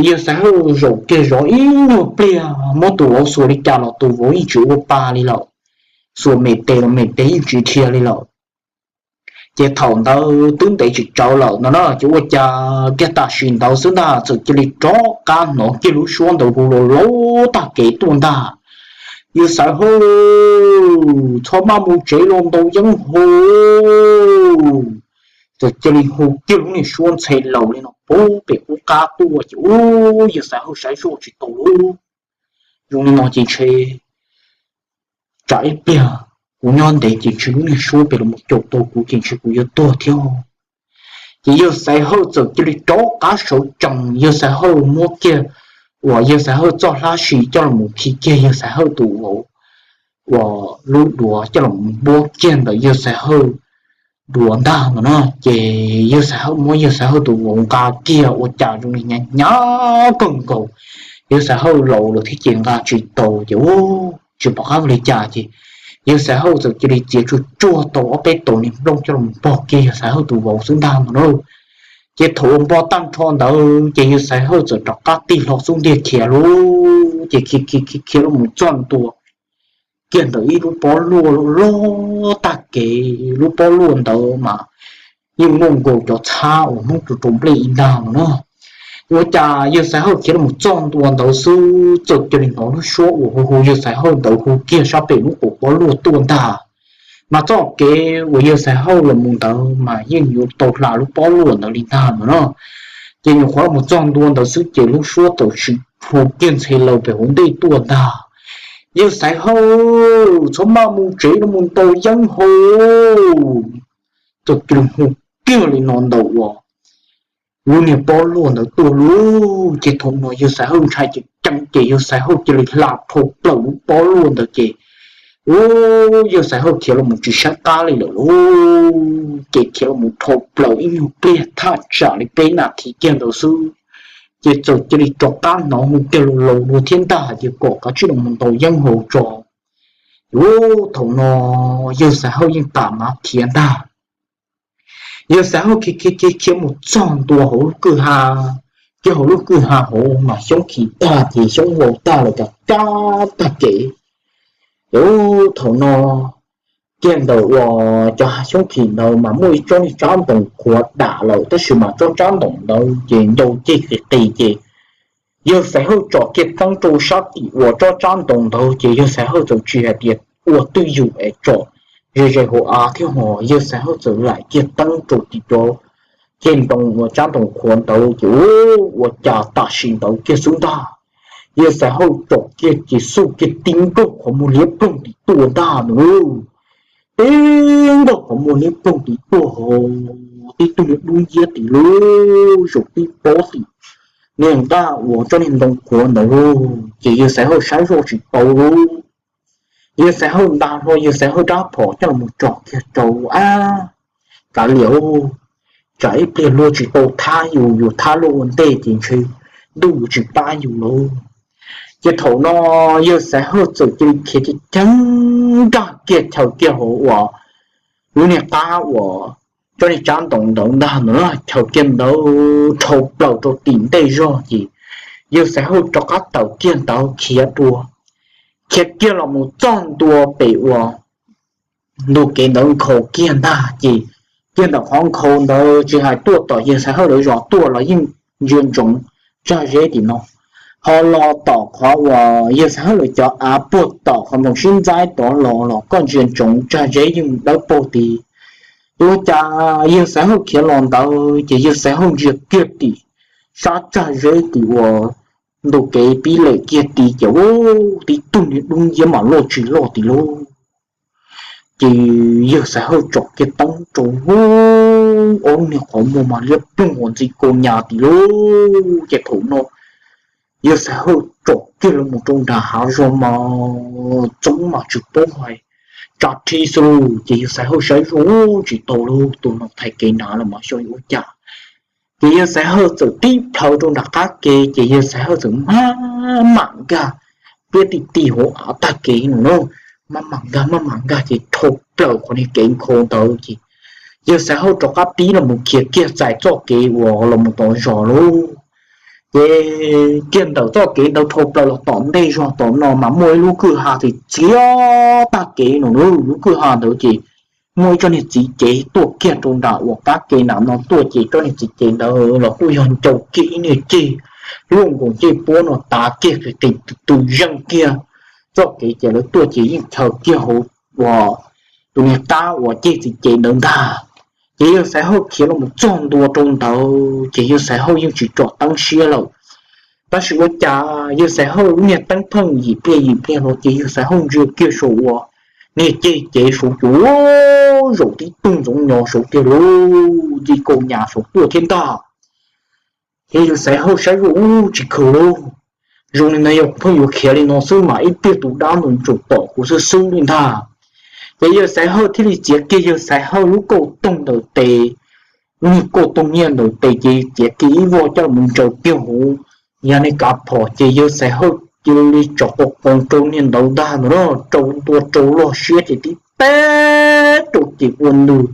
yawg Xaiv Hawj zaum kiag zov ib nyuag pliag muab tus vauv xuas li cas los tus vauv yeej tsis ua pa li lawm, xuas me tes los me tes yeej tsis dhia li lawm. Ces thaum ntawd twb ntev tsis tsawg lawm no na, ces ua cas kiag tam sim ntawd xwb ntag txawm cia li rov qab hnov kiag lub suab ntawd hu laus laus tag kev tuaj ntag: Yawg Xaiv Hawj, txhob maj mus tsev los ntaus yeeb haus. txawm cia li hu kiag lub niag suab ntxhe laus li no puag pem qub qab tuaj ces ub, yawg Xaiv Hawj saib zoj tsis tau lub zoo li no ces ntshe tsam ib pliag kuv nyob ntev ces ntshe lub niag suab pem los mus caum tau kuv ces ntshe kuv yuav tuag thiab. Ces yawg Xaiv Hawj txawm cia li rov qab sawv tsees, yawg Xaiv Hawj muab kiag uas yawg Xaiv Hawj txoj hlab sis coj los khi kiag yawg Xaiv Hawj tus vauv uas lub duav coj los npuab kiag ntawm yawg Xaiv Hawj duav ntag no na. Ces yawg Xaiv Hawj muab yawg Xaiv Hawj tus vauv nqa kiag ua cas zoo li hnyav hnyav kawg nkaus, yawg Xaiv Hawj laus lawm thiab ces nqa tsis tau ces ub tsis pom qab ua li cas ces yawg Xaiv Hawj txawm cia li txiav tsuag tsuag tau ob peb tug niag nplooj coj los npog kiag yawg Xaiv Hawj tus vauv xwb ntag no na. Ces thaum uas npog tag nrho ntawd ces yawg Xaiv Hawj txawm rov qab tig hlo xub ntiag khiav lauj. Ces khiav khiav khiav khiav los mus txog ntua kiag ntawm ib lub pob luaj loj tag kev, lub pob luaj ntawd mas yeej muaj nkaus cov txhab uas Hmoob rau rau nplej ib ntag no na. Ua cas yawg Xaiv Hawj khiav los mus txog ntua ntawd xwb txawm cia li hnov lub suab uas hu hu yawg Xaiv Hawj ntawd hu kiag sab pem lub qub pob luaj tuaj ntag. Mas txoj kev uas yawg Xaiv Hawj los mus ntawd mas yeej yuav tau hla lub pob luaj ntawd li ntag no na. Ces nyuam qhuav los mus txog ntua ntawd xwb ces lub suab txawm hu kiag ntxhe laus pem hauv ntej tuaj ntag: Yawg Xaiv Hawj, txhob maj mus tsev, los mus ntaus yeeb haus. Txawm cia li hu kiag li no ntawm uas lub niag pob luaj ntawd tuaj lauj. Ces thaum no yawg Xaiv Hawj ntshai ceev ceev ces yawg Xaiv Hawj cia li hla dhau plaws lub pob luaj ntawd ces ub, yawg Xaiv Hawj khiav los mus tsis saib qab li lawm lauj. Ces khiav los mus dhau plaws ib nyuag pliag thaj tsam li peb nas this kiag ntawd xwb ces txawm cia li rov qab hnov hu kiag laus laus dua thiab ntag hais tias kom kav tsij los mus ntaus yeeb haus tso. Ub, thaum no yawg Xaiv Hawj yeej tas mav khiav ntag. Yawg Xaiv Hawj khiav khiav khiav khiav mus txog ntua hauv lub kwj ha, ces hauv lub kwj ha hauv mas xyoob khi tag ces xyoob vau tag los cov cab tag kev. Ub, thaum no kiag ntawm uas cov xyoob khi ntawd mas muaj ib tsob niag tsab ntoos qhuav dam lawm tab sis mas tsob tsab ntoos ntawd ces ncau ceg qis qis ces yawg Xaiv Hawj tsom kiag teeb rau sab tim uas tsob tsab ntoos ntawd ces yawg Xaiv Hawj txawm tsis hais tias ua twj ywm es tsom ze ze hauv av thiab ho yawg Xaiv Hawj txawm laim kiag teeb rau tim cov ceg ntoo uas tsab ntoos qhuav ntawd ces ua cas tam sim ntawd kiag xwb ntag, yawg Xaiv Hawj tsom kiag ces xuj kiag tib nkaug qhov muag liab ploog tim tuaj ntag no. Tib nkaug qhov muag liab ploog tim tuaj ho tib tug niag dub nciab tim lub zaum tib pob tim niag nqaj uas tsob niag ntoo qhuav ntawd lauj. Ces yawg Xaiv Hawj saib zoj tsis tau lauj. Yawg Xaiv Hawj nta hlo yawg Xaiv Hawj rab phom coj los tso kiag rau av, kav liam, tsam ib pliag luag tsis tau thab yus, yus thab luag ua ntej ces ntshe ntuj yuav tsis pab yus lauj. Ces thaum no yawg Xaiv Hawj txawm cia li khiav ceev ceev nkag kiag chaws kiag hauv uas lub niag qab uas tsob niag tsab ntoos ntawd ntag no, chaws kiag ntawd dhau plaws rau tim ntej zog ces yawg Xaiv Hawj rov qab tawm kiag ntawd khiav dua, khiav kiag los mus txog ntua pem uas ntu kev ntawd nkhaus kiag ntag ces kiag ntawm qhov nkhaus ntawd tsis hais tuaj tom yawg Xaiv Hawj lawv zos tuaj los yeej ntsia ntsoov tsag zeb tim no, ho los tom qhov uas yawg Xaiv Hawj lawv cov av puag tom qhov ntoo sib ntxaib tod los los koj ntsia ntsoov tsag zeb yeej dawb paug tid. Ua cas yawg Xaiv Hawj khiav los ntawd ces yawg Xaiv Hawj ntsia kiag tim sab tsag zeb tim uas ntu kev pib lem kiag tid ces ub, tib tug niag dub nciab mas loj tsis loj tim lauj. Ces yawg Xaiv Hawj tsom kiag teeb rau ub, ob niag qhov muag mas liab ploog uas ntxim kaus nyas tim lauj. Ces thaum no yawg Xaiv Hawj tsom kiag los mus rau nram hav zoov mas txoob mas tsis paub hais, tsa rhi xwb lauj. Ces yawg Xaiv Hawj saib zoj tsis tau lauj, tus no thaiv kev hnav los mas xyov yuav ua cas. Ces yawg Xaiv Hawj txawm tib plhaw rau nram qab ke ces yawg Xaiv Hawj txawm maj mam nkag, piab ti ti hauv av tag kev no na, maj mam nkag maj mam nkag ces dhau plaws qhov niag kev nkhaus ntawd ces yawg Xaiv Hawj rov qab pib los mus khiav kiag txais txoj kev uas los mus tom zos lauj. Ces kiag ntawm txoj kev ntawd dhau plaws los tom ntej zog tom no mas muaj ib lub kwj ha txiav txiav tag kev no na. Lub kwj ha ntawd ces muaj ib tsob niag txiv cev tuaj kiag rau nram uas qab ke nram no tuaj ces tsob niag txiv cev ntawd los kuj yog ncau kiag ib niag ceg luaj nkaus ncej puab no tav kiag qis qis tw tw zeej kiag txoj kev ces lawv tuaj ces yeej chaws kiag hauv uas tus niag qab uas ceg txiv cev ntawd ntag. Ces yawg Xaiv Hawj khiav los mus txog ntua rau ntawd ces yawg Xaiv Hawj yeej tsis tsom teeb siab lawm. Tab sis ua cas yawg Xaiv Hawj lub niag teeb pheej yim pliag yim pliag los ces yawg Xaiv Hawj ntsia kiag saum uas niag ceg cev saud ces zaum tib tug ntxoov nyo saud tiag lauj, nti kaus nyas saud tuaj thiab ntag. Ces yawg Xaiv Hawj saib zoj ub tsis khaws lauj, zoo li no yog pheej yuav khiav li no xwb mas ib pliag tus dab ntawd tsuas tom kuv xwb xwb li ntag. Ces yawg Xaiv Hawj thiaj li txiav kiag yawg Xaiv Hawj lub kauj toog ntawm tes, lub niag kauj toog nyiaj ntawm tes ces txiav kiag ib voj coj mus ntsaws kiag hauv yog niag kav phom ces yawg Xaiv Hawj cia li tsom qos qoos rau niag ntawd ntag ntag no, rau ntua rau loj siab ces tib teb rau ces ua nws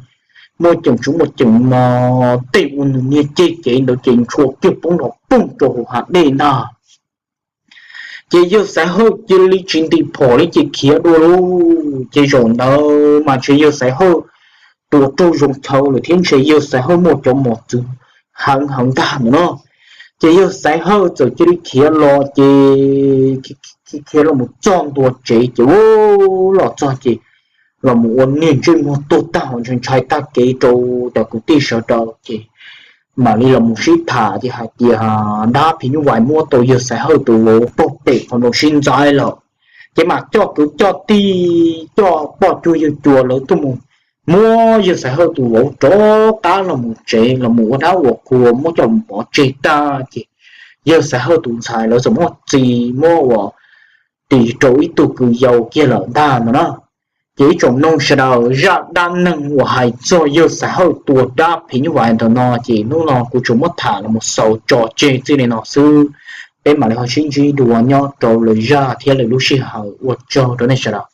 muaj ceem tsis muaj ceem mas tej ua nws niag ceg cev ntawd ces ntshua kiag poob nrov poog rau hauv hav dej ntag. Ces yawg Xaiv Hawj cia li tsis nti phom li ces khiav dua lauj. Ces zaum ntawd mas ntshe yawg Xaiv Hawj tua raug zoo chaw lawm thiab ntshe yawg Xaiv Hawj muaj cov mos txwv heev heev ntag ntawm no. Ces yawg Xaiv Hawj txawm cia li khiav los ces khiav los mus txog ntua tsev ces ua los txog ces los mus ua niag ntsej muag tuag tag ntshai ntshai tag kev rau cov kwv tij sawv daws ces mam li los mus sib tham ces hais tias dab phim nyuj vais muab tau yawg Xaiv Hawj tus vauv pog pem qhov nroo sib ntxaib lawm. Ces mam coj kwv coj tij coj poj cuag yawg cua lawv tuaj mus muab yawg Xaiv Hawj tus vauv rov qab los mus tsev los mus ua dab ua qhua muab coj mus pov tseg tag ces yawg Xaiv Hawj tus ntxhais lawv txawm muab txi muab ua tis rau ib tug kws yau kiag lawm ntag no na. Ces ib tsoom mloog sawv daws, zaj dab neeg uas hais txog yawg Xaiv Hawj tua dab phim nyuj vais ntawm no ces hnub no kuv tsuas muab tham los mus xaus tso tseg txij li no xwb. Peb mam li ho sib ntsib dua nyob rau lwm zaj thiab lwm lub sij hawm, ua tsaug rau nej sawv daws.